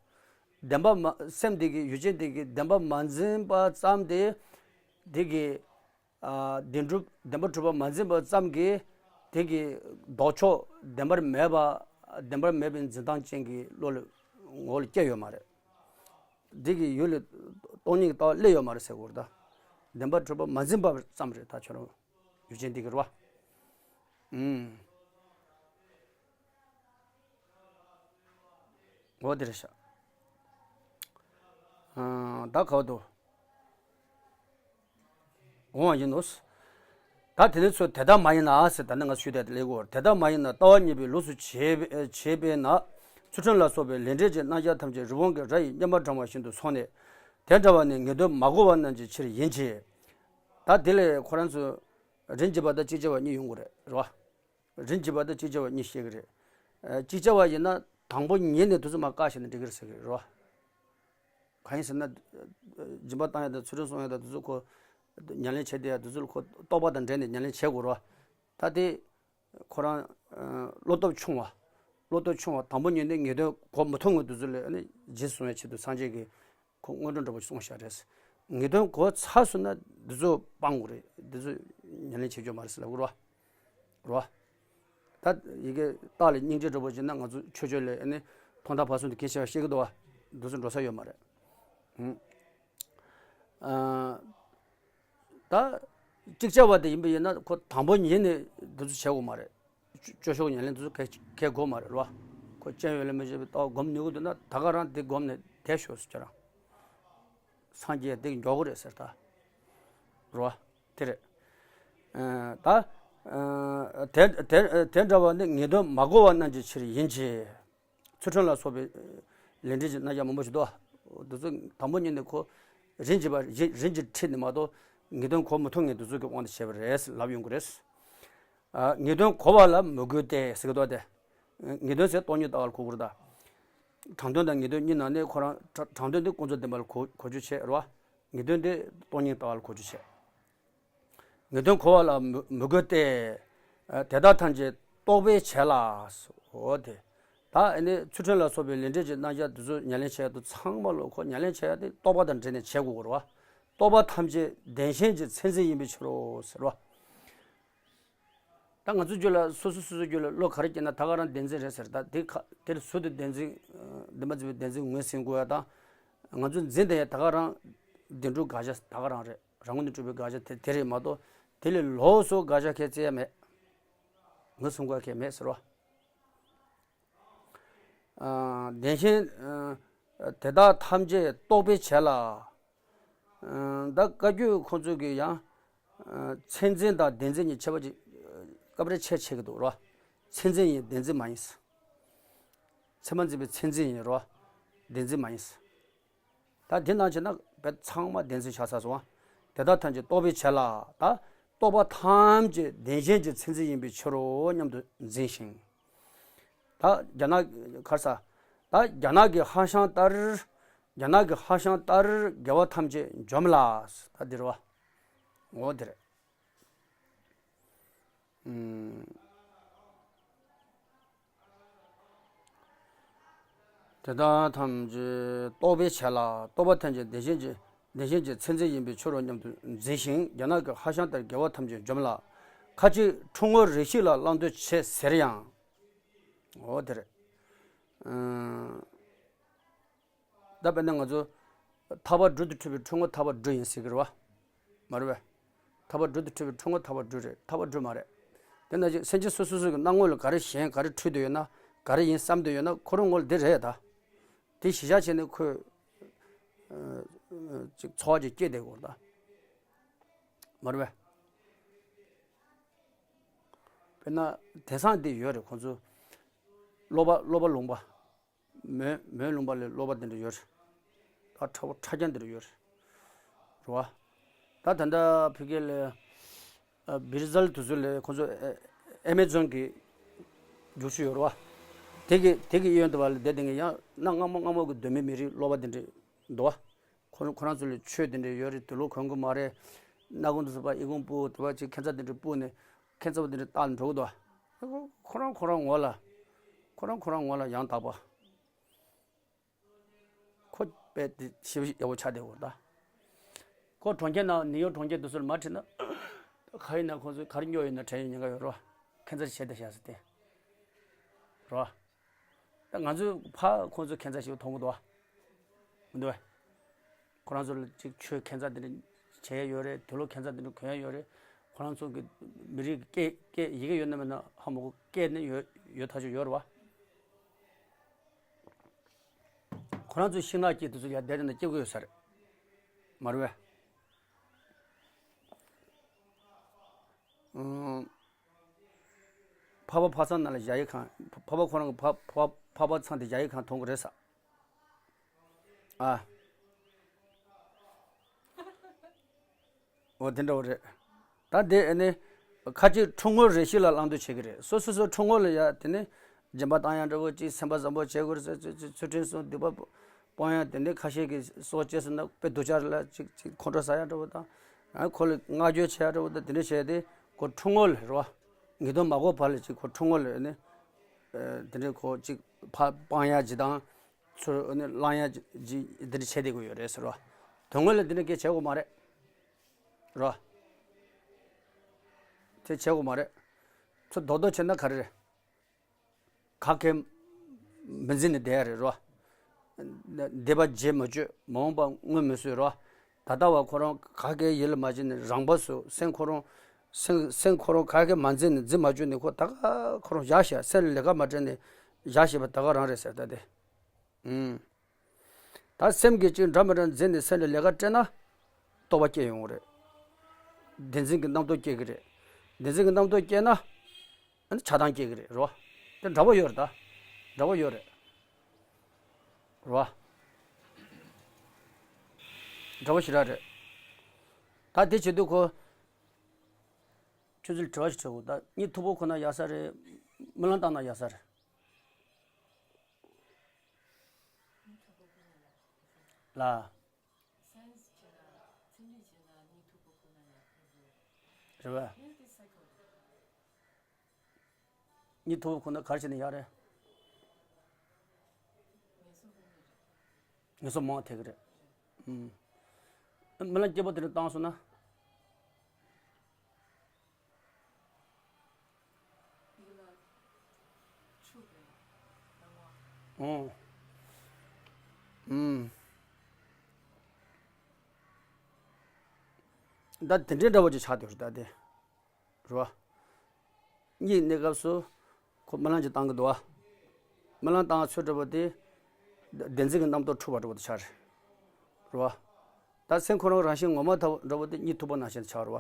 བདེན་པ་མ་སེམས་དེ་གི་ཡུལ་ཅན་དེ་གི་བདེན་པ་མ་འཛིན་པ་ཙམ་དེ། དེ་གི་ཨ། བདེན་གྲུབ་བདེན་པ་གྲུབ་པ་མ་འཛིན་པ་ཙམ་གྱིས། དེ་གི་ལྡོག་ཕྱོགས་བདེན་པར་མེད་པ། བདེན་པར་མེད་པའི་འཛིན་སྟངས་ཅན་གྱི་བློ་ལ་ངོ་ལ་སྐྱེ་ཡོད་མ་རེད། དེ་གི་ཡུལ་ལ་སྟོང་ཉིད་ཀྱི་ལྟ་བ་སླེབས་ཡོད་མ་རེད་ཟེར་དགོས་རེད་ད། བདེན་པ་གྲུབ་པ་མ་འཛིན་པ་ཙམ་རེད་ད་ཁྱོད་རང་ཡུལ་ཅན་དེ་གི་རེད་བ། ཨུམ། འོ་དེ་རེད་ཤག་ཨ། ད་ག་བ་དུ། འོང་བ་ཡིན་ནོ། ད་དེ་ནས་ཚུར་དེ་ལྟར་མ་ཡིན་ན་ཟེར། ད་ནི་ང་ཞུས་ཏེ་ལེགས་གོ། དེ་ལྟར་མ་ཡིན་ན་ལྟ་བ་ཉེས་པའི་ལུགས་སུ་བྱེད་པས་ན། ཚུལ་ཁྲིམས་ལ་སོགས་པའི་ལས་འབྲས་ཀྱི་རྣམ་གཞག་ཐམས་ཅད་རི་བོང་གི་རྭ་ཡིས་སྙེ་མ་དྲངས་པ་བཞིན་དུ་སོང་ནས། དེ་འདྲ་བ་ནི་ངེས་དོན་མ་གོ་བ་རྣམས་ཀྱི་ཕྱིར་ཡིན་གྱི། ད་དེ་ལས་ཁོ་རང་ཚོ་རིན་གྱིས་པ་དང་ཅིག་ཅར་བ་གཉིས་ཡོང་གི་རེད། རེད་བ། རིན་གྱིས་པ་དང་ཅིག་ཅར་བ་གཉིས་བཤད་ཀྱི་རེད། ཨ། ཅིག་ཅར་བ་ཡིན་ན་དང་པོ་ཉིད་ནས་དུས་ཚོད་མ་བཀག་བྱས་ན་འགྲིག་གི་རེད་ཟེར་གྱི་རེད་བ། གང་ཡིན་ཟེར་ན། སྦྱིན་པ་བཏང་ཡ་དང་ཚུལ་ཁྲིམས་སྲུང་ཡ་དང་དེ་ཚོ་ཁོ་ཉམས་ལེན་བྱེད་བསྡད་ཡ་དེ་ཚོ་ལ་ཁོ་རྟོགས་པ་དང་འབྲེལ་ནས་ཉམས་ལེན་བྱེད་དགོས་རེད་བ། ད་དེ་ཁོ་རང་བློ་སྟོབས་ཆུང་བ། བློ་སྟོབས་ཆུང་བ་དང་པོ་ཉིད་ནས་ངེས་དོན་གོ་མི་ཐུབ་ངོ་དེ་ཚོ་ལ་ནི་རྗེས་སུ་བཟུང་བའི་ཆེད་དུ་སངས་རྒྱས་ཀྱིས་ཁོ་སྔོན་འགྲོ་འདྲ་པོ་ཞིག་གསུངས་བཞག་རེད། ངེས་དོན་གོ་ཚར་སོང་ན་འདི་ཚོ་སྤང་དགོས་རེད། འདི་ཚོ་ཉམས་ལེན་བྱེད་རྒྱུ་མ་རེད་ཟེར་ལབ་དགོས་རེད་བ། རེད་བ། ད་ཡི་གེ་རྟགས་ལ་སྙིང་རྗེ་འདྲ་པོ་བྱས་ན་ང་ཚོ་ཆོས་ཕྱོགས་ལ་ཨ་ནི་ཐོག་མཐའ་བར་གསུམ་དུ་གལ་ཆེ་བ་ཤེས་ཀྱི་འདུག་བ། འདི་ཚོ་འགྲོ་ས་ཡོད་མ་རེད། ཨུ། ཨ། ད་ཅིག་ཅར་བ་དེ་ཡིན་པ་ཡིན་ན་ཁོ་དང་པོ་ཉིད་ནས་འདི་ཚོ་བྱེད་དགོས་མ་རེད། སྤྱོད་སྤྱོད་ཕྱོགས་ཉམས་ལེན་དེ་ཚོ་གལ་གལ་དགོས་མ་རེད་རོ། ཁོ་སྐྱོན་ཡོད་ལ་མི་བྱེད་པའི་ལྟ་བ་སྒོམ་ནུས་ཀྱི་འདུག་ན་ད་ག་རང་དེ་སྒོམ་ནས་བསྡད་ཤོག་ཟེར་ཁྱེད་རང་། སངས་རྒྱས་དེ་མགྱོགས་ཀྱི་རེད་ཟེར་ད། རོ། དེ་རེད། ཨ། ད། ཨ། དེ་དེ་དེ་འདྲ་བ་ནི་ངེས་དོན་མ་གོ་བ་རྣམས་ཀྱི་ཕྱིར་ཡིན་གྱི། ཚུལ་ཁྲིམས་ལ་སོགས་པའི་ལས་འབྲས་ཀྱི་རྣམ་གཞག་མང་པོ་ཞིག་འདུག་འདི་ཚོ་དང་པོ་ཉིད་ནས་ཁོ་རིན་གྱིས་པ་རིན་རིན་གྱིས་ཁྲིད་ནས་མ་གཏོགས་ངེས་དོན་གོ་མི་ཐུབ་མཁན་འདི་ཚོ་གི་དབང་དུ་བྱས་པ་རེད་ལབ་ཡོང་གི་རེད། ཨ། ངེས་དོན་གོ་བ་ལ་མི་དགོས་ཏེ་ཟེར་གི་འདུག་སྟེ། ངེས་དོན་ཟེར་སྟོང་ཉིད་ལྟ་བ་ལ་གོ་དགོས་རེད་ད། དྲང་དོན་དང་ངེས་དོན་གཉིས་ནང་ནས་ཁོ་རང་དྲང་དྲང་དོན་འདི་ཀུན་རྫོབ་བདེན་པ་ལ་གོ་གོ་རྒྱུ་བྱས་རེད་བ། ངེས་དོན་འདི་སྟོང་ཉིད་ལྟ་བ་ལ་གོ་རྒྱུ་བྱས། ངེས་དོན་གོ་བ་ལ་མི་མི་དགོས་ཏེ། ཨ། དེ་དག་ཐམས་ཅད་རྟོག་པས་བྱས་ལ། འོ་དེ། ད་ཨ་ནི་ཚུལ་ཁྲིམས་ལ་སོགས་པའི་ལས་འབྲས་ཀྱི་རྣམ་གཞག་འདི་ཚོ་ཉམས་ལེན་བྱེད་ཡ་དེ་ཚང་མ་ལོ་ཁོ་ཉམས་ལེན་བྱེད་ཡ་དེ་རྟོག་པ་དང་འབྲེལ་ནས་བྱེད་དགོས་རེད་བ། རྟོག་པ་ཐམས་ཅད་བདེན་ཞེན་གྱི་མཚན་འཛིན་ཡིན་པའི་ཕྱིར་རོ་ཟེར་བ། ད་ང་ཚོའི་རྒྱུད་ལ་སོ་སོ་སོ་སོའི་རྒྱུད་ལ་བློ་ག་རེ་སྐྱེས་ན་ད་ག་རང་བདེན་འཛིན་རེད་ཟེར། ད་དེ་ཁ་དེ་ལ་ཟུར་དུ་བདེན་འཛིན། བདེན་པ་འཛིན་པའི་བདེན་འཛིན་ངོས་ཟིན་དགོས་ཡ་དང་། ང་ཚོ་འཛིན་བསྡད་ཡ་ད་ག་རང་བདེན་གྲུབ་དགག་བྱ་ད་ག་རང་རེད། རང་ངོས་ནས་གྲུབ་པའི་དགག་བྱ་དེ་དེ་རེད་མ་གཏོགས་དེ་ལས་ལོགས་སུ་དགག་བྱ་ཁས་བཙལ་ཡ་མེད། ངོས་ཟིན་དགོས་ཡ་ཁས་མེད་ཟེར་བ། ཨ། བདེན་ཞེན། ཨ། དེ་དག་ཐམས་ཅད་རྟོག་པས་བྱས་ལ། ཨ། ད་བཀའ་བརྒྱུད་ཁོང་ཚོ་གིས་ཡང་། ཨ། མཚན་འཛིན་དང་བདེན་འཛིན་གཉིས་ཁྱད་པར་ཅིག་སྐབས་རེ་ཕྱེ་ཕྱེ་གི་འདུག་རོ། མཚན་འཛིན་ཡིན་བདེན་འཛིན་མ་ཡིན། ཚད་མ་འཛིན་པའི་མཚན་འཛིན་ཡིན་རོ། བདེན་འཛིན་མ་ཡིན། ད་དེ་ནང་བྱས་ན་བས་ཚང་མ་བདེན་འཛིན་ཆགས་ཚར་སོང་ཨ། དེ་དག་ཐམས་ཅད་རྟོག་པས་བྱས་ལ། ད་རྟོག་པ་ཐམས་ཅད་བདེན་ཞེན་གྱི་མཚན་འཛིན་ཡིན་པའི་ཕྱིར་རོ་སྙམ་དུ་འཛིན་ཞིང་། ད་རྒྱ་ནག་ག་རེ་ཟ། ད་རྒྱ་ནག་གི་ཧ་ཤང་ལྟར། རྒྱ་ནག་གི་ཧ་ཤང་ལྟར་དགེ་བ་ཐམས་ཅད་འཇོམས་ལ། ད་འདི་རེད་བ། འོ་དེ་རེད། ཨུམ། དེ་དག་ཐམས་ཅད་རྟོག་པའི་ཆེད་ལ། རྟོག་པ་ཐམས་ཅད་བདེན་ཞེན་གྱི། བདེན་ཞེན་གྱི་ཚད་འཛིན་ཡིན་པའི་ཕྱིར་རོ་སྙམ་དུ་འཛིན་ཞིང་། རྒྱ་ནག་གི་ཧ་ཤང་ལྟར་དགེ་བ་ཐམས་ཅད་འཇོམས་ལ། ཁ་ཅིག་ཁྲོ་ངོར་རེ་ཞིག་ལ་བླང་དོར་བྱེད་ཟེར་ཡང་། འོ་དེ་རེད། ཨུམ། ད་དཔེར་ན་ང་ཚོ་ཐར་པ་སྦྲུལ་དུ་འཁྲུལ་པའི་ཁྲོ་ངོ་ཐར་པ་སྦྲུལ་ཡིན་ཟེར་གི་རེད་བ། མ་རེད་བས། ཐར་པ་སྦྲུལ་དུ་འཁྲུལ་པའི་ཁྲོ་ངོ་ཐར་པ་སྦྲུལ་རེད། ཐར་པ་སྦྲུལ་མ་རེད། དེ་ནང་བཞིན་སེམས་ཅན་སོ་སོ་སོ་གི་སྣང་ངོ་ལ་ག་རེ་ཞེན། ག་རེ་འཁྲུལ་བསྡད་ཡོད་ན། ག་རེ་ཡིན་བསམ་བསྡད་ཡོད་ན། ཁོ་རང་ངོ་ལ་འདི་རེད་ད། དེ་གཞི་བཞག་བྱས་ནས་ཁོས་ཨ་ཅིག་ཚོར་བ་ཅིག་སྐྱེས་བསྡད་དགོས་རེད་ད། མ་རེད་བས། དཔེར་ན་དེང་སང་འདི་ཡོད་རེད། ཁོང་ཚོ་སློབ་པ། སློབ་པ་ལུང་པ། མོན། མོན་ལུང་པ་ལ་སློབ་པ་དེ་འདྲ་ཡོད་རེད། ད་ཁྲ་བོ་ཁྲ་རྐྱང་དེ་འདྲ་ཡོད་རེད། རེད་བ། ད་ད་ལྟ་ཕ་གི་ལ་ཨ་བི་རི་ཛལ་དེ་ཚོ་ལ་ཁོང་ཚོ་ཨ་ཨེ་མེ་ཛོན་གྱི་རྒྱུག་ཆུ་ཡོད་རེད་བ། དེ་གི། དེ་གི་གཡོན་དུ་བ་ལ་བསྡད་དེ་ངས་ཡང་གནའ་སྔ་མོ་སྔ་མོ་གི་གདོད་མའི་མི་རིགས་སློབ་པ་དེ་འདྲ་འདུག་བ། ཁོ་ཁོ་རང་ཚོ་ལ་ཆོས་དེ་འདྲ་ཡོད་རེད། དུག་ལོག་གོན་གི་མ་རེད། སྣ་ཁུང་དུ་སོགས་པ་ཨི་ཁུང་སྤུ་དེ་བ་ཅིག་ཁྱད་མཚར་དེ་འདྲ་སྤུ་ནས་ཁྱད་མཚར་པོ་དེ་འདྲ་བཏགས་ནས་འགྲོ་གི་འདུག་བ། ཁོ་རང་ཁོ་རང་ངོ་ལ། ཁོ་རང་ཁོ་རང་ངོ་ལ་ཡང་དག་པ། ཁོ་དཔེ་དེ་ཞེ་པོ་ཡག་པོ་ཆགས་བསྡད་ཡོད་ད། ཁོ་གྲོང་ཁྱེར་ནང་། ནིའུ་ཡོག་གྲོང་ཁྱེར་དེ་ཚོར་མར་ཁྲིད་ན། ག་ཡིན་ན་ཁོ་ཚོས་ག་རེ་སྨྱོ་ཡོད་ན་དྲན་ཡོད་ཉེན་ཁ་ཡོད་རོ། ཁྱད་མཚར་བྱས་ཏེ་བཞག་ཟེར་ཏེ། རོ། ད་ང་ཚོས་ཕ་ཁོ་ཚོ་ཁྱད་མཚར་ཞིག་མཐོང་གི་འདུག་བ། མི་འདུག་བས། ཁོ་རང་ཚོ་ལ་ཅིག་ཆོས་ཁྱད་མཚར་དེ་འདྲ་བྱས་ཡོད་རེད། དུག་ལོག་ཁྱད་མཚར་དེ་འདྲ་གོན་ཡ་ཡོད་རེད། ཁོ་རང་ཚོ་གི་མི་རིགས་ཀྱི་སྐད། སྐད་ཡི་གེ་ཡོད་ན་མེད་ན་ཧ་མ་གོ། སྐད་ནི་ཡོད། ཡོད་ཐག་ཆོད་ཡོད་རེད་བ། ཁོ་རང་ཚོའི་ཤིང་ནགས་སྐྱེས་དེ་ཚོ་ཡར་བསྡད་དེ་ན་སྐྱེ་དགོས་ཡོད་ས་རེད། མ་རེད་བས། ཨང་། འཕགས་པ་འཕགས་ཚང་ནང་ལ་གཞལ་ཡས་ཁང་། འཕགས་པ་ཁོ་རང་གི་འཕགས། འཕགས། འཕགས་པ་ཚང་དེ་གཞལ་ཡས་ཁང་མཐོང་གི་རེད་ས། ཨ། འོ་དེ་འདྲ་བོ་རེད། ད་དེ་ཨ་ནི་ཁ་ཅིག་ཁྲོ་ངོར་རེ་ཞིག་ལ་བླང་དོར་བྱེད་ཀྱི་རེད། སོ་སོ་སོ་ཁྲོ་ངོ་ལ་ཡ་དེ་ནི་སྦྱིན་པ་བཏང་ཡ་འདྲ་བོ་ཅིག་སེམས་པ་བཟང་པོ་བྱེད་དགོས་རེད་ཟེར། ཚུལ་ཁྲིམས་སྲུང་། སྡིག་པ་སྤོང་ཡ། དེ་ནི་ཁ་ཤས་ཀྱིས་སྲོག་བཅད་སོང་ན་དཔེ་སྡུག་ཅག་ལ་ཅིག་ཅིག་ཁོང་ཁྲོ་ཟ་ཡ་འདྲ་བོ་དང་། ཨ་ཁོ་ལ་བསྔགས་བརྗོད་བྱེད་ཡ་འདྲ་བོ་དང་། དེ་འདྲ་བྱས་ཏེ་ཁོ་ཁྲོ་ངོ་ལ་རེད་བ། ཉིས་སྟོང་མ་འགོར་བར་ལ་ཅིག་ཁོ་ཁྲོ་ངོ་ལ་ནི་དེ་འདྲ་ཁོ་ཅིག་ཕར་སྤང་ཡ་ཅིག་དང་། ཚུར་ཨ་ནི་བླང་ཡ་ཅིག་འདི་འདྲ་བྱས་བསྡད་དགོས་ཡོད་རེད་ཟེར་བ། དོན་དངོས་ལ་འདི་འདྲ་སྐད་བྱེད་དགོས་མ་རེད། རོ། དེ་བྱེད་དགོས་མ་རེད། ཚུར་རྡོག་རྡོག་བྱས་ན་ག་རེ་རེད། ག་གེ་མི་འཛིན་ནས་བསྡད་ཡ་རེད་རོ། འདས་པ་རྗེས་མ་བཅོས། མ་འོངས་པ་སྔོན་མི་བཟོས་རོ། ད་ལྟ་བ་ཁོ་རང་ག་གེ་ཡིད་ལ་མ་བྱེད་ནས་རང་བབས་སུ། སེམས་ཁོ་རང་། སེམས། སེམས་ཁོ་རང་ག་གེ་མ་འཛིན་ནས་འཛིན་མ་བཅུག་ནས་ཁོ་ད་ག་ཁོ་རང་བཞག་ཤག་སེམས་ལ་ལས་ཀ་མ་སྤྲད་ནས་བཞག་ཤེས་པ་ད་ག་རང་རེད་ཟེར་ད་དེ། ཨུམ། ད་སེམས་ཀྱིས་ཅིག་འདྲ་མི་འདྲ་འཛིན་ནས་སེམས་ལ་ལས་ཀ་སྤྲད་ན། རྟོག་པ་སྐྱེ་ཡོང་གི་རེད། བདེན་འཛིན་གྱི་རྣམ་རྟོག་སྐྱེ་གི་རེད། བདེན་འཛིན་གྱི་རྣམ་རྟོག་སྐྱེས་ན། ཨ་ནི་ཆགས་སྡང་སྐྱེ་གི་རེད་རོ། དེ་འདྲ་པོ་ཡོད་རེད་ད། འདྲ་པོ་ཡོད་རེད། རོ། འདྲ་པོ་ཞེ་དྲག་རེད། ད་དེ་བྱེད་དུས་ཁོ། ཁྱོད་ཚོས་དྲི་བ་ཞིག་དྲི་དགོས། ད་གཉིད་མཐུག་པོ་ཁུག་ན་ཡག་ས་རེད། རྨི་ལམ་བཏང་ན་ཡག་ས་རེད། ལ། རེད་བ། གཉིད་མཐུག་པོ་ཁུག་ན་ག་རེ་བྱས་ན་ཡག་རེད། ངལ་གསོ་མང་ཐེབས་ཀྱི་རེད། ཨུམ། རྨི་ལམ་སྐྱིད་པོ་དེ་འདྲ་བཏང་སོང་ན། ཡིད་ལ་འཆུག་པའི་སྣང་བ། ཨོ། ཨུམ། ད་དེ་འདྲའི་འདྲ་བོ་ཅིག་ཆགས་བསྡད་རེད་ད་དེ། རེད་བ། གཉིད་གནས་སྐབས་སུ་ཁོ་རྨི་ལམ་ཅིག་བཏང་གི་འདུག་བ། རྨི་ལམ་བཏང་ཚོད་འདྲ་བོ་དེ། བདེན་འཛིན་གྱི་རྣམ་རྟོག་འཁྲུགས་པ་འདྲ་བོ་དེ་ཆགས་རེད། རེད་བ། ད་སེམས་ཁོ་རང་རང་བཞིན་ངོ་མ་ལྟ་བུ་འདྲ་བོ་དེ་གཉིད་མཐུག་པོ་ནང་བཞིན་དུ་ཆགས་རེད་བ།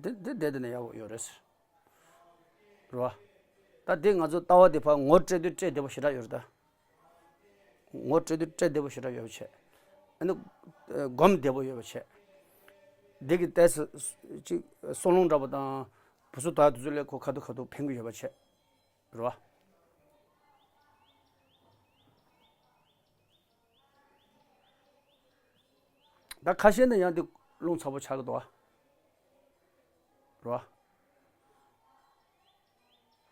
འདི་འདི་བསྡད་དེ་ནས་ཡག་པོ་ཡོད་རེད། རེད་བ། ད་འདི་ང་ཚོ་ལྟ་བ་འདི་ཕར་ངོ་སྤྲད་དུས་སྤྲད་བདེ་པོ་ཞེ་དྲག་ཡོད་རེད་ད། ངོ་སྤྲད་དུས་སྤྲད་བདེ་པོ་ཞེ་དྲག་ཡོད་པ་བྱས། ཨ་ནི་སྒོམ་བདེ་པོ་ཡོད་པ་བྱས། འདི་གི་ཏོག་ཙམ་ཅིག་སྲོག་རླུང་འདྲ་པོ་དང་བུ་ཚུགས་དག་དེ་ཚོ་ལ་ཁོ་ཁ་ཐུག་ཁ་ཐུག་ཕན་གི་ཡོད་པ་བྱས། རེད་བ། ད་ཁ་ཤས་ནི་ཡང་འདི་རླུང་ཚ་པོ་ཆགས་ཀྱི་འདུག་ཨ། རེད་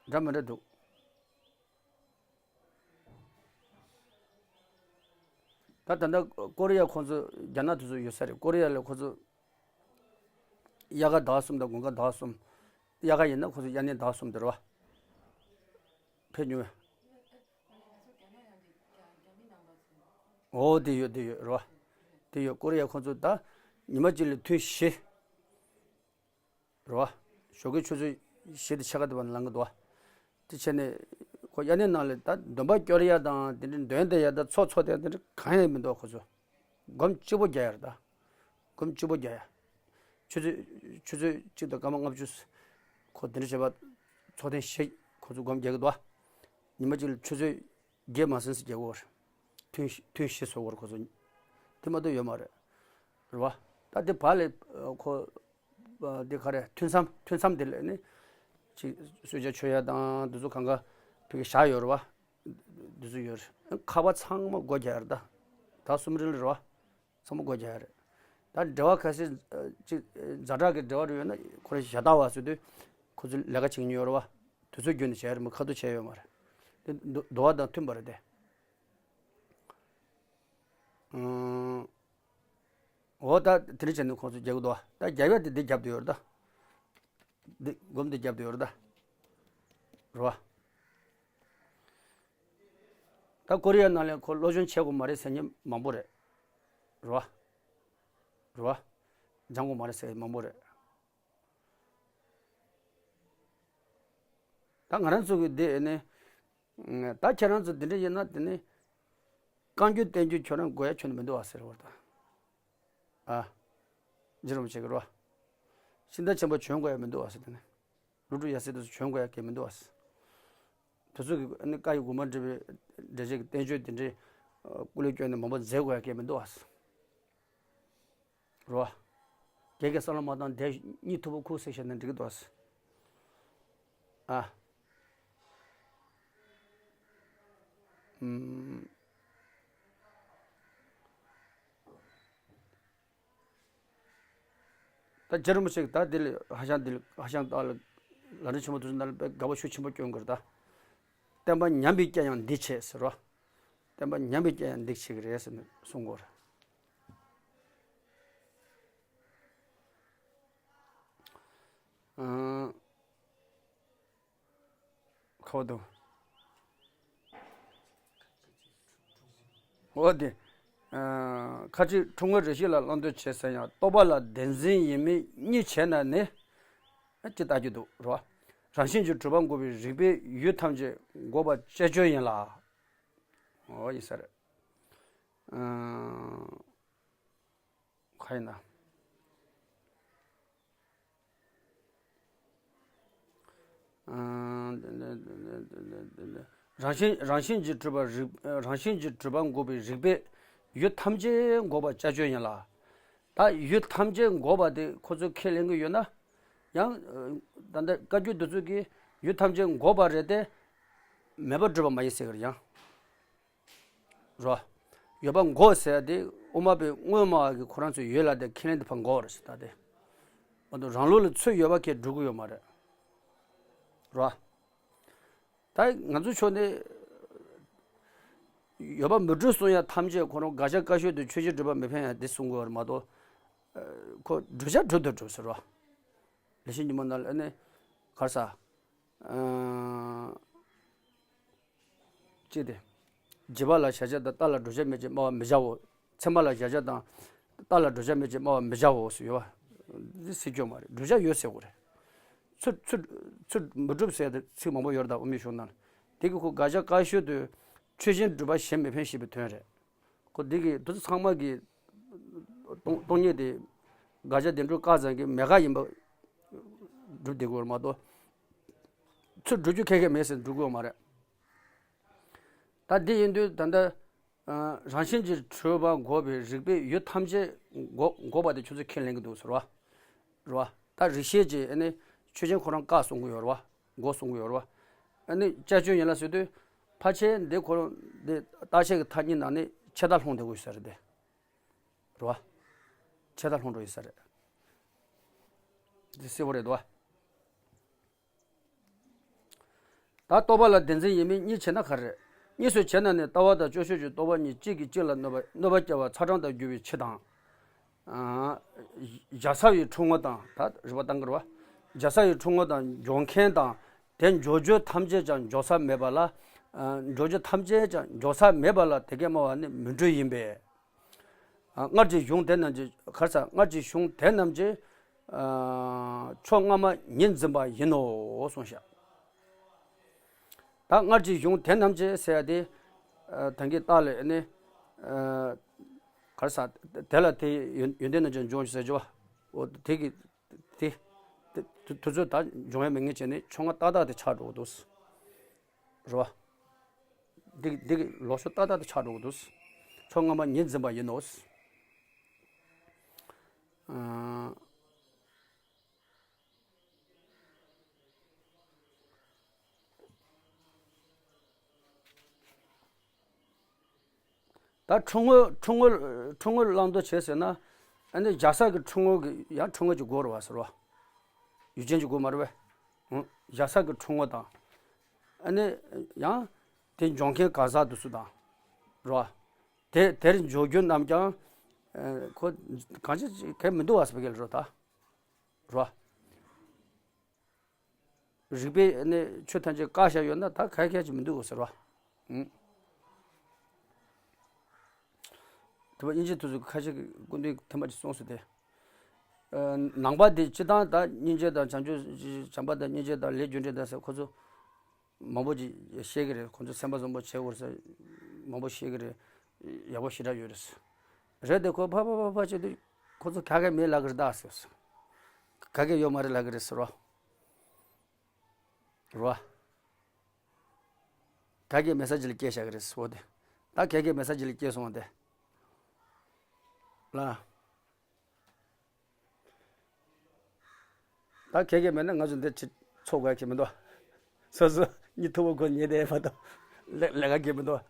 བ། འདྲ་མི་འདྲ་འདུག་ད་ད་ལྟ་ཀོ་རི་ཡ་ཁོང་ཚོ་རྒྱ་ནག་དེ་ཚོ་ཡོད་ས་རེད། ཀོ་རི་ཡ་ལ་ཁོང་ཚོ་དབྱར་ཁ་ཟླ་གསུམ་དང་དགུན་ཁ་ཟླ་གསུམ། དབྱར་ཁ་ཡིན་ན་ཁོང་ཚོ་དབྱར་གནས་ཟླ་གསུམ་དེ་རེད་བ། ཕེབས་མྱོང་། འོ་དེ་ཡོད་དེ་ཡོད་རེད་བ། དེ་ཡོད། ཀོ་རི་ཡ་ཁོང་ཚོ་ད་ཉི་མ་གཅིག་ལ་ཐུན་བཞི། རེད་བ། ཞོགས་ཀའི་ཆུ་ཚོད་བཞི་དང་ཕྱེད་ཀ་དེ་བར་ལ་ལངས་ཀྱི་འདུག་བ། དེ་བྱས་ནས་ཁོ་དབྱར་གནས་ནང་ལ་ད་འདོན་པ་སྐྱོར་ཡ་དང་དེ་འདྲའི་འདོན་བསྡད་ཡ་དང་ཚོགས་འཚོགས་བསྡད་ཡ་དེ་འདྲ་གང་ཡང་མི་འདུག་ཁོ་ཚོ། སྒོམ་གཅིག་པོ་རྒྱག་ཡ་རེད་ད། སྒོམ་གཅིག་པོ་རྒྱག་ཡ། ཆུ་ཚོད་ཆུ་ཚོད་གཅིག་དང་སྐར་མ་ལྔ་བཅུ། ཁོ་དེ་འདྲ་བྱས་པ་ཚོགས་ཐེངས་བཞི་ཁོ་ཚོ་སྒོམ་རྒྱག་གི་འདུག་བ། ཉི་མ་གཅིག་ལ་ཆུ་ཚོད་བརྒྱད་མ་ཟིན་ཙམ་རྒྱག་གི་ཡོད་རེད། ཐུན་ཐུན་བཞི་ཚོགས་ཡོད་རེད་ཁོ་ཚོ། དེ་མ་གཏོགས་ཡོད་མ་རེད། རེད་བ། ད་དེ་བར་ལ་ཁོ་འདི་ག་རེ་ཐུན་མཚམས་ཐུན་མཚམས་དེ་ལ་ནི་ཅིག་གསོལ་ཇ་མཆོད་ཡ་དང་དེ་ཚོ་གང་ག་ཕ་གི་བཞག་ཡོད་རེད་བ། དེ་ཚོ་ཡོད་རེད། ཁ་པར་ཚང་མ་སྒོ་རྒྱག་ཡ་རེད་ད། ཟླ་གསུམ་རིང་ལ་རེད་བ། ཚང་མ་སྒོ་རྒྱག་ཡ་རེད། ད་འབྲེལ་བ་གལ་སྲིད་ཅིག་ཛ་དྲག་གི་འབྲེལ་བ་རེ་ཡོད་ན་ཁོ་རང་ཞལ་ཏ་བ་ཟེར་དུས་ཁོ་ཚོ་ལས་ཀ་བྱེད་མཁན་ཡོད་རེད་བ། དེ་ཚོ་བརྒྱུད་ནས་བྱས་རེད་མ། ཁ་ཐུག་བྱས་ཡོད་མ་རེད། དེ་འདུ་འདུལ་བ་དང་མཐུན་པ་རེད་དེ། ཨང་། འོ་ད་དེ་འདྲ་བྱས་ནས་ཁོང་ཚོ་རྒྱག་གི་འདུག་བ། ད་རྒྱག་ཡ་དེ་འདི་རྒྱབ་དུ་ཡོད་རེད་ད། འདི་སྒོམ་འདི་རྒྱབ་དུ་ཡོད་རེད་ད། རེད་བ། ད་ཀོ་རི་ཡ་ནང་ལ་ཁོ་སློབ་སྦྱོང་བྱེད་དགོས་མ་རེད་ཟེར་མཁན་མང་པོ་རེད། རེད་བ། རེད་བ། སྦྱང་དགོས་མ་རེད་ཟེར་མཁན་མང་པོ་རེད། ད་ང་རང་ཚོ་གི་འདི་ནི། ད་ཁྱེད་རང་ཚོ་འདི་འདྲ་ཡིན་ན་དེ་ནི། བཀའ་འགྱུར་བསྟན་འགྱུར་ཁྱོད་རང་དགོས་ཡ་ཁྱོན་ནས་མི་འདུག་བ་ཟེར་བ་དང་། ཨ། རྗེ་རིན་པོ་ཆེ་གི་རོ། ཤིང་རྟ་ཆེན་པོ་བྱོན་དགོས་ཡ་མི་འདུག་བ་ཟེར་དེ་ནི། ཀླུ་སྒྲུབ་ཡབ་སྲས་དེ་ཚོ་བྱོན་དགོས་ཡ་གལ་མི་འདུག་བ་ཟེར། དེ་ཚོ་གི་ནི་བཀའ་ཡི་དགོངས་པ་འགྲེལ་བའི་འགྲེལ་བྱེད་ཀྱི་བསྟན་བཅོས་དེ་འདྲའི་སྐུ་ལས་བསྐྱོན་ནས་མང་པོ་མཛད་དགོས་ཡ་གལ་མི་འདུག་བ་ཟེར། རོ། རྒྱལ་ཁའི་བསམ་བློ་མ་བཏང་དེ་གཉིད་མཐུག་པོ་ཁུག་ཟེར་བཤད་ན་འགྲིག་གི་འདུག་ཨ། ཨུམ། ད་རྗེ་རིན་པོ་ཆེ་གིས་ད་འདི་ལ་ཧ་ཅང་འདི་ལ་ཧ་ཅང་ད་ལ་ལམ་འབྲས་ཆེན་པོ་དེ་ཚོ་ནང་ལ་དཔེ་དགའ་པོ་ཤུགས་ཆེན་པོ་སྐྱོན་གི་རེད་ད། བསྟན་པ་ཉམས་པའི་རྐྱེན་ཡང་འདི་བྱེད་ཟེར་རོ། བསྟན་པ་ཉམས་པའི་རྐྱེན་ཡང་འདི་བྱེད་ཀྱི་རེད་ཟེར་ནས་གསུང་གི་ཡོད་རེད། ཨང་། ཁོ་དང་། འོ་དེ། ཨང་། ཁ་ཅིག་འཁྲུལ་ངོ་རེ་ཞིག་ལ་བླང་དོར་བྱེད་ཟེར་ཡང་རྟོག་པ་ལ་བདེན་འཛིན་ཡིན་མིན་གཉིས་བྱས་ན་ནི། ཅི་ལྟ་རྒྱུ་འདུག་རོ། རང་བཞིན་གྱིས་གྲུབ་པ་འགོག་པའི་རིགས་པས་ཡུལ་ཐམས་ཅད་འགོག་པ་ཅ་ཅོ་ཡིན་ལ། འོ་ཡིན་ས་རེད། ཨང་། ག་ཡིན་ན། ཨང་། རང་བཞིན་རང་བཞིན་གྱིས་གྲུབ་པ་རིགས་རང་བཞིན་གྱིས་གྲུབ་པ་འགོག་པའི་རིགས་པས་ཡུལ་ཐམས་ཅད་འགོག་པ་ཅ་ཅོ་ཡིན་ལ། ད་ཡུལ་ཐམས་ཅད་འགོག་པ་དེ་ཁོ་ཚོས་ཁས་ལེན་གྱི་ཡོད་ན། ཡང་ད་ལྟ་བཀའ་བརྒྱུད་འདི་ཚོ་གིས་ཡུལ་ཐམས་ཅད་འགོག་པ་རེད་དེ། མེད་པར་སྒྲུབ་པ་མ་ཡིན་ཟེར་གི་རེད་ཡང་། རོ། ཡོད་པ་འགོག་ཟེར་ཡ་དེ་དབུ་མ་པའི་དངོས་སྨྲ་བ་གིས་ཁོ་རང་ཚོའི་ཡུལ་ལ་དེ་ཁས་ལེན་དེ་ཕར་འགོག་རེད་ཟེར་ད་དེ། མ་གཏོགས་རང་ལུགས་ལ་ཚུར་ཡོད་པ་ཁས་སྒྲུབ་ཀྱི་ཡོད་མ་རེད། རོ། ད་ང་ཚོ་ཕྱོགས་ནས་ཡོད་པ་མི་སྒྲུབ་གསུང་ཡ་ཐམས་ཅད་ཁོ་རང་དགག་བྱ་བཀའ་ཤོད་དུ་ཆོས་ཅན་སྒྲུབ་པ་མི་ཕན་ཡ་དེ་གསུང་གི་ཡོད་རེད་མ་གཏོགས། ཁོ་བསྒྲུབ་བྱ་སྒྲུབ་དང་སྒྲུབ་ཟེར་རོ། ལེགས་བཤད་ཉིན་མོ་ནང་ལ་ཨ་ནི་ག་རེ་ཟེར། ཨང་། ཅི་སྟེ། བྱེད་པ་ལ་གཞལ་བྱ་དང་རྟགས་ལ་བསྒྲུབ་བྱ་མེད་ཅེས་སྨྲ་བར་མི་བྱའོ། ཚད་མ་ལ་གཞལ་བྱ་དང་། རྟགས་ལ་བསྒྲུབ་བྱ་མེད་ཅེས་སྨྲ་བར་མི་བྱའོ་ཟེར་ཡོད་པ། འདི་སྲིད་སྐྱོང་མ་རེད། བསྒྲུབ་བྱ་ཡོད་ཟེར་དགོས་རེད། ཚུར་ཚུར་ཚུར་མི་སྒྲུབ་ཟེར་ཏེ་ཚིག་མང་པོ་ཡོད་རེད་ད་དབུ་མའི་གཞུང་ནང་ལ། དེ་གི་ཁོ་དགག་བྱ་བཀའ་ཤོད་དུ་ཆོས་ཅན་སྒྲུབ་པ་གཞན་མི་ཕན་ཞེས་པའི་དོན་རེད། ཁོ་འདི་གི་དེ་ཚོ་ཚང་མ་གི་སྟོང་སྟོང་ཉིད་དེ་དགག་བྱ་བདེན་གྲུབ་བཀག་ཙམ་གྱིས་མེད་དགག་ཡིན་པ་སྒྲུབ་བསྡད་དགོས་རེད་མ་གཏོགས། ཚུར་སྒྲུབ་རྒྱུ་ཁེ་ཁེ་མེད་ཟེར་སྒྲུབ་དགོས་མ་རེད། ད་འདི་ཡིན་དུས་ད་ལྟ་རང་བཞིན་གྱིས་གྲུབ་པ་འགོག་པའི་རིགས་པས་ཡུལ་ཐམས་ཅད་འགོག་འགོག་པ་དེ་ཁྱོད་ཚོས་ཁས་ལེན་གྱི་འདུག་ཟེར་བ། རེད་བ། ད་རིགས་ཤེས་ཀྱིས་ཨ་ནི་ཆོས་ཅན་ཁོ་རང་བཀག་གསུང་གི་ཡོད་རེད་བ། འགོག་གསུང་གི་ཡོད་རེད་བ། ཨ་ནི་ཅ་ཅོ་ཡིན་ལ་ཟེར་དུས་ཕལ་ཆེར་འདི་ཁོ་རང་འདི་རྟག་ཆད་ཀྱི་མཐའ་གཉིས་ནང་ནས་ཆད་ལྟ་ལྷུང་བསྡད་དགོས་ཟེར་རེད་དེ། རེད་བ། ཆད་ལྟ་ལྷུང་འགྲོ་ཡོད་ས་རེད། འདི་གསལ་པོ་རེད་དོ། ད་རྟོག་པ་ལ་བདེན་འཛིན་ཡིན་མིན་གཉིས་བྱས་ན་ག་རེ་རེད། གཉིས་སུ་བྱས་ན་ནི་ལྟ་བ་དང་སྤྱོད་བྱེད་ཀྱི་རྟོག་པ་གཉིས་གཅིག་གིས་གཅིག་ལ་གནོད་པ་གནོད་པ་སྐྱེལ་བ་ཚ་གྲང་དང་འགྱུར་བའི་ཕྱིར་དང་། ཨ། རྒྱལ་ས་ཡི་འཁྲུལ་ངོ་དང་ད་རིགས་པ་བཏང་གི་རེད་བ། རྒྱལ་ས་ཡི་འཁྲུལ་ངོ་དང་འཇོག་མཁན་དང་དེ་འཇོག་རྒྱུ་ཐམས་ཅད་ཀྱང་འཇོག་ས་མེད་པ་ལ། ཨ། འཇོག་རྒྱུ་ཐམས་ཅད་ཀྱང་འཇོག་ས་མེད་པ་ལ་དེ་སྐད་སྨྲ་བ་ནི་མི་འགྲོ་ཡིན་པས། ཨ། སྔར་གྱི་གཞུང་དེ་རྣམས་ཀྱིས་ག་རེ་ཟེར། སྔར་གྱི་གཞུང་དེ་རྣམས་ཀྱིས། ཨ། ཕྱོགས་སྔ་མ་ཉིད་འཛིན་པ་ཡིན་ནོ་གསུངས་ཤག་ད་སྔར་གྱི་གཞུང་དེ་རྣམས་ཀྱིས་ཟེར་ཡ་དེ། ཨ། ད་གིན་རྟགས་ལས་ནི། ཨ། ག་རེ་ཟེར། དེ་ལ་དེ་ཡོན་ཡོན་ཏན་རྣམས་ཀྱང་འབྱུང་ཞེས་ཟེར་རྒྱུ་བ། འོ་དེ་གི་དེ་དེ་དེ་དེ་ཚོ་ད་འབྱུང་ཡ་མེད་ངེས་བྱས་ནས་ཕྱོགས་སྔ་ཏག་ཏག་དེ་ཆགས་འགྲོ་གི་འདུག་རེད་བ། འདི་འདི་གི་ལོགས་སུ་ཏག་ཏག་ཏུ་ཆགས་འགྲོ་གི་འདུག་ཕྱོགས་སྔ་མ་ཉིད་འཛིན་པ་ཡིན་ནོ། ཨ། ད་འཁྲུལ་ངོ་འཁྲུལ་ངོ་འཁྲུལ་ངོ་བླང་དོར་བྱེད་ཟེར་ན། ཨ་ནི་རྒྱལ་ས་གི་འཁྲུལ་ངོ་གི་ཡང་འཁྲུལ་ངོ་གི་སྒོ་རེད་བ་ཟེར་བ། ཡུལ་ཅན་གྱི་སྒོ་མ་རེད་བས། རྒྱལ་ས་གི་འཁྲུལ་ངོ་དང་། ཨ་ནི་ཡང་དེ་འཇོག་མཁན་གང་ཟག་དེ་ཚོ་དང་། རེད་བ། དེ་དེར་འཇོག་རྒྱུ་རྣམས་ཀྱང་། ཨ། ཁོ་གང་ཅི་གལ་མི་འདུག་བ་ཟེར་བ་གལ་རེད་ད། རེད་བ། རིགས་པས་ནི་ཆོས་ཐམས་ཅད་བཀག་བཞག་ཡོད་ན་ད་གལ་གལ་ཅིག་མི་འདུག་ཟེར་བ། ཨང་། དེ་བ་དབྱིན་ཇི་དེ་ཚོ་ཁ་ཤས་ཀྱིས་སྐུ་མདུན་ཐེངས་མ་གཅིག་གསུངས་སོང་སྟེ། ཨ། ནང་པ་དེ་སྤྱི་བཏང་ད་སྙིང་རྗེ་དང་བྱང་ཆུབ་བྱམས་པ་དང་སྙིང་རྗེ་དང་ལས་རྒྱུ་འབྲས་དང་ཟེར་ཁོ་ཚོ། མང་པོ་ཅིག་བཤད་ཀྱི་རེད། ཁོང་ཚོ་སེམས་པ་བཟང་པོ་བྱེད་དགོས་ཟེར་མང་པོ་བཤད་ཀྱི་རེད། ཡག་པོ་ཞེ་དྲག་ཡོད་རེད། རེད་དེ་ཁོ་ཕ་ཕ་ཕ་ཕ་བྱེད་དུས་ཁོ་ཚོ་ག་གེ་མེད་ལབ་ཀྱི་རེད་ད་ཟེར། ག་གེ་ཡོད་མ་རེད་ལབ་ཀྱི་རེད་ཟེར་བ། རེད་བ། ག་གེ་མེད་ས་ཅིག་ལ་སྐྱེལ་བཞག་གི་རེད་ཟེར་བ་དེ། ད་ག་གེ་མེད་ས་ཅིག་ལ་སྐྱེལ་སོང་བ་དེ། ལ། ད་ག་གེ་མེད་ན་ང་ཚོ་འདི་ཅི་འཚོ་དགོས་ཀྱི་མི་འདུག་སོ་སོ་གཉིད་ཐུབ་པོ་ཁོ་ཉལ་བསྡད་མ་གཏོགས་ལས་ལས་ཀ་གི་མི་འདུག་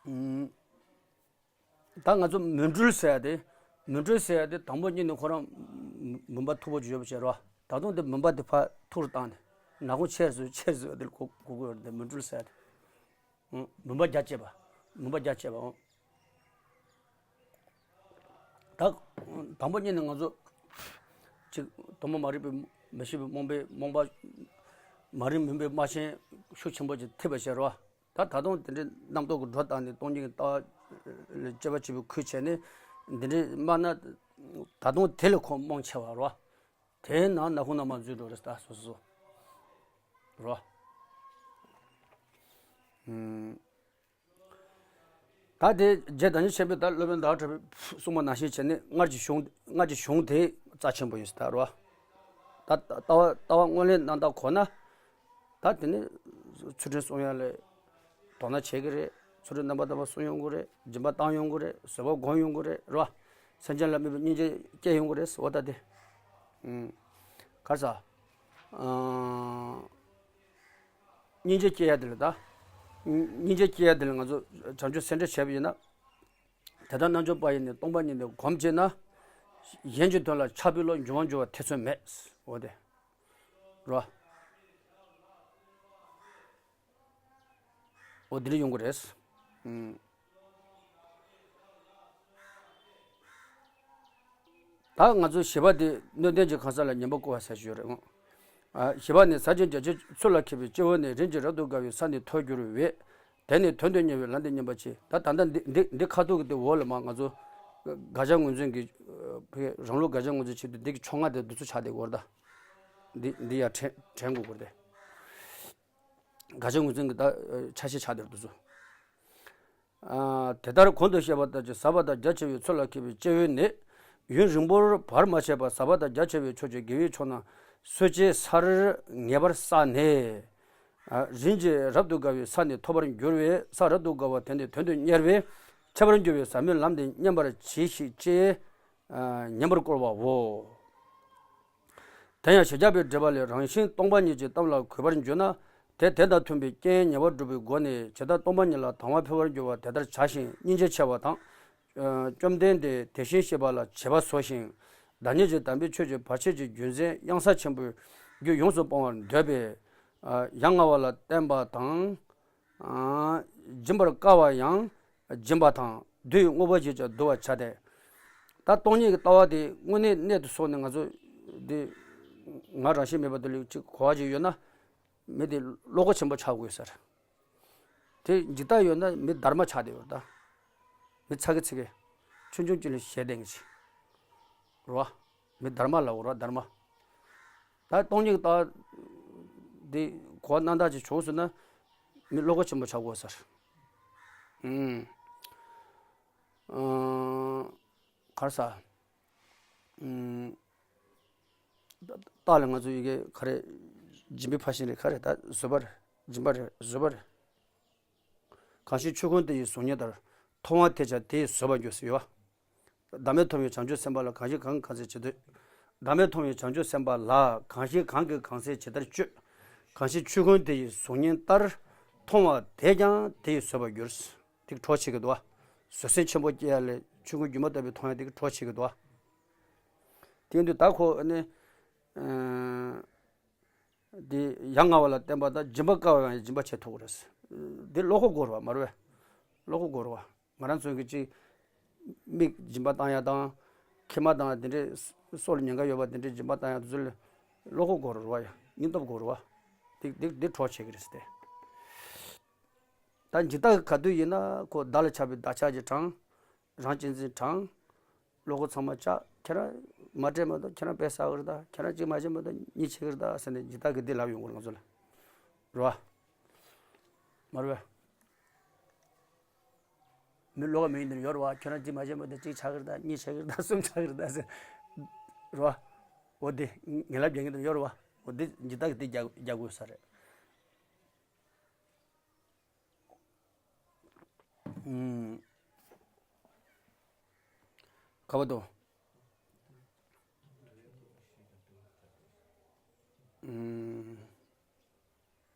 ཨུམ། ད་ང་ཚོ་མུན་སྤྲུལ་ཟེར་ཡ་དེ། མུན་སྤྲུལ་ཟེར་ཡ་དེ་དང་པོ་ཉིད་ནས་ཁོ་རང་མུན་པ་མཐུག་པོ་ཅིག་ཡོད་པ་བྱས་རོ། ད་དུང་དེ་མུན་པ་དེ་ཕར་ཐུར་བཏང་ནས་ནག་ཁུང་ཆེར་བཟོས་ཆེར་བཟོས་དེ་ལ་གོ་གོ་གོ་ཡོད་རེད། དེ་མུན་སྤྲུལ་ཟེར་ཡ་དེ། ཨང་། མུན་པ་རྒྱ་བསྐྱེད་པ། མུན་པ་རྒྱ་བསྐྱེད་པ། ཨང་། ད་དང་པོ་ཉིད་ནས་ང་ཚོ་ཅིག་དོན་མ་མ་རིག་པའི་མི་ཤེས་པའི་རྨོངས་པའི་རྨོངས་པ། མ་རིག་མུན་པའི་རྨ་ཆེན་ཤུགས་ཆེན་པོ་ཅིག་ཐེབས་པ་བྱས་རོ། ད་ད་དུང་དེ་འདྲའི་རྣམ་རྟོག་གི་སྒྲོ་བཏགས་ནས་སྟོང་ཉིད་ཀྱི་ལྟ་བ་ལ་དཔྱད་པ་བྱེད་པའི་ཁུལ་བྱས་ནས་འདི་འདྲའི་སྨྲ་ན། ད་དུང་དེ་ལས་ཁོ་རྨོངས་ཆེ་བ་རོ། དེའི་ནང་ནག་ཁུང་ནང་མར་འཛུལ་འགྲོ་རེད་ད་སོ་སོ་སོ། རོ། ཨུམ། ད་དེ་རྗེ་བདག་ཉིད་ཆེན་པོས་ད་སློབ་དཔོན་ཟླ་བ་གྲགས་པས་གསུངས་པ་ནང་བཞིན་བྱས་ནས་སྔར་གྱི་གཞུང་སྔར་གྱི་གཞུང་དེ་རྩ་ཆེན་པོ་ཡིན་ཟེར་ད་རོ། ད་ལྟ་བ་ལྟ་བ་སྔོན་ལས་རྣམ་དག་གོ་ན། ད་དེ་ནི་ཚུལ་ཁྲིམས་སྲུང་ཡ་ལས་དོ་སྣང་བྱེད་ཀྱི་རེད། ཚུལ་ཁྲིམས་རྣམ་པར་དག་པ་སྲུང་ཡོང་གི་རེད། སྦྱིན་པ་བཏང་ཡོང་གི་རེད། བཟོད་པ་སྒོམ་ཡོང་གི་རེད། རེད་བ། སེམས་ཅན་ལ་དམིགས་པའི་སྙིང་རྗེ་སྐྱེ་ཡོང་གི་རེད། འོ་ད་དེ། ཨུམ། ག་རེ་ཟ། ཨང་། སྙིང་རྗེ་སྐྱེ་ཡ་དེ་ལ་ད། སྙིང་རྗེ་སྐྱེ་ཡ་དེ་ལ་ང་ཚོ་བྱང་ཆུབ་སེམས་ཁྲལ་བྱས་པ་ཡིན་ན། དེ་ལྟར་རྣལ་འབྱོར་པ་ཡིས་ནི་སྟོང་པ་ཉིད་ནི་སྒོམ་བྱས་ན། གཞན་གྱི་དོན་ལ་ཆགས་པའི་བློ་འབྱུང་བ་འབྱུང་བར་ཐེ་ཚོམ་མེད། འོ་དེ། རོ། འོ་དེ་འདྲ་ཡོང་གི་རེད། ཨུམ། ད་ང་ཚོ་བཞི་པ་དེ་སྣོད་ལྡན་གྱི་གང་ཟག་ལ་ཉན་པར་བསྐུལ་བ་ཟེར་གྱི་ཡོད་རེད། ཨ། བཞི་པ་ནི་ཟབ་ཅིང་རྒྱ་ཆེའི་ཚུལ་ལ་མཁས་པའི་སྐྱེ་བོ་ནི་རིམ་གྱིས་རབ་ཏུ་དགའ་བའི་ས་ནས་ཐོབ་འགྱུར་བས། དེ་ནི་དོན་དུ་གཉེར་བའི་ལམ་དེ་སྙེགས་པར་བྱེད། ད་ད་ལྟ་འདི་འདི་འདི་ཁ་ཐུག་གི་དེ་འོག་ལ་མ་ང་ཚོ་དགག་བྱ་ངོས་འཛིན་གྱི། ཨ། རང་ལུགས་དགག་བྱ་ངོས་འཛིན་བྱེད་དུས་འདི་གི་ཕྱོགས་སྔ་དེ་འདི་ཚོ་ཆགས་བསྡད་ཡོད་རེད་ད། འདི་འདི་ཡར་དྲན་དྲན་དགོས་ཀྱི་རེད་དེ། དགག་བྱ་ངོས་འཛིན་གྱི་ད་ཆ་ཤས་ཆགས་བསྡད་འདུག་ཚུལ། ཨ། དེ་ལྟར་གོང་དུ་བཤད་པ་ལྟར་གྱི་ཟབ་པ་དང་རྒྱ་ཆེ་བའི་ཚུལ་ལ་མཁས་པའི་སྐྱེ་བོས་ནི། ཡུན་རིང་པོར་བར་མ་ཆད་པར་ཟབ་པ་དང་རྒྱ་ཆེ་བའི་ཕྱོགས་ཀྱི་དགེ་བའི་ཕྱོགས་རྣམས་སོ་སྐྱེའི་སར་ངེས་པར་བསགས་ནས། ཨ། རིམ་གྱིས་རབ་ཏུ་དགའ་བའི་ས་ནི་ཐོབ་པར་འགྱུར་བས། ས་རབ་ཏུ་དགའ་བ་དེ་ནི་དོན་དུ་གཉེར་བས། འཆད་པར་འགྱུར་བའི་ཟབ་མོའི་ལམ་དེ་སྙེགས་པར་གྱིས་ཤིག་ཅེས། ཨ། ཉན་པར་བསྐུལ་བའོ། དེ་ཡང་ཞི་རྒྱས་པའི་འགྲེལ་པ་ལས། རང་བཞིན་སྟོང་པ་ཉིད་ཀྱི་གཏམ་ལ་གུས་པར་འགྱུར་ན། དེ་དེ་དང་མཐུན་པའི་རྐྱེན་ཉེ་བར་སྒྲུབ་པའི་སྒོ་ནས་ཇི་ལྟར་སྟོང་པ་ཉིད་ལ་དང་བ་འཕེལ་བར་འགྱུར་བ་དེ་ལྟར་བྱ་ཞིང་སྙིང་རྗེ་ཆེ་བ་དང་། ཨ་བཅོམ་ལྡན་འདས་དེ་བཞིན་གཤེགས་པ་ལ་བྱེད་པ་བཟོ་ཞིང་། བདག་ཉིད་ཀྱི་དམ་པའི་ཆོས་ཀྱི་བར་ཆད་ཀྱི་རྒྱུ་མཚན་གཡང་ས་ཆེན་པོའི་རྒྱུ་ཡོངས་སུ་སྤོང་བར་འདོད་པས། ཨ་ཡ་ང་བ་ལ་བརྟེན་པ་དང་། ཨ་སྦྱིན་པར་དཀའ་བ་ཡང་སྦྱིན་པ་དང་དུས་དངོས་པོ་བཞིན་ཀྱང་བསྡུ་བར་བྱ་སྟེ། ད་སྟོང་ཉིད་ཀྱི་ལྟ་བ་དེ་དངོས་གནས་གནད་དུ་སོང་ནས་ང་ཚོ་འདི་ང་རང་བཞིན་མེད་པ་དེ་ལུགས་གཅིག་གོ་བ་ཅིག་ཡོད་ན། མི་དེ་བློ་ཁོག་ཆེན་པོ་ཆགས་དགོས་ཟེར། དེ་འཇིག་ལྟ་ཡོད་ན་མི་སྡར་མ་ཆགས་བསྡད་ཡོད་ད། མི་ཚ་གི་ཚིག་གི། ཆུང་ཆུང་ཅིག་ལ་ཞེ་བདེ་གི་ཅིག་རེད་བ། མི་སྡར་མ་ལབ་དགོས་རེད་བ། སྡར་མ། ད་སྟོང་ཉིད་ཀྱི་ལྟ་བ་འདི་གོ་བ་རྣམ་དག་ཅིག་བྱུང་སོང་ན། མི་བློ་ཁོག་ཆེན་པོ་ཆགས་དགོས་ཟེར། ཨུམ། ཨ། ག་རེ་ཟ། ཨུམ། རྟགས་ལ་ང་ཚོ་ཡི་གེ་ག་རེ། སྦྱིན་པའི་ཕར་ཕྱིན་རེད། ག་རེ་ད་བཟོད་པ་རེད། སྦྱིན་པ་རེད། བཟོད་པ་རེད། གང་ཞིག་ཆོས་ཀུན་དེ་ཡི་གཟུགས་བརྙན་ལྟར། མཐོང་བ་དེས་ཀྱང་དེ་ཡི་བཟོད་པར་འགྱུར་ཟེར་ཡོད་བ། བདག་མེད་མཐོང་བའི་བྱང་ཆུབ་སེམས་དཔའ་ལ། གང་ཞིག་གང་གིས་གང་འཚལ་ཇི་ལྟར། བདག་མེད་མཐོང་བའི་བྱང་ཆུབ་སེམས་དཔའ་ལ། གང་ཞིག་གང་གིས་གང་འཚལ་ཇི་ལྟར་སྤྱོད། གང་ཞིག་ཆོས་ཀུན་དེ་ཡི་གཟུགས་བརྙན་ལྟར། མཐོང་བ་དེས་ཀྱང་དེ་ཡི་བཟོད་པར་འགྱུར། དེ་གྲོགས་བྱེད་ཀྱི་འདུག་བ། བཟོད་སེམས་ཆེན་པོ་སྐྱེ་ཡ་ལས་ཆོས་ཀུན་སྒྱུ་མ་ལྟ་བུའི་མཐོང་ཡ་དེ་གི་གྲོགས་བྱེད་ཀྱི་འདུག་བ། དེ་ཡིན་དུས་ད་ཁོ་ནི། ཨ། དེ་ཡ་ང་བ་ལ་བརྟེན་པ་དང་སྦྱིན་པ་དཀའ་བ་ཡང་སྦྱིན་པ་བྱེད་ཐུབ་ཀྱི་རེད། དེ་བློ་ཁོག་དགོས་རེད་བ། མ་རེད་བས། བློ་ཁོག་དགོས་རེད་བ། ང་རང་ཚོ་གི་ཅིག་མིག་སྦྱིན་པ་བཏང་ཡ་དང་། མཁལ་མ་དང་དེ་འདྲའི་སོ་ལ་ཉེན་ཁ་ཡོད་པ་དེ་འདྲའི་སྦྱིན་པ་བཏང་ཡ་དེ་ཚོ་ལ་བློ་ཁོག་དགོས་རེད་བ། ཡ་སྙིང་སྟོབས་དགོས་རེད་བ། དེ་དེ་དེ་གྲོགས་བྱེད་ཀྱི་རེད་ཟེར་ཏེ། ད་འཇིག་ལྟ་གི་ག་དུས་ཡིན་ན་ཁོ་བདག་ལ་ཆགས་པའི་བདག་ཆགས་ཀྱིས་དྲངས། རང་གཅེས་འཛིན་དྲངས། བློ་ཁོག་ཚང་མ་བཅག་ཁྱེད་རང་མ་སྤྲད་མ་གཏོགས་ཁྱེད་རང་དཔེ་བསགས་ཀྱི་རེད་ད། ཁྱེད་རང་གཅིག་མ་བྱས་མ་གཏོགས་གཉིས་བྱེད་ཀྱི་རེད་ད་ཟེར་ནས་འཇིག་ལྟ་གི་འདི་ལབ་ཡོང་གི་རེད་ང་ཚོ་ལ། རེད་བ། མ་རེད་བས། མི་བློ་ཁ་མི་ཡིན་དེ་ཡོད་རེད་བ། ཁྱོད་རང་གཅིག་མ་བྱས་མ་གཏོགས་གཅིག་ཆགས་ཀྱི་རེད་ད། གཉིས་ཆགས་ཀྱི་རེད་ད། གསུམ་ཆགས་ཀྱི་རེད་ད་ཟེར། རེད་བ། འོ་དེ་ངན་ལབ་རྒྱག་མཁན་དེ་ཡོད་རེད་བ། འོ་དེ་འཇིག་ལྟ་གི་དེ་རྒྱག་རྒྱག་དགོས་ས་རེད། ཨུམ། ག་བ་དོ། ཨུམ།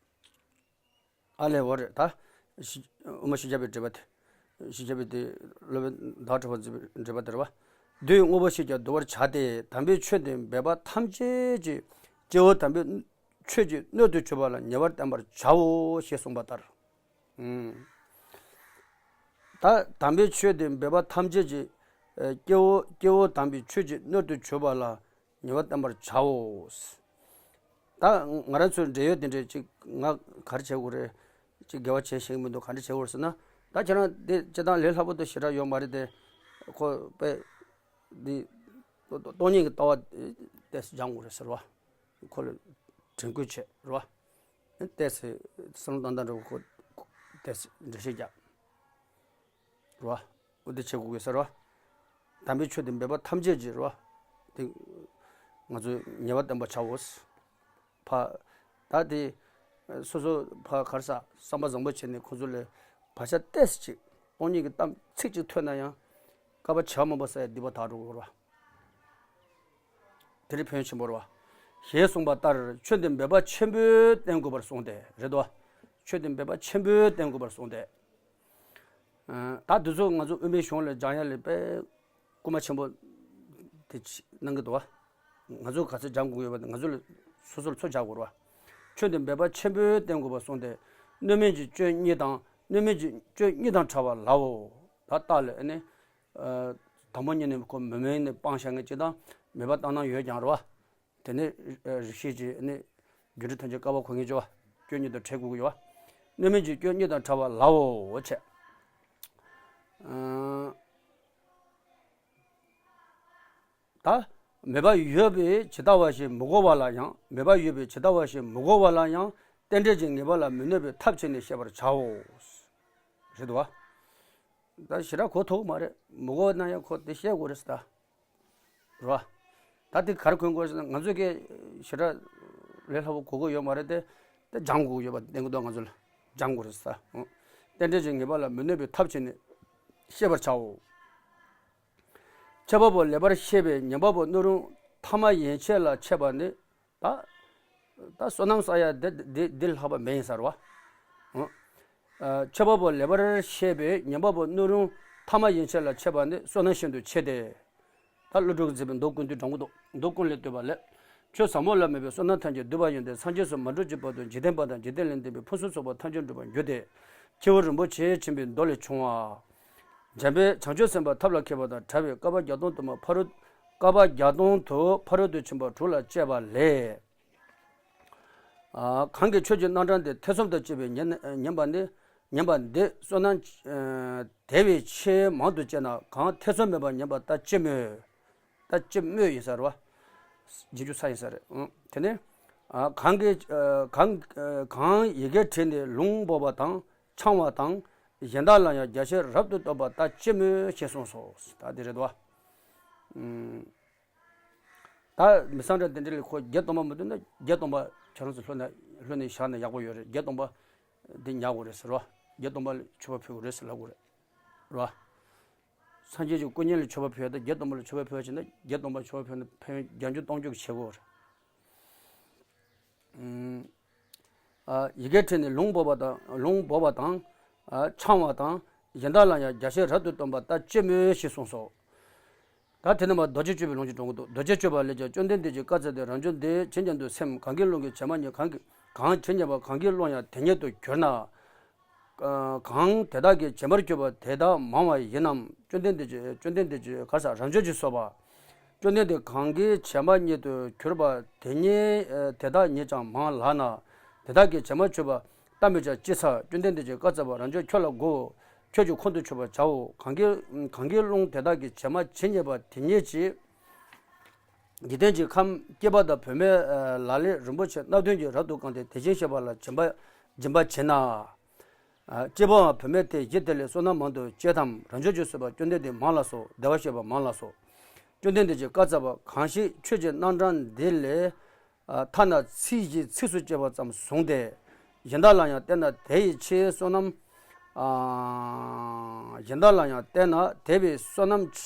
ཨ་ལས་འོ་རེད་ད། ཤི་དབུ་མ་ཤེས་བྱ་བའི་འགྲེལ་པ་དེ། ཤེས་བྱ་བའི་དེ་སློབ་དཔོན་ཟླ་བ་གྲགས་པ་མཛད་པའི་འགྲེལ་པ་དེ་རེད་བ། དུས་དངོས་པོ་ཞིག་ཀྱང་བསྡུ་བར་བྱ་སྟེ། དམ་པའི་ཆོས་འདི་འབད་པ་ཐམས་ཅད་ཀྱིས་སྐྱེ་བོ་དམ་པའི་ཆོས་ཀྱི་སྣོད་དུ་གྱུར་པ་ལ་ཉེ་བར་བསྟན་པར་བྱའོ་ཞེས་གསུངས་པ་ལྟར། ཨུམ། ད་དམ་པའི་ཆོས་དེ་འབད་པ་ཐམས་ཅད་ཀྱིས། ཨ་སྐྱེ་བོ་སྐྱེ་བོ་དམ་པའི་ཆོས་ཀྱི་སྣོད་དུ་གྱུར་པ་ལ་ཉེ་བར་བསྟན་པར་བྱའོ། ད་ང་རང་ཚོའི་འབྲེལ་ཡོད་དེ་འདྲས་ཅིག་ང་ག་རེ་བྱེད་དགོས་རེད། ཅིག་འགལ་བ་བྱེད་ཤེས་ཀྱི་མི་འདུག་ག་འདྲ་བྱེད་དགོས་རེད་ཟེར་ན། ད་ཁྱེད་རང་དེ་སྤྱིར་བཏང་ལས་སླ་པོ་དེ་ཞེ་དྲག་ཡོད་མ་རེད་དེ། ཁོ་དཔེ་འདི་སྟོང་ཉིད་ཀྱི་ལྟ་བ་དེ་སྦྱང་དགོས་རེད་ཟེར་བ། ཁོ་ལ་དྲན་སྐུལ་བྱས་རེད་བ། ཏོག་ཙམ་བསམ་བློ་བཏང་སྟངས་འདྲ་བོ་ཁོ་ཏོག་ཙམ་འགྲེལ་བཤད་རྒྱག་རེད་བ། འོ་དེ་བྱེད་དགོས་ཀྱི་ཟེར་བ། དམ་པའི་ཆོས་དེ་འབད་པ་ཐམས་ཅད་ཀྱིས་རེད་བ། དེ་ང་ཚོས་ཉེ་བར་བསྟན་པར་བྱའོ། ཕ། ད་དེ་སོ་སོ་ཕ་ག་རེ་ཟ་བསམ་པ་བཟང་པོ་བྱས་ནས་ཁོང་ཚོ་ལ་བག་ཆགས་ཏོག་ཙམ་ཅིག་སྟོང་ཉིད་ཀྱི་གཏམ་ཚིག་གཅིག་ཐོས་ན་ཡང་བསྐལ་པ་བྱེ་བ་མང་པོ་བསགས་ཡ་སྡིག་པ་དག་འགྲོ་གི་རེད་བ། དེ་ནི་ཕན་ཡོན་ཆེན་པོ་རེད་བ། ཞེས་གསུངས་པ་ལྟར་ཆོས་འདི་འབད་པ་ཆེན་པོས་བསྟེན་དགོས་པར་གསུངས་ཏེ། རེད་དོ། ཆོས་འདི་འབད་པ་ཆེན་པོས་བསྟེན་དགོས་པར་གསུངས་ཏེ། ཨ་ད་དུས་ཚོད་ང་ཚོ་དབུ་མའི་གཞུང་ལ་སྦྱང་ཡ་ལས་དཔེ་སྐུལ་མ་ཆེན་པོ་དེ་གནང་གི་འདུག་བ། ང་ཚོ་ག་ཚོད་སྦྱང་དགོས་ཡོད་པ་དེ་ང་ཚོ་ལ་སོ་སོར་ཚོད་རྒྱག་དགོས་རེད་བ། ཆོས་འདི་འབད་པ་ཆེན་པོས་བསྟེན་དགོས་པར་གསུངས་ཏེ། སྣོད་མིན་གྱི་སྤྱོད་གཉིས་དང་སྣོད་མིན་གྱི་སྤྱོད་གཉིས་དང་བྲལ་བ་ལའོ། ད་རྟགས་ལ་ཨ་ནི། ཨ་དང་པོ་ཉིད་ནས་ཁོ་མི་མིན་ནས་སྤངས་བཞག་མཁན་གཅིག་དང་མོས་པ་བཏང་སྣང་ཡོད་ཀྱང་རེད་བ། དེ་ནས་རིགས་ཤེས་ཀྱི་ནི་རྒྱུ་འབྲས་ཐམས་ཅད་བསྐལ་པ་གོ་ངེས་ཀྱི་བ། སྐྱོན་གཉིས་དང་བྲལ་དགོས་ཀྱི་ཡོད་བ། སྣོད་མིན་གྱི་སྐྱོན་གཉིས་དང་བྲལ་བ་ལའོ་བྱས། ཨ་ད་མོས་པ་ཡོད་པས་ཇི་ལྟ་བ་བཞིན་མི་གོ་བ་ལ་ཡང་། མོས་པ་ཡོད་པས་ཇི་ལྟ་བ་བཞིན་མི་གོ་བ་ལ་ཡང་རྟེན་འབྲེལ་གྱི་ངེས་པ་ལ་མི་གནོད་པའི་ཐབས་བྱས་ནས་ཤེས་པར་བྱའོ། རེད་དོ། ད་ཞེ་དྲག་གོ་ཐུབ་མ་རེད། མི་གོ་ན་ཡང་ཁོ་དེ་ཤེས་དགོས་རེད་ཟེར་ད། རེད་བ། ད་དེ་ག་རེ་གོ་དགོས་ཟེར་ན་ང་ཚོ་གིས་ཞེ་དྲག་ལས་སླ་པོ་གོ་གི་ཡོད་མ་རེད་དེ། དེ་སྦྱང་དགོས་ཡོད་པ་བསྟན་གི་འདུག་ང་ཚོ་ལ་སྦྱང་དགོས་རེད་ཟེར་ད། རྟེན་འབྲེལ་གྱི་ངེས་པ་ལ་མི་གནོད་པའི་ཐབས་བྱས་ནས་ཤེས་པར་བྱའོ། འཆད་པ་པོ་ལེགས་པར་བཤད་པའི་ཉན་པ་པོ་སྣོད་རུང་ཐ་མ་ཡན་ཆད་ལ་འཆད་པ་ནི། ད་ ད་བསོད་ནམས་བསགས་ཡ་འདི་འདི་འདི་ལྷག་པ་མེད་ཡིན་ས་རེད་བ། ཨ། མཆོད་པ་པོ་ལེགས་པར་བཤད་པའི་ཉན་པ་པོ་སྣོད་རུང་ཐ་མ་ཡན་ཆད་ལ་མཆོད་པ་ནི་བསོད་ནམས་ཤིན་ཏུ་ཆེ་སྟེ། ད་ཀླུ་སྒྲུབ་ཀྱིས་མཛད་པའི་མདོ་ཀུན་བཏུས་འགྲེལ་དགུ་ཏོ། མདོ་ཀུན་ལས་བཏུས་པ་ལས། ཆོས་ཟབ་མོ་ལ་དམིགས་པའི་བསོད་ནམས་ཐམས་ཅད་བསྡུས་པ་ཡིན་ཏེ། སངས་རྒྱས་སུ་མ་འགྲོ་གྱུར་བར་དུ་འཇིག་རྟེན་པ་དང་འཇིག་རྟེན་ལས་འདས་པའི་ཕུན་སུམ་ཚོགས་པ་ཐམས་ཅད་འགྲུབ་པར་འགྱུར་ཏེ། ཁྱེའུ་རིན་པོ་ཆེ་ཆེན་པོའི་མདོ་ལས་བྱུང་བ། འཇམ་དཔལ་བྱང་ཆུབ་སེམས་དཔའ་ཐབས་ལ་མཁས་པ་དང་བྲལ་བའི་བསྐལ་པ་བརྒྱ་སྟོང་དུ་མ་ཕ་རོལ། བསྐལ་པ་བརྒྱ་སྟོང་དུ་ཕ་རོལ་ཏུ་ཕྱིན་པ་དྲུག་ལ་སྤྱད་པ་ལས། ཨ། གང་གིས་ཆོས་ཀྱི་རྣམ་གྲངས་འདི་ཐེ་ཚོམ་དང་བཅས་པའི་ཉན་ཉན་པ་ནི། ཉན་པ་འདི་བསོད་ནམས་ཨ་དེ་བས་ཆེས་མང་དུ་སྤྱད་ན། གང་ཐེ་ཚོམ་མེད་པར་ཉན་པ་ལྟ་ཅི་སྨོས། ལྟ་ཅི་སྨོས་ཡིན་ས་རེད་བ། རྗེས་འཇུག་ས་ཡིན་ས་རེད། ཨང་། དེ་ནས། ཨ། གང་གིས་ཨ་གང་གང་ཡི་གེར་བྲིས་ནས་ལུང་འབོགས་པ་དང་འཆང་བ་དང་། གཞན་དག་ལ་ཡང་རྒྱ་ཆེར་རབ་ཏུ་སྟོན་པ་ལྟ་ཅི་སྨོས་ཞེས་གསུངས་སོ། ད་དེ་རེད་བ། ཨང་། ད་མི་སང་འདྲ་དེ་འདྲ་ལ་ཁོ་བརྒྱད་སྟོང་པ་མི་འདུག་ན། བརྒྱད་སྟོང་པ་ཁྱེད་རང་ཚོ་ལྷོད་ན་ལྷོད་ནས་བཞག་ན་ཡག་པོ་ཡོད་རེད། བརྒྱད་སྟོང་པ་འདི་ཉར་དགོས་རེད་ཟེར་བ། བརྒྱད་སྟོང་པ་ལ་མཆོད་པ་ཕུལ་དགོས་རེད་ཟེར་ལབ་དགོས་རེད། རེད་བ། སངས་རྒྱས་ཀྱི་སྐུ་བརྙན་ལ་མཆོད་པ་ཕུལ་ཡ་དང་བརྒྱད་སྟོང་པ་ལ་མཆོད་པ་ཕུལ་ཡ་བྱས་ན། བརྒྱད་སྟོང་པ་མཆོད་པ་ཕུལ་ན་ཕན་ཡོན་བརྒྱ་འགྱུར་སྟོང་འགྱུར་གྱི་བྱེད་དགོས་རེད། ཨུམ། ཨ། ཡི་གེར་བྲིས་ནས་ལུང་འབོགས་པ་དང་། ལུང་འབོགས་པ་དང་། ཨ། འཆང་བ་དང་། གཞན་དག་ལ་ཡང་རྒྱ་ཆེར་རབ་ཏུ་སྟོན་པ་ལྟ་ཅི་སྨོས་ཞེས་གསུངས་སོ། ད་དེ་ནས་མར་རྡོ་རྗེ་སྤྱོད་པའི་ལུང་གི་འགྲོ་གི་འདུག་རྡོ་རྗེ་སྤྱོད་པ་ལས་ཀྱང་བཅོམ་ལྡན་འདས་ཀྱིས་བཀའ་སྩལ་ཏེ། རང་བྱུང་འདི་ཇི་བཞིན་དུ་སེམས། གང་གིས་བསླངས་ཀྱང་བྱེད་མ་ཉན། གང་གིས་གང་ཇི་སྙེད་པ་གང་གིས་བསླངས་ཡང་དེ་སྙེད་དུ་གྱུར་ན། ཨ། གང་དེ་དག་གིས་བྱེད་པར་གྱུར་པ་དེ་དག་མང་བ་ཡིན་ནམ། བཅོམ་ལྡན་འདས་ཀྱིས། བཅོམ་ལྡན་འདས་ཀྱིས་ག་རེ་ཟེར། རང་བྱུང་གིས་གསུངས་པ། བཅོམ་ལྡན་འདས་གང་གིས་བྱེད་མ་ཉིད་དུ་གྱུར་པ་དེ་སྙེད་དེ་དག་ཉིད་ཀྱང་མང་ལགས་ན། དེ་དག་གིས་བྱེད་མ་གྱུར་པ་ལྟ་མོད་ཀྱང་ཅི་ཚ། བཅོམ་ལྡན་འདས་ཀྱིས་བཀའ་སྩལ་པ། རང་བྱུང་ཁྱོད་ལ་བསྒོའོ། ཁྱོད་ཀྱིས་ཁོང་དུ་ཆུད་པར་བྱའོ། གང་གིས་གང་གིས་བསླངས་དེ་དག་གིས་བྱེད་མ་ཇི་སྙེད་པ་དེ་སྙེད་ཀྱིས། འཇིག་རྟེན་གྱི་ཁམས་སྐྱེས་པ་དང་བུད་མེད་ལ་ལས་རིན་པོ་ཆེ་སྣ་བདུན་གྱིས་རབ་ཏུ་བཀང་སྟེ་དེ་བཞིན་གཤེགས་པ་ལ་སྦྱིན་པ་སྦྱིན་པ་བྱེད་ན། ཨ། སྐྱེས་པའམ་བུད་མེད་དེ་གཞི་དེ་ལས་བསོད་ནམས་མང་དུ་སྤྱད་དམ། རང་བྱུང་གིས་གསུངས་པ། བཅོམ་ལྡན་འདས་མང་ལགས་སོ། བདེ་བར་གཤེགས་པ་མང་ལགས་སོ། བཅོམ་ལྡན་འདས་ཀྱིས་བཀའ་སྩལ་པ། གང་ཞིག་ཆོས་ཀྱི་རྣམ་གྲངས་འདི་ལས། ཨ། ཐ་ན་ཚིག་བཞི་ཚིགས་སུ་བཅད་པ་ཙམ་བཟུང་སྟེ། གཞན་དག་ལ་ཡང་བསྟན་ན་དེ་ཡི་ཕྱིར་བསོད་ནམས། ཨ། གཞན་དག་ལ་ཡང་བསྟན་ན་དེ་བས་བསོད་ནམས་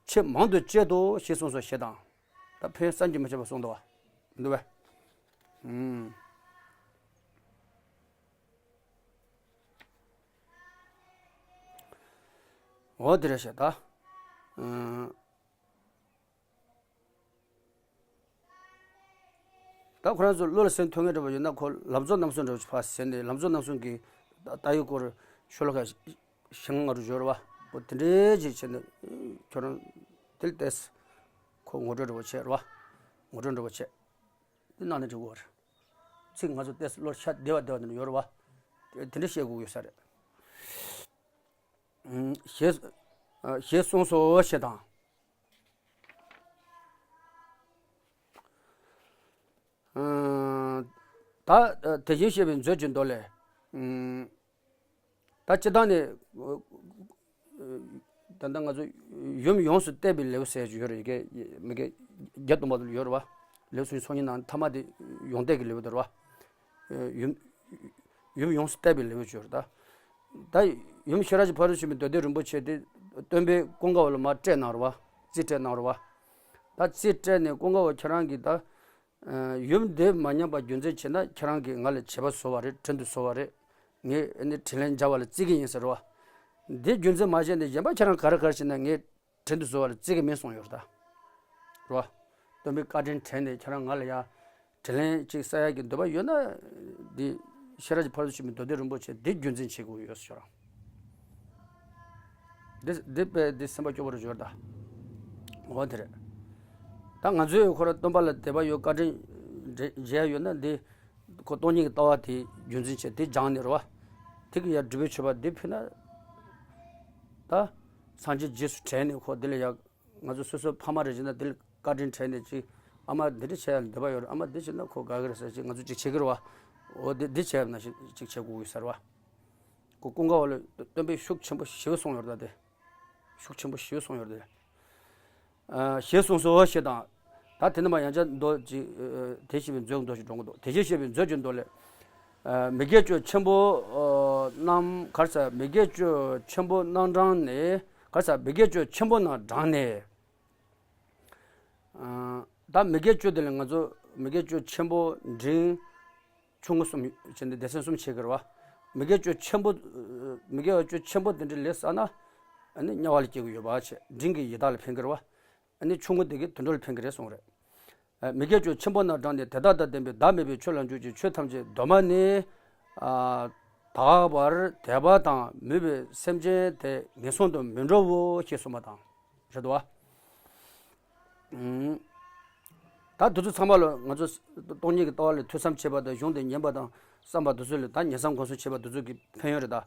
ཆེས་མང་དུ་སྤྱད་དོ་ཞེས་གསུངས་སོ་ཞེས་དང་། ད་ཕན་ཡོན་བསམ་གྱིས་མི་ཁྱབ་པ་གསུངས་འདུག་བ། འདུག་བས། ཨུམ། འོ་དེ་རེད་ཤག་ད། ཨུམ། ད་ཁོ་རང་ཚོ་བློ་ལ་སེམས་ཐོན་མཁན་འདྲ་པོ་ཡོད་ན། ཁོ་ལམ་གཙོ་རྣམ་གསུམ་འདྲ་པོ་ཞིག་ཕར་ཟེར་ནས། ལམ་གཙོ་རྣམ་གསུམ་གྱི་ད་ལྟ་ཡི་སྐོར་ཤོ་ལོ་ཀ་བཞི་ལྔ་འདྲ་པོ་ཡོད་རེད་བ། འོ་དེ་འདྲའི་ཅིག་བྱས་ནས་ཁྱོད་རང་དེ་ལ་ཏོག་ཙམ་ཁོ་ངོ་སྤྲོད་འདྲ་པོ་བྱས་རེད་བ། ངོ་སྤྲོད་འདྲ་པོ་བྱས། དེ་གནང་ན་འགྲིག་གི་རེད། ཚིག་ང་ཚོ་ཏོག་ཙམ་བློར་ཤར་བདེ་བ་བདེ་བ་འདྲ་པོ་ཡོད་རེད་བ། དེ་འདྲ་བཤད་དགོས་ཀྱི་ཡོད་ས་རེད། ཨུམ། ཞེས་ཨ་ཞེས་གསུངས་སོ་ཞེས་དང་། ཨ། ད་དེ་བཞིན་གཤེགས་པའི་མཛོད་ཀྱི་མདོ་ལས། ཨུམ། ད་སྤྱིར་བཏང་ནས། ཨ། ད་ལྟ་ང་ཚོ་ཡུམ་ཡོངས་སུ་གཏད་པའི་ལེའུ་ཟེར་གྱི་ཡོད་རེད། ཡི་གེ་མི་གེ་བརྒྱད་སྟོང་པ་དུ་ཡོད་རེད་བ། ལེའུ་སུམ་ཅུ་སོ་གཉིས་ནང་ཐ་མ་དེ་ཡོངས་གཏད་ཀྱི་ལེའུ་དེ་རེད་བ། ཡུམ། ཡུམ་ཡོངས་སུ་གཏད་པའི་ལེའུ་ཅིག་ཡོད་རེད་ད། ད་ཡུམ་ཤེས་རབ་ཀྱི་ཕ་རོལ་ཏུ་ཕྱིན་པའི་མདོ་སྡེ་རིན་པོ་ཆེ་དེ་སྟོན་པས་ཀུན་དགའ་བོ་ལ་མར་སྤྲད་གནང་རེད་བ། རྩིས་སྤྲད་གནང་རེད་བ། ད་རྩིས་སྤྲད་ནས་ཀུན་དགའ་བོ་ཁྱེད་རང་གིས་ད། ཨ། ཡུམ་འདི་མ་ཉམས་པ་རྒྱུན་འཛིན་བྱས་ན། ཁྱེད་རང་གིས་ང་ལ་བྱེད་པ་བཟོ་བ་རེད། དྲིན་དུ་གཟོ་བ་རེད། ངས་ཨ་ནི་དྲིན་ལན་འཇལ་བ་ལ་བརྩི་གི་ཡིན་ཟེར་བ། འདི་རྒྱུན་འཛིན་མ་བྱས་ནས་གཞན་པ་ཁྱེད་རང་ག་རེ་ག་རེ་བྱས་ན་ངས་དྲིན་དུ་གཟོ་བ་ལ་བརྩི་གི་མིན་གསུངས་ཡོད་རེད་ད། རེད་བ། སྟོན་པའི་བཀའ་དྲིན་དྲན་ནས་ཁྱེད་རང་ང་ལ་ཡ་དྲིན་ལན་ཅིག་གསོ་ཡག་གི་འདོད་པ་ཡོད་ན། འདི་ཤེས་རབ་ཀྱི་ཕ་རོལ་ཏུ་ཕྱིན་པའི་མདོ་སྡེ་རིན་པོ་ཆེ་འདི་རྒྱུན་འཛིན་བྱེད་དགོས་ཡོད་ཟེར་ཁྱོད་རང་། འདི་འདི་དཔེ་འདི་སེམས་པ་སྐྱོ་པོ་རུ་འབྱོར་ད། འོ་དེ་རེད། ད་ང་ཚོས་ཁོ་རང་སྟོན་པ་ལ་དད་པ་ཡོད། བཀའ་དྲིན་འཇལ་ཡག་ཡོད་ན། འདི་ཁོ་སྟོང་ཉིད་ཀྱི་ལྟ་བ་དེ་རྒྱུན་འཛིན་བྱས། དེ་སྦྱངས་ནས་རེད་བ། དེ་གི་ཡ་སྒྲུབ་པའི་མཆོད་པ་འདི་ཕུལ་ན། ད་སངས་རྒྱས་རྗེས་སུ་དྲན་ནས་ཁོ་འདི་ལ་ཡ། ང་ཚོ་སོ་སོའི་ཕ་མ་རེ་བྱས་ན་དེ་ལ་བཀའ་དྲིན་དྲན་ནས་ཅིག་ཨ་མ་འདི་འདྲ་བྱས་ཡག་ལ་འདོད་པ་ཡོད་རེད། ཨ་མ་འདི་བྱས་ན་ཁོ་དགའ་གི་རེད་ཟེར་ཅིག་ང་ཚོ་ཅིག་བྱེད་ཀྱི་རེད་བ། འོ་འདི་འདི་བྱས་ཡག་ན་ཅིག་བྱེད་དགོས་ཀྱི་ཟེར་བ། ཁོ་ཀུན་དགའ་བོ་ལ་སྟོན་པས་ཤུགས་ཆེན་པོ་ཞེ་པོ་གསུངས་ཡོད་རེད་ད་དེ། ཤུགས་ཆེན་པོ་ཞེ་པོ་གསུངས་ཡོད་རེད་དེ། ཨ། ཞེས་གསུངས་སོ་ཞེས་དང་། ད་དེ་ནས་མར་ཡང་བསྐྱར་མདོ་ཅིག་ཨ། དེ་བཞིན་གཤེགས་པའི་མཛོད་མདོ་ཞིག་འགྲོ་གི་འདུག་དེ་བཞིན་གཤེགས་པའི་མཛོད་ཀྱི་མདོ་ལས། ཨ། མི་དགེ་བཅུ་ཆེན་པོ་ཨ། རྣམས་ག་རེ་ཟེར། མི་དགེ་བཅུ་ཆེན་པོ་རྣམ་གྲངས་ནས། ག་རེ་ཟེར། མི་དགེ་བཅུ་ཆེན་པོ་རྣམས་དྲངས་ནས། ཨ། ད་མི་དགེ་བཅུ་དེ་ལ་ང་ཚོ་ མི་དགེ་བཅུ་ཆེན་པོ། འབྲིང་། ཆུང་ངུ་གསུམ་བྱས་ནས་སྡེ་ཚན་གསུམ་ཕྱེ་གི་རེད་བ། མི་དགེ་བཅུ་ཆེན་པོ། མི་དགེ་བ་བཅུ་ཆེན་པོ་དེ་འདྲ་ལས་བསགས་ན། ཨ་ནི་དམྱལ་བ་ལ་སྐྱེ་གི་ཡོད་པ་བྱས། འབྲིང་གིས་ཡི་དྭགས་ལ་ཕན་གི་རེད་བ། ཨ་ནི་ཆུང་ངུ་དེ་གིས་དུད་འགྲོ་ལ་ཕན་གི་རེད་གསུངས་རེད། ཨ། མི་དགེ་བཅུ་ཆེན་པོ་རྣམས་བསྒྲངས་ནས་དེ་དག་དང་ལྡན་པའི་བདག་མེད་པའི་ཆོས་ལ་འཇུག་ཅིང་ཆོས་ཐམས་ཅད་གདོད་མ་ནས། ཨ། དག་པར་དད་པ་དང་མོས་པས་སེམས་ཅན་དེ་ངན་སོང་དུ་མི་འགྲོའོ་ཞེས་གསུངས་པ་དང་། རེད་དོ། ཨུམ། ད་འདི་ཚོ་ཚང་མ་ལ་ང་ཚོ་སྟོང་ཉིད་ཀྱི་ལྟ་བ་ལ་ཐོས་བསམ་བྱེད་པ་དང་། གཞུང་དེ་ཉན་པ་དང་བསམ་པ་འདི་ཚོ་ལ། ད་ཉན་བསམ་སྒོམ་གསུམ་བྱེད་པ་འདི་ཚོ་གི་ཕན་ཡོན་རེད་ད།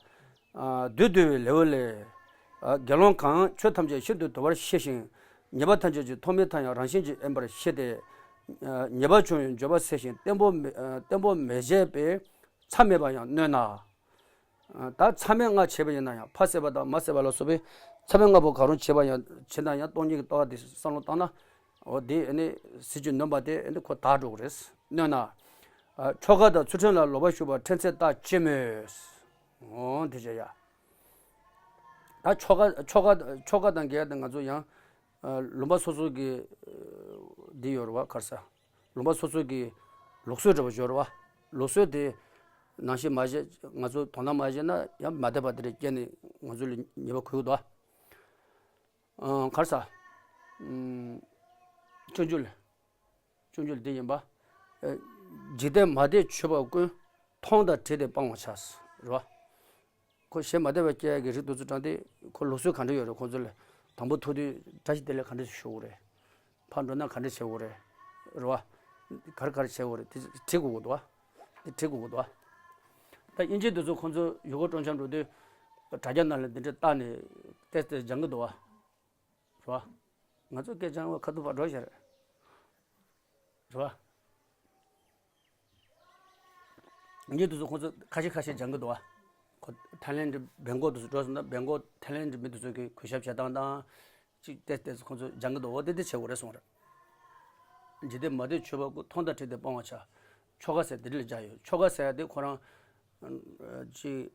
ཨ། བདུད་འདུལ་བའི་ལེའུ་ལས། ཨ། དགེ་སློང་གང་ཆོས་ཐམས་ཅད་ཤིན་ཏུ་དུལ་བར་ཤེས་ཤིང་། ཉེས་པ་ཐམས་ཅད་ཀྱི་ཐོག་མའི་མཐའ་ཡང་རང་བཞིན་གྱིས་དབེན་པར་ཤེས་ཏེ། ཨ། ཉེས་པ་བྱུང་ཡང་འགྱོད་པ་སེལ་ཞིང་བརྟན་པོ་མི། ཨ། བརྟན་པོ་མི་བྱེད་པས་མཚམས་མེད་པར་ཡང་གནོད་ན། ཨ། ད་མཚམས་མེད་ལྔ་བྱས་པ་ཡིན་ན་ཡང་། ཕ་བསད་པ་དང་མ་བསད་པ་ལ་སོགས་པའི་མཚམས་མེད་ལྔ་པོ་གང་རུང་བྱས་པ་ཡང་། བྱས་ན་ཡང་སྟོང་ཉིད་ཀྱི་ལྟ་བ་དེ་བསམ་བློ་བཏང་ན། འོ་དེ་ཨ་ནི་ཟིལ་གྱིས་གནོན་པ་དེ་ཨ་ནི་ཁོ་དག་འགྲོ་གི་རེད། གནོད་ན། ཨ། ཆོ་ག་དང་ཚུལ་ཁྲིམས་ལ་ལོག་པར་ཞུགས་པ་ཕྲན་ཚེགས་ལྟ་ཅི་སྨོས། འོ་དེ་བྱས་ཡ། ད་ཆོ་ག་ཆོ་ག་ཆོ་ག་དང་འགལ་ཏེ་ང་ཚོ་ཡང་། ཨ། ལུང་པ་སོ་སོ་གི་འདི་ཡོད་རེད་བ། ག་རེ་ཟེར། ལུང་པ་སོ་སོ་གི་ལུགས་སྲོལ་འདྲ་བོ་ཡོད་རེད་བ། ལུགས་སྲོལ་དེ་ནང་བཞིན་མ་བྱས། ང་ཚོ་དོ་སྣང་མ་བྱས་ན་ཡང་མ་བསྡད་པ་དེ་འདྲ་སྐྱེས་ནས་ང་ཚོ་ལ་ཉེས་པ་འཁོར་གི་འདུག། ཨ། ག་རེ་ཟེར། ཨུམ། སྤྱོད་འཇུག་ལ། སྤྱོད་འཇུག་ལ་འདི་ཡིན་པ། ཨ། འཇིག་རྟེན་མ་དད་བྱེད་པ་ཀུན། མཐོང་དང་བྲིས་ཏེ་སྤང་བར་བྱ། རེད་བ། ཁོ་གཞན་མ་དད་པ་སྐྱེ་ཡག་གི་རིགས་འདི་ཚོ་དྲངས་ཏེ། ཁོ་ལུགས་སྲོལ་ག་འདྲ་ཡོད་རེད། ཁོང་ཚོ་ལ་དང་པོ་ཐུག་དུས་བཀྲ་ཤིས་བདེ་ལེགས་ག་འདྲ་ཞུ་དགོས་རེད། ཕར་འགྲོ་ན་ག་འདྲ་བྱེད་དགོས་རེད། རེད་བ། ག་རེ་ག་རེ་བྱེད་དགོས་རེད། དེ་བྲིས་དགོས་ཀྱི་འདུག་བ། དེ་བྲིས་དགོས་ཀྱི་འདུག་བ། ད་དབྱིན་ཇི་འདི་ཚོ་ཁོང་ཚོ་ཡུལ་སྐོར་སྤྲོ་འཆམ་འགྲོ་དུས་དྲ་རྒྱ་ནང་ལ་འདི་འདྲ་བཏགས་ནས་ཏོག་ཙམ་སྦྱང་གི་འདུག་བ། རེད་བ། ང་ཚོ་སྐད་སྦྱང་བ་ཁ་ཐུག་ཕར་འགྲོ་བཞག་རེད། རེད་བ། ངས་དེ་ཚོ་ཁོང་ཚོ་ཁ་ཤས་ཁ་ཤས་སྦྱང་གི་འདུག་བ། ཁོ་ཐའི་ལེན་ཌི་སྦེང་ཀོག་དེ་ཚོ་འགྲོ་སོང་ན། སྦེང་ཀོག་ཐའི་ལེན་ཌི་མི་དེ་ཚོ་གི་གུས་ཞབས་བྱེད་སྟངས་དང་། ཅིག་ཏོག་ཙམ་ཁོང་ཚོ་སྦྱང་གི་འདུག། འོ་དེ་དེ་བྱེད་དགོས་རེད་གསུངས་རེད། འཇིག་རྟེན་མ་དད་བྱེད་པ་ཀུན། མཐོང་དང་བྲིས་ཏེ་སྤང་བར་བྱ། ཆོ་ག་ཟེར་དེ་འདྲ་ལ་སྦྱར་ཡོད། ཆོ་ག་ཟེར་ཡ་དེ་ཁོ་རང་ཅིག་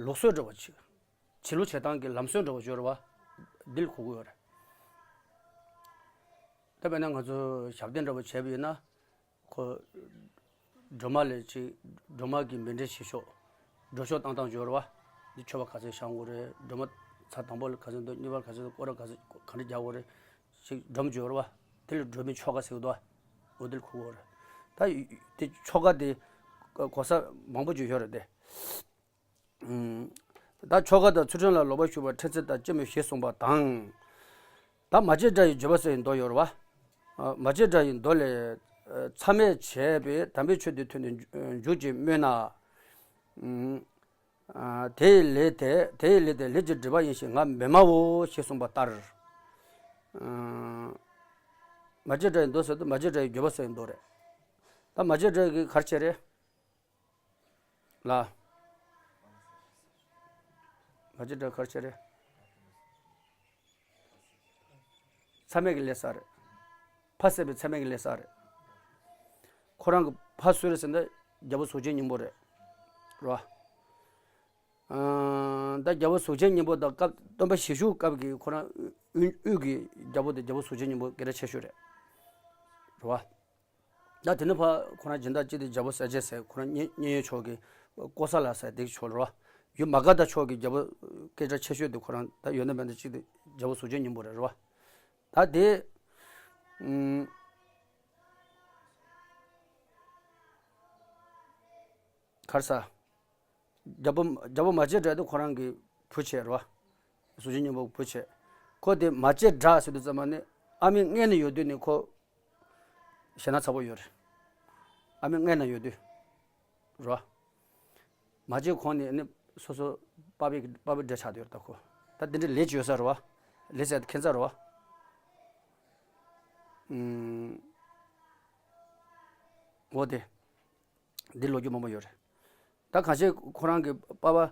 ལུགས་སྲོལ་འདྲ་བོ་ཅིག་བྱེད་ལུགས་བྱེད་སྟངས་ཀྱི་ལམ་སྲོལ་འདྲ་བོ་ཅིག་ཡོད་རེད་བ། འདི་ལ་གོ་གི་ཡོད་རེད། ད་དཔེར་ན་ང་ཚོ་ཞབས་བརྟན་འདྲ་བོ་བྱས་པ་ཡིན་ན། ཁོ་སྒྲོལ་མ་ལ་ཅིག་སྒྲོལ་མ་གི་མཎྜལ་བྱེད་ཕྱོགས། སྒྲོལ་ཕྱོགས་བཏང་སྟངས་ཅིག་ཡོད་རེད་བ། འདི་མཆོད་པ་ག་ཚོད་བཤམས་དགོས་རེད། སྒྲོལ་མ་ཚར་དང་པོ་ལ་ག་ཚོད་འདུག། གཉིས་པ་ལ་ག་ཚོད་འདུག། སྐོར་ར་ག་ཚོད་ག་འདྲ་རྒྱག་དགོས་རེད། ཅིག་སྒྲོལ་མ་ཅིག་ཡོད་རེད་བ། དེ་ལ་སྒྲོལ་མའི་ཆོ་ག་ཟེར་གི་འདུག་བ། འོ་དེ་ལ་གོ་གི་ཡོད་རེད། ད་དེ་ཆོ་ག་དེ་གོ་ས་མང་པོ་ཅིག་ཡོད་རེད་དེ། ཨུམ། ད་ཆོ་ག་དང་ཚུལ་ཁྲིམས་ལ་ལོག་པར་ཞུགས་པ་ཕྲན་ཚེགས་ལྟ་ཅི་སྨོས་ཞེས་གསུངས་པ་དང་། ད་མ་བྱེད་སྒྲ་ཡི་བརྗོད་པ་ཟེར་བའི་མདོ་ཡོད་རེད་བ། ཨ། མ་བྱེད་སྒྲ་ཡི་མདོ་ལས། ཨ། མཚམས་མེད་བྱས་པས་དམ་པའི་ཆོས་འདི་ཐོས་ནས་འཇུག་ཅེས་སྨོས་ན། ཨུམ། ཨ། དེ་ཡི་ལས་དེ། དེ་ཡི་ལས་དེ་ལས་ཀྱི་སྒྲིབ་པ་ཡིན་ཞེས་ང་མི་སྨྲའོ་ཞེས་གསུངས་པ་ལྟར། ཨ། མ་བྱེད་སྒྲ་ཡི་མདོ་ཟེར་དུས་མ་བྱེད་སྒྲ་ཡི་བརྗོད་པ་ཟེར་བའི་མདོ་རེད། ད་མ་བྱེད་སྒྲ་ཡི་གི་ག་རེ་བྱས་རེད། ལ། མ་བྱེད་སྒྲ་ག་རེ་བྱས་རེད། མཚམས་མེད་ཀྱི་ལས་བསགས་རེད། ཕ་བསད་པའི་མཚམས་མེད་ཀྱི་ལས་བསགས་རེད། ཁོ་རང་གི་ཕ་སུ་རེད་ཟེར་ན་རྒྱལ་པོ་གཟུགས་ཅན་སྙིང་པོ་རེད། རེད་བ། ཨ། ད་རྒྱལ་པོ་གཟུགས་ཅན་སྙིང་པོ་དང་སྐབས་སྟོན་པ་ཞིག་བཞུགས་སྐབས་ཀྱི་ཁོ་རང་དབུས་དབུས་ཀྱི་རྒྱལ་པོ་དེ་རྒྱལ་པོ་གཟུགས་ཅན་སྙིང་པོ་སྐད་གྲགས་ཆེ་ཤོས་རེད། རེད་བ། ད་དེ་ནས་ཕར་ཁོ་རང་སྦྱིན་བདག་གཅིག་དེ་རྒྱལ་པོ་གསལ་རྒྱལ་ཟེར། ཁོ་རང་མཉན་མཉན་ཡོད་ཕྱོགས་ཀྱི་ཀོ་ས་ལ་ཟེར་དེ་ཕྱོགས་རེད་བ། ཡུལ་མ་ག་དྷ་ཕྱོགས་ཀྱི་རྒྱལ་པོ་སྐད་གྲགས་ཆེ་ཤོས་དེ་ཁོ་རང་ད་ཡོད་ན་མེད་ན་གཅིག་དེ་རྒྱལ་པོ་གཟུགས་ཅན་སྙིང་པོ་རེད། རེད་བ། ད་དེ། ཨུམ། ག་རེ་ཟེར། རྒྱལ་པོ་རྒྱལ་པོ་མ་བྱེད་སྒྲ་དེ་ཁོ་རང་གི་བུ་བྱས་རེད་བ། གཟུགས་ཅན་སྙིང་པོ་བུ་བྱས། ཁོ་དེ་མ་བྱེད་སྒྲ་ཟེར་དུས་ཙམ་པ་ནི་ཨ་མའི་མངལ་ན་ཡོད་དུས་ནས་ཁོ་ཞེད་སྣང་ཚ་པོ་ཡོད་རེད། ཨ་མའི་མངལ་ན་ཡོད་དུས་རེད་བ། མ་བྱེད་གོང་ནས་ནི་སོ་སོ་པ་ཕའི་པ་ཕའི་འདྲ་ཆགས་བསྡད་ཡོད་རེད་ད་ཁོ། ད་དེ་འདྲའི་ལས་ཅིག་ཡོད་ས་རེད་བ། ལས་ཟེར་ཁྱད་མཚར་རེད་བ། ཨུམ། འོ་དེ། འདི་ལོ་རྒྱུས་མང་པོ་ཡོད་རེད། ད་གང་ཤེས་ཁོ་རང་གི་པ་ཕ་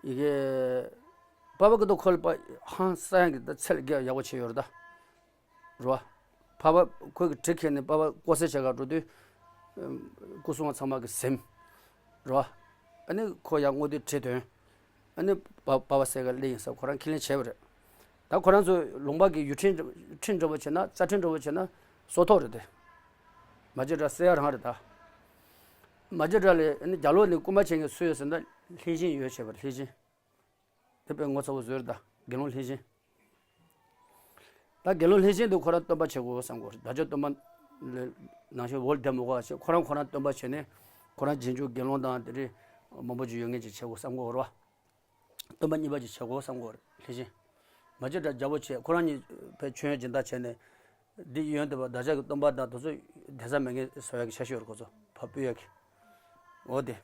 ཡི་གེ་པ་ཕ་གི་ད་ཁོ་ལ་པ་ཧང་སང་ཡག་གི་ད་ཚད་ལས་བརྒལ་ཡག་པོ་བྱས་ཡོད་རེད་ད། རེད་བ། པ་ཕ་ཁོ་གི་གྲི་ཁྱེར་ནས་པ་ཕ་ལྐོག་ཟ་བྱེད་ག་འགྲོ་དུས། སྐུ་སྲུང་བ་ཚང་མ་གིས་ཟིན། རེད་བ། ཨ་ནི་ཁོ་ཡར་སྔོན་དུས་གྲི་འདོན། ཨ་ནི་པ་པ་ཕ་བསད་ག་སླེབས་ཡིན་ཟེར་ཁོ་རང་ཁས་ལེན་བྱས་པ་རེད། ད་ཁོ་རང་ཚོ་ལུང་པ་གི་ཡུལ་ཁྲིམས་ཁྲིམས་འདྲ་བོ་བྱས་ན། རྩ་ཁྲིམས་འདྲ་བོ་བྱས་ན་སྲོག་ཐོག་རེད་དེ། མ་བྱེད་དགྲ་བསད་ཡ་རང་རེད་ད། མ་བྱེད་དགྲ་ལས་ཨ་ནི་རྒྱ་ལོ་ནི་རྐུན་མ་བྱེད་མཁན་སུ་ཡོད་ཟེར་ན་ལྷས་བྱིན་ཡོད་བྱས་པ་ལྷས་བྱིན། དེ་དཔེ་ངོ་ཚ་བོ་བཟོས་རེད་ད། དགེ་སློང་ལྷས་བྱིན། ད་དགེ་སློང་ལྷས་བྱིན་དུ་ཁོ་རང་སྟོན་པ་བྱེད་དགོས་བསམ་དགོས་རེད། བདག་ཅག་སྟོན་པ་ལས་ནང་བཞིན་འོལ་བསྡད་མི་དགོས་པ་བྱས་ཁོ་རང་ཁོ་རང་སྟོན་པ་བྱས་ནས་ཁོ་རང་རྗེས་འཇུག་དགེ་སློང་དང་དེ་རིགས་མང་པོ་ཅིག་ཡོད་མཁན་ཅིག་བྱེད་དགོས་བསམ་དགོས་རེད་བ། སྟོན་པ་གཉིས་པ་ཅིག་བྱེད་དགོས་བསམ་དགོས་རེད་ལྷས་བྱིན། མ་བྱེད་དགྲ་རྒྱལ་པོ་བྱས་ཁོ་རང་གཉིས་ཕའི་མཆོད་ཡོན་སྦྱིན་བདག་བྱས་ནས་འདི་ཡོན་ཏེ་བ་བདག་ཅག་གི་སྟོན་པ་དང་དེ་ཚོ་བདེ་ས་མེད་མཁན་བཟོ་ཡག་གི་ཆ་ཤས་རེད་ཁོ་ཚོ་ཕར་ཕུད་ཡག་གི། འོ་དེ།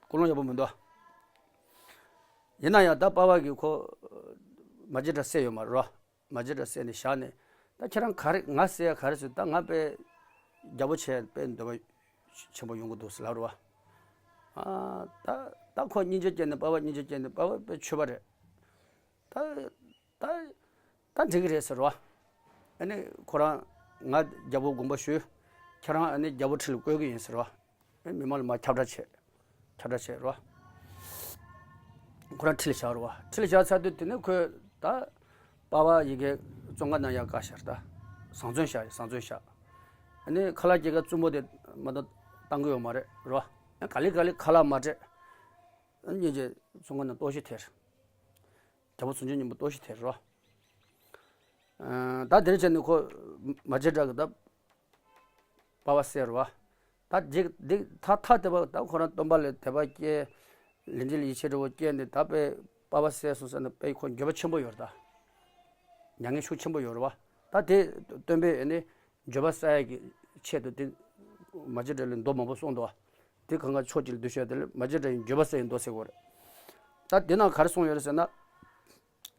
ཀུན་སློང་ཡག་པོ་མི་འདུག་ཡིན་ན་ཡང་ད་པ་ཕ་གིས་ཁོ་མ་བྱེད་དགྲ་བསད་ཡོད་མ་རེད་རོ། མ་བྱེད་དགྲ་བསད་ནས་བཞག་ནས་ད་ཁྱེད་རང་ག་རེ་ང་བསད་ཡ་ག་རེ་ཟེར་ད་ང་དཔེ་རྒྱལ་པོ་བྱས་དཔེ་འདོད་པ་ཆེན་པོ་ཡོང་གི་འདུག་ཟེར་ལབ་རེད་བ། ཨ་ད་ད་ཁོ་སྙིང་རྗེ་སྐྱེས་ནས་པ་ཕ་སྙིང་རྗེ་སྐྱེས་ནས་པ་ཕ་དཔེ་ཆོས་པ་རེད། ད་ད། ད་འགྲིག་གི་རེད་ཟེར་བ། ཨ་ནི་ཁོ་རང་ང་རྒྱལ་པོ་དགོངས་པ་ཞུས། ཁྱེད་རང་ཨ་ནི་རྒྱལ་པོ་ཁྲི་ལ་བསྐོ་གི་ཡིན་ཟེར་བ། ཨ་མི་མང་ལ་མར་ཁྱབ་བསྒྲགས་བྱས། ཁྱབ་བསྒྲགས་བྱས་རེད་བ། ཁོ་རང་ཁྲི་ལ་བཞག་རེད་བ། ཁྲི་ལ་བཞག་ཚར་དུས་དེ་ནས་ཁོས་ད་པ་ཕ་ཡི་གེ་བཙོན་ཁང་ནང་ཡར་བཀག་བཞག་ད། བཟང་བཙོན་བཞག་བཟང་བཙོན་བཞག་ཨ་ནི་ཁ་ལག་སྐྱེལ་ག་བཙུན་མོ་དེ་མ་གཏོགས་བཏང་གི་ཡོད་མ་རེད་རེད་བ། ཨ་ག་ལེ་ག་ལེ་ཁ་ལག་མ་སྤྲད། ཨ་ནི་སྙིང་རྗེ་བཙོན་ཁང་ནང་ལྟོགས་ཤི་ཐེབས། རྒྱལ་པོ་བྱུང་ཆེན་སྙིང་པོ་ལྟོགས་ཤི་ཐེབས་རོ། ད་དེ་རིང་བྱས་ནས་ཁོ་མ་བྱེད་དགྲ་གི་ད་པ་ཕ་བསད་རོ། ད་འགྲིག་འགྲིག་ཐ་ཐ་དེ་བ་ད་ཁོ་རང་སྟོན་པ་ལ་དད་པ་སྐྱེ། ལས་འབྲས་ལ་ཡིད་ཆེས་འདྲ་བོ་སྐྱེ་ནས་ད་དཔེ་པ་ཕ་བསད་སོང་ཟེར་ན་དཔེ་ཁོ་འགྱོད་པ་ཆེན་པོ་ཡོད་རེད་ད། མྱ་ངན་ཤུགས་ཆེན་པོ་ཡོད་རེད་བ། ད་དེ་སྟོན་པས་ནི་འགྱོད་པ་བསལ་ཡག་གི་ཆེད་དུ་དེ་མ་བྱེད་དགྲ་ལ་མདོ་མང་པོ་གསུངས་འདུག་བ། དེ་གང་ག་ཕྱོགས་གཅིག་ལ་བསྡུས་བཤད་དེ་ལ་མ་བྱེད་དགྲ་ཡི་འགྱོད་པ་བསལ་ཡག་མདོ་ཟེར་གོ་རེད། ད་དེ་ནང་ག་རེ་གསུངས་ཡོད་རེད་ཟེར་ན།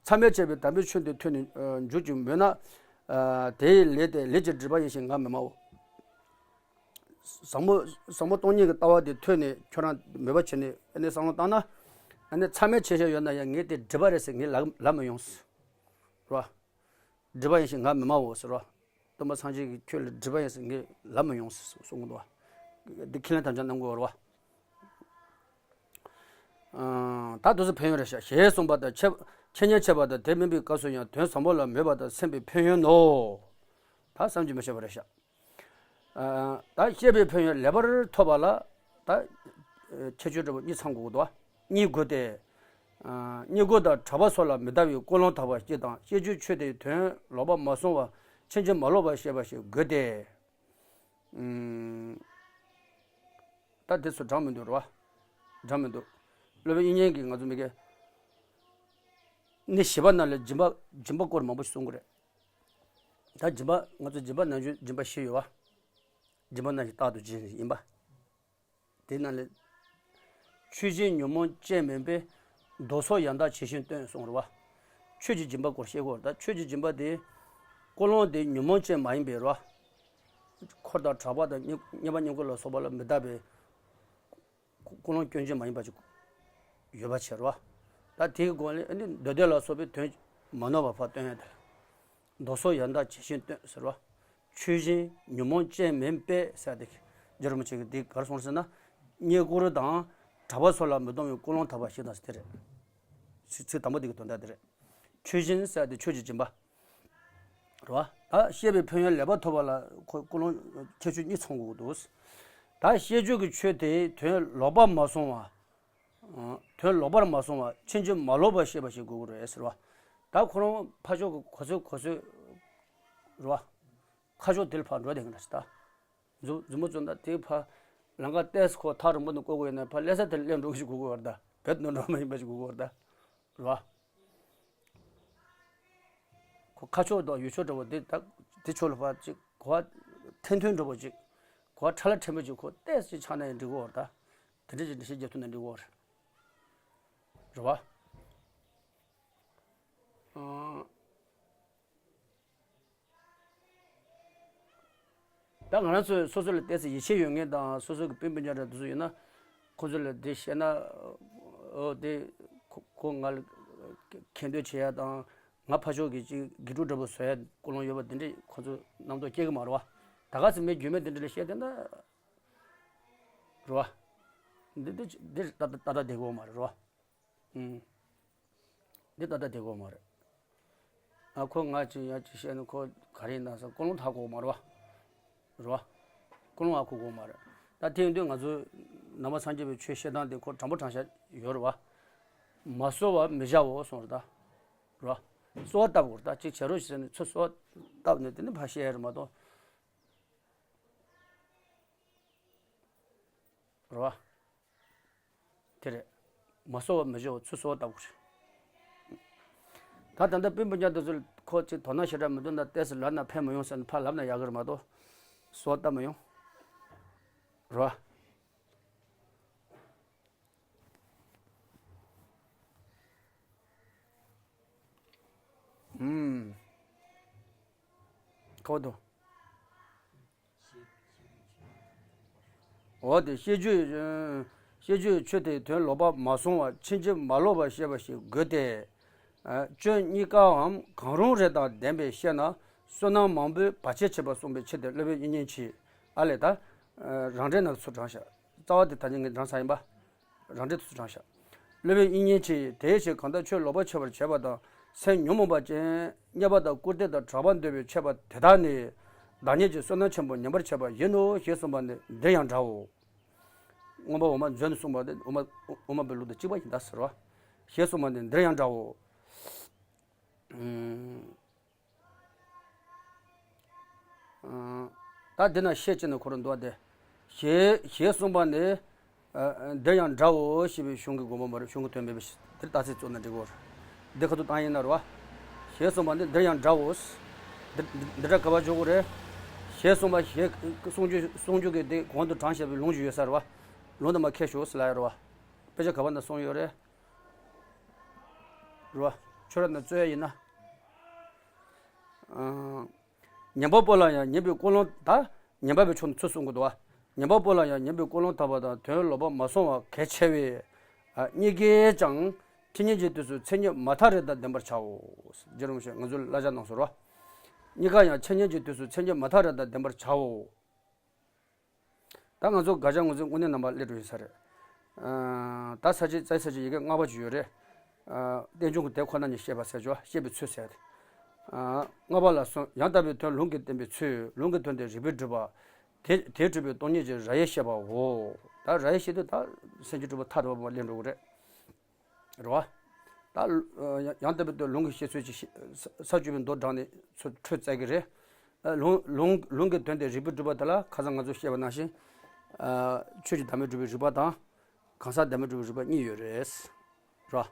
མཚམས་མེད་བྱས་པའི་དམ་པའི་ཆོས་འདི་ཐོས་ནས་ཨ་འཇུག་ཅིང་མོས་ན། ཨ་དེ་ཡི་ལས་དེ་ལས་ཀྱི་སྒྲིབ་པ་ཡིན་ཞེས་ང་མི་སྨྲའོ། ཟབ་མོ་ཟབ་མོ་སྟོང་ཉིད་ཀྱི་ལྟ་བ་དེ་ཐོས་ནས་ཁྱོད་རང་མོས་པ་བྱས་ནས་ཨ་ནི་བསམ་བློ་བཏང་ན། ཨ་ནི་མཚམས་མེད་བྱས་བཞག་ཡོད་ན་ཡང་ངས་དེ་སྒྲིབ་པ་རེད་ཟེར་ངས་ལབ་ལབ་མི་ཡོང་ཟེར་བ། སྒྲིབ་པ་ཡིན་ཞེས་ང་མི་སྨྲའོ་ཟེར་བ། སྟོན་པ་སངས་རྒྱས་ཀྱིས་ཁྱོད་ལ་སྒྲིབ་པ་ཡིན་ཟེར་ངས་ལབ་མི་ཡོང་ཟེར་གསུངས་གི་འདུག་བ། འདི་ཁས་ལེན་དམ་བཅའ་གནང་དགོས་རེད་བ། ཨ་ད་དུ་སུ་ཕན་ཡོན་རེད་ཤག་ཞེས་གསུངས་པ་དང་འཆད་འཆད་ཉན་བྱེད་པ་དང་དེ་མིན་པའི་སྐབས་སུ་ཡང་དོན་བཟང་པོ་ལ་མོས་པ་དང་སེམས་པའི་ཕན་ཡོན་ནོ། ད་བསམ་གྱིས་མི་ཁྱབ་པ་རེད་ཤག་ཨ་ད་བཤད་པའི་ཕན་ཡོན་ལེགས་པར་ཐོབ་པ་ལ་ད་ཁྱད་ཆོས་འདྲ་པོ་གཉིས་ཚང་དགོས་ཀྱི་འདུག་བ། གཉིས་དགོས་ཏེ། ཨ་བསྙེན་བཀུར་དང་གྲྭ་པ་སོགས་ལ་མི་ལྟ་བའི་ཀུན་སློང་དག་པ་སྤྱི་དང་བཤད་རྒྱུད་ཆོས་དེའི་དོན་ལོག་པར་མ་སོང་བར་ཕྱིན་ཅི་མ་ལོག་པར་ཤེས་པ་ཞིག་དགོས་ཏེ། ཨུམ། ད་དེ་ཚོ་དྲང་མི་འདུག་རེད་བ། དྲང་མི་འདུག་སློབ་དཔོན་དབྱིག་གཉེན་གྱིས་ང་ཚོ་མི་དགེ་གནས་བཞི་པ་ནང་ལ་སྦྱིན་པ་སྦྱིན་པ་སྐོར་མང་པོ་ཞིག་གསུང་གི་རེད། ད་སྦྱིན་པ་ང་ཚོ་སྦྱིན་པ་ནང་བཞིན་སྦྱིན་པ་བཞི་ཡོད་བ། སྦྱིན་པ་ནང་བཞིན་རྟག་ཏུ་སྦྱིན་ཡིན་པ། དེ་ནང་ལས། ཆོས་བཞིན་ཉོན་མོངས་ཅན་མིན་པས། མདོ་སོགས་ཡང་དག་ཇི་བཞིན་སྟོན་གསུངས་རེད་བ། ཆོས་ཀྱི་སྦྱིན་པ་སྐོར་བཤད་དགོས་རེད་ད་ཆོས་ཀྱི་སྦྱིན་པ་དེ། ཀུན་སློང་དེ་ཉོན་མོངས་ཅན་མ་ཡིན་པའི་རེད་བ། འཁོར་དང་གྲགས་པ་དང་བསྙེན་བསྙེན་པ་བསྙེན་བཀུར་ལ་སོགས་པ་ལ་མི་ལྟ་བའི། ཀུན་སློང་སྐྱོན་ཅན་མ་ཡིན་པ་ཅིག་ཡོད་པ་བྱས་རེད་བ། ད་དེའི་སྒོ་ནས་ཨ་ནི་མདོ་སྡེ་ལ་སོགས་པའི་དོན་མ་ནོར་བ་ཕར་སྟོན་ཡ་དེ་ལ། མདོ་སོགས་ཡང་དག་ཇི་བཞིན་སྟོན་ཟེར་བ། ཆོས་བཞིན་ཉོན་མོངས་ཅན་མིན་པས་ཟེར་ཏེ། རྗེ་རིན་པོ་ཆེ་གིས་འདི་ག་རེ་གསུངས་ཟེར་ན། བསྙེན་བཀུར་དང་གྲྭ་པ་སོགས་ལ་མི་གཏོང་བའི་ཀུན་སློང་དག་པ་ཞིག་དང་ཟེར་དེ་རེད། ཚིག་ཚིག་དང་པོ་འདི་གི་དོན་དག་དེ་རེད། ཆོས་བཞིན་ཟེར་ཏེ་ཆོས་ཀྱི་སྦྱིན་པ། རེད་བ། ད་བཤད་པའི་ཕན་ཡོན་ལེགས་པར་ཐོབ་པ་ལ་ཁོ་ཀུན་སློང་ཁྱད་ཆོས་གཉིས་ཚང་དགོས་ཀྱི་འདུག་ད་བཤད་རྒྱུད་ཀྱི་ཆོས་དེའི་དོན་ལོག་པ་མ་སོང་བ། དོན་ལོག་པར་མ་སོང་བ་ཕྱིན་ཅི་མ་ལོག་པར་ཤེས་པ་ཞིག་དགོས་ཀྱི་རེད་ཟེར་བ། ད་ཁོ་རང་ཕར་ཕྱོགས་ཀྱི་གོ་ཚོད་གོ་ཚོད་རེད་བ། ཁ་ཕྱོགས་དེ་ལ་ཕར་འགྲོ་བསྡད་མཁན་འདྲ་ཞིག་ད། མཛུབ་མཛུབ་མོ་བཙུགས་ན་དེ་ཕར་ལམ་ཁ་ཏོག་ཙམ་ཁོ་ཐག་རིང་པོ་ནས་བསྐོར་དགོས་ཡོད་ན་ཕར་སླེབས་ས་དེ་ལ་སླེབས་འགྲོ་གི་ཞིག་དགོས་ཀྱི་རེད་ད། བོད་དུ་འགྲོ་མ་ཡིན་པ་ཞིག་དགོས་ཀྱི་རེད་ད། རེད་བ། ཁོ་ཁ་ཕྱོགས་དང་ཡུལ་ཕྱོགས་འདྲ་བོ་འདི་དག་འདི་ཕྱོགས་ལ་ཕར་ཅིག་གོ་བ་ཐན་ཐུན་འདྲ་བོ་ཅིག་གོ་བ་ཕྲ་ལ་ཕྲན་བུ་ཅིག་ཁོ་ཏོག་ཙམ་ཆགས་ན་ཡང་འགྲིག་གི་ཡོད་རེད་ད། དེ་འདྲ་ཅིག་འགྲེལ་བཤད་རྒྱབ་ཐུབ་ན་འགྲིག་གི་ཡོད་རེད། རེད་བ། ཨང་། ད་ང་རང་ཚོས་སོ་སོ་ལ་ཏོག་ཙམ་ཡིད་ཆེས་ཡོད་མཁན་དང་སོ་སོ་གི་སྤུན་སྤུན་ཀྱག་འདྲ་དེ་ཚོ་ཡོད་ན། ཁོ་ཚོ་ལ་འདི་བཤད་ན། འོ་དེ་ཁོ་ཁོ་ང་ལ་མཁྱེན་འདོད་བྱེད་ཡ་དང་ང་ཕར་ཕྱོགས་ཀྱི་ཅིག་དགེ་ཕྲུག་འདྲ་པོ་བཟོ་ཡ་ཀུན་སློང་ཡོད་པ་འདི་འདྲས་ཁོ་ཚོ་རྣམ་རྟོག་སྐྱེ་གི་མ་རེད་བ། ད་ག་ཚོད་མི་རྒྱུས་མེད་འདི་འདྲ་ལ་བཤད་དེ་འདྲ་རེད་བ། འདི་འདི་འདི་ཏག་ཏག་ཏག་ཏག་བསྡད་དགོས་མ་རེད་བ། ཨུམ། འདི་ཏག་ཏག་བསྡད་དགོས་མ་རེད། ཨ་ཁོ་ང་ཅི་ཡ་ཅི་བཤད་ན་ཁོ་ག་རེ་ཡིན་ན་ཟེར་ཀུན་སློང་ཐག་གོ་མ་རེད་བ། རེད་བ། ཀུན་སློང་ཨ་ཁུ་དགོས་མ་རེད། ད་དེ་ཡིན་དུས་ང་ཚོ་ནང་པ་སངས་རྒྱས་པའི་ཆོས་བཤད་སྟངས་དེ་ཁོ་དྲང་པོ་དྲང་བཞག་ཡོད་རེད་བ། མ་གསོལ་བ་མི་བྱའོ་གསུངས་རེད་ད། རེད་བ། གསོལ་བ་བཏབ་དགོས་རེད་ད། གཅིག་བྱེད་རོགས་ཞེས་ཟེར་ནས་ཚུར་གསོལ་བ་བཏབ་ནས་དེ་ནི་ཕར་བཤད་ཡ་རེད་མ་གཏོགས། རེད་བ། དེ་རེད། མ་གསོལ་བ་མི་བྱའོ། ཚུར་གསོལ་བ་བཏབ་དགོས་རེད། ད་ད་ལྟ་སྤུན་སྤུན་ཀྱག་དེ་ཚོ་ཁོ་ཅིག་དོ་སྣང་ཞེ་དྲག་མི་འདུག་ན་ཏོག་ཙམ་ལབ་ན་ཕན་མི་ཡོང་ཟེར་ནས་ཕར་ལབ་ན་ཡག་གི་རེད་མ་གཏོགས། གསོལ་བ་བཏབ་མི་ཡོང་། རེད་བ། ཨུམ། ཁོ་དོ། འོ་དེ་ཤེས་རྒྱུད། ཤེས་རྒྱུད་ཆོས་དེའི་དོན་ལོག་པ་མ་སོང་བར་ཕྱིན་ཅི་མ་ལོག་པར་ཤེས་པ་ཞིག་དགོས་ཏེ། སྐྱོན་གཉིས་ཀའམ་གང་རུང་རེ་དང་ལྡན་པས་ཤེས་ན་བསོད་ནམས་མང་པོས་བར་ཆད་བྱེད་པ་སྲུང་བའི་ཕྱིར་ཏེ། སློབ་དཔོན་དབྱིག་གཉེན་གྱིས། ཨ་ལས་ད། རང་འགྲེལ་ནང་ཚུར་དྲངས་བཞག་རྩ་བ་དེ་ད་ནི་ངས་དྲངས་ཚར་ཡིན་པ། རང་འགྲེལ་དུ་དྲངས་བཞག་སློབ་དཔོན་དབྱིག་གཉེན་གྱིས་དེའི་ཕྱིར་གང་ལྟར་ཆོས་ལོག་པར་འཆད་པར་བྱེད་པ་དང་སེམས་ཉོན་མོངས་པ་ཅན་རྙེད་པ་དང་བཀུར་སྟི་དང་གྲགས་པ་འདོད་པས་འཆད་པ་དེ་དག་ནི་བདག་ཉིད་ཀྱི་བསོད་ནམས་ཆེན་པོ་ཉམས་པར་བྱེད་པ་ཡིན་ནོ་ཞེས་གསུངས་པ་ནི་འདིར་ཡང་འདྲའོ། མངོན་པ་འོག་མ་མཛོད་ནས་གསུངས་པ་དེ་འོག་མ་འོག་མ་པའི་ལུགས་དང་གཅིག་པ་ཡིན་ད་ཟེར་བ། ཞེས་གསུངས་པ་ནི་འདིར་ཡང་འདྲའོ། ཨང་། ད་འདི་ན་ཤད་ཅེས་ནས་ཁོ་རང་འདུག་བ་སྟེ། ཞེས་ཞེས་གསུངས་པ་ནི། ཨ་ཨ་འདིར་ཡང་འདྲའོ་ཞེས་པའི་གཞུང་གི་དགོངས་པ་མ་རེད། གཞུང་གི་དོན་མེད་པའི་ཕྱིར། འདིར་རྟགས་གསལ་བཙུགས་ན་འགྲིག་གོ། འདི་ཁ་ཐུག་བཏང་ཡིན་ན་རེད་བ། ཞེས་གསུངས་པ་ནི་འདིར་ཡང་འདྲའོ། འདི་འདི་འདྲ་ག་པར་འཇོག་དགོས་རེད། ཞེས་གསུངས་པ་ཞེས་གསུང་རྒྱུ་གསུང་རྒྱུ་གི་འདི་གོང་དུ་དྲངས་བཞག་པའི་ལུང་ཞིག་ཡོད་ས་རེད་བ། ལུང་དེ་མར་ཁྱེར་ཤོག་ཟེར་ལབ་ཡ་རེད་བ། དཔེ་ཆ་ག་པར་ན་གསུངས་ཡོད་རེད། རེད་བ། ཁྱོད་རང་ན་རྩོད་ཡ་ཡིན་ན། ཨང་། ཉན་པ་པོ་ལ་ཡང་ཉན་པའི་ཀུན་སློང་དང་ཉན་པ་པའི་ཕྱོགས་ནས་ཚུར་གསུང་གི་འདུག་བ། ཉན་པ་པོ་ལ་ཡང་ཉན་པའི་ཀུན་སློང་དག་པ་དང་དོན་ལོག་པ་མ་སོང་བ་གལ་ཆེ་བས། ཨ་གཉིས་ཀས་ཀྱང་འཆད་ཉན་གྱི་དུས་སུ་མཚན་ཉིད་མ་ཐག་རེ་དང་ལྡན་པར་བྱའོ། རྗེ་རིན་པོ་ཆེ་ང་ཚོའི་བསླབ་བྱ་གནང་སོང་རེད་བ། གཉིས་ཀ་ཡང་འཆད་ཉན་གྱི་དུས་སུ་མཚན་ཉིད་མ་ཐག་རེ་དང་ལྡན་པར་བྱའོ། ད་ང་ཚོ་དགག་བྱ་ངོས་འཛིན་དངོས་གནས་རྣམ་པ་སླེབས་འགྲོ་ཡོད་ས་རེད། ཨ་ད་ས་བཅད་རྩ་ས་བཅད་ཡི་གེ་ལྔ་པ་ཅིག་ཡོད་རེད། ཨ་རྟེན་འབྱུང་གི་དེ་ཁོ་ན་ཉིད་བཤད་པ་ཟེར་ཆོག་བཤད་པའི་ཚུལ་ཟེར་ཏེ། ཨ་ལྔ་པ་ལ་སོགས་ཡང་དག་པའི་དོན་ལུང་གིས་བསྟན་པའི་ཚུལ། ལུང་གི་དོན་དེ་རིགས་པས་སྒྲུབ་པ། དེ་དེས་གྲུབ་པའི་སྟོང་ཉིད་ཀྱི་ར་ཡིག་བཤད་པའོ། ད་ར་ཡིག་བཤད་དུས་ད་སེམས་བསྐྱེད་སྒྲུབ་པ་མཐར་ཐུག་པ་སླེབས་འགྲོ་གི་རེད། རེད་བ། ད་ཡང་དག་པའི་དོན་ལུང་གིས་བཤད་ཚུལ་གྱི་ས་བཅུ་པའི་མདོ་དྲངས་ནས་ཚུར་འཕྲོས་བཙལ་གྱི་རེད། ལུང་ལུང་ལུང་གི་དོན་དེ་རིགས་པས་སྒྲུབ་པ་དེ་ལ་ཁ་སང་ང་ཚོས་བཤད་པ་ནང་བཞིན། ཆོས་ཀྱི་བདག་མེད་སྒྲུབ་པའི་རིགས་པ་དང་། གང་ཟག་བདག་མེད་སྒྲུབ་པའི་རིགས་པ་གཉིས་ཡོད་རེད། རེད་བ།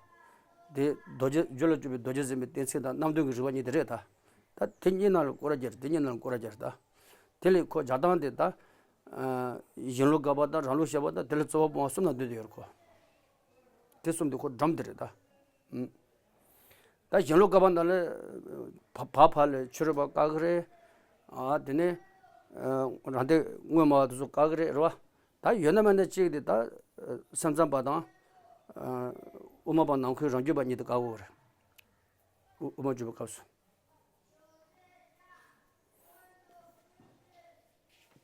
དེ་རྡོ་རྗེ་རྒྱུད་ལ་སྐྱོབ་པའི་རྡོ་རྗེ་འཛིན་པའི་གཏན་ཚིགས་དང་རྣམ་བདུན་གྱི་རིགས་པ་གཉིས་དེ་རེད་ད། ད་དེ་གཉིས་ནང་ལ་སྐོར་ར་རྒྱག་དེ་གཉིས་ནང་ལ་སྐོར་ར་རྒྱག་ད། དེ་ལས་ཁོ་རྒྱག་སྟངས་དེ་ད། གཞན་ལུགས་དགག་པ་དང་རང་ལུགས་བཤད་པ་དང་དེ་ལ་རྩོད་པ་སྤོང་བ་གསུམ་ལ་འདུས་ཏེ་ཡོད་རེད་ཁོ། དེ་གསུམ་དེ་ཁོ་འགྲམ་དེ་རེད་ད། ད་གཞན་ལུགས་དགག་པ་ནང་ལ་བ་བ་ཕ་ལ་ཕྱི་རོལ་པ་བཀག་གི་རེད། ཨ་དེ་ནས་རང་སྡེ་དངོས་སྨྲ་བ་དེ་ཚོ་བཀག་གི་རེད་རེད་བ། ད་ཡོད་ན་མེད་ན་གཅིག་དེ་ད་སེམས་ཙམ་པ་དང་དབུ་མ་པ་ནང་ཁུལ་རང་རྒྱུད་པ་གཉིས་དེ་བཀག་གི་རེད། དབུ་མ་འཇུག་པའི་སྐབས་སུ།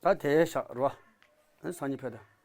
ད་དེ་བཞག་རོ། སང་ཉིན་ཕེབས་དང་།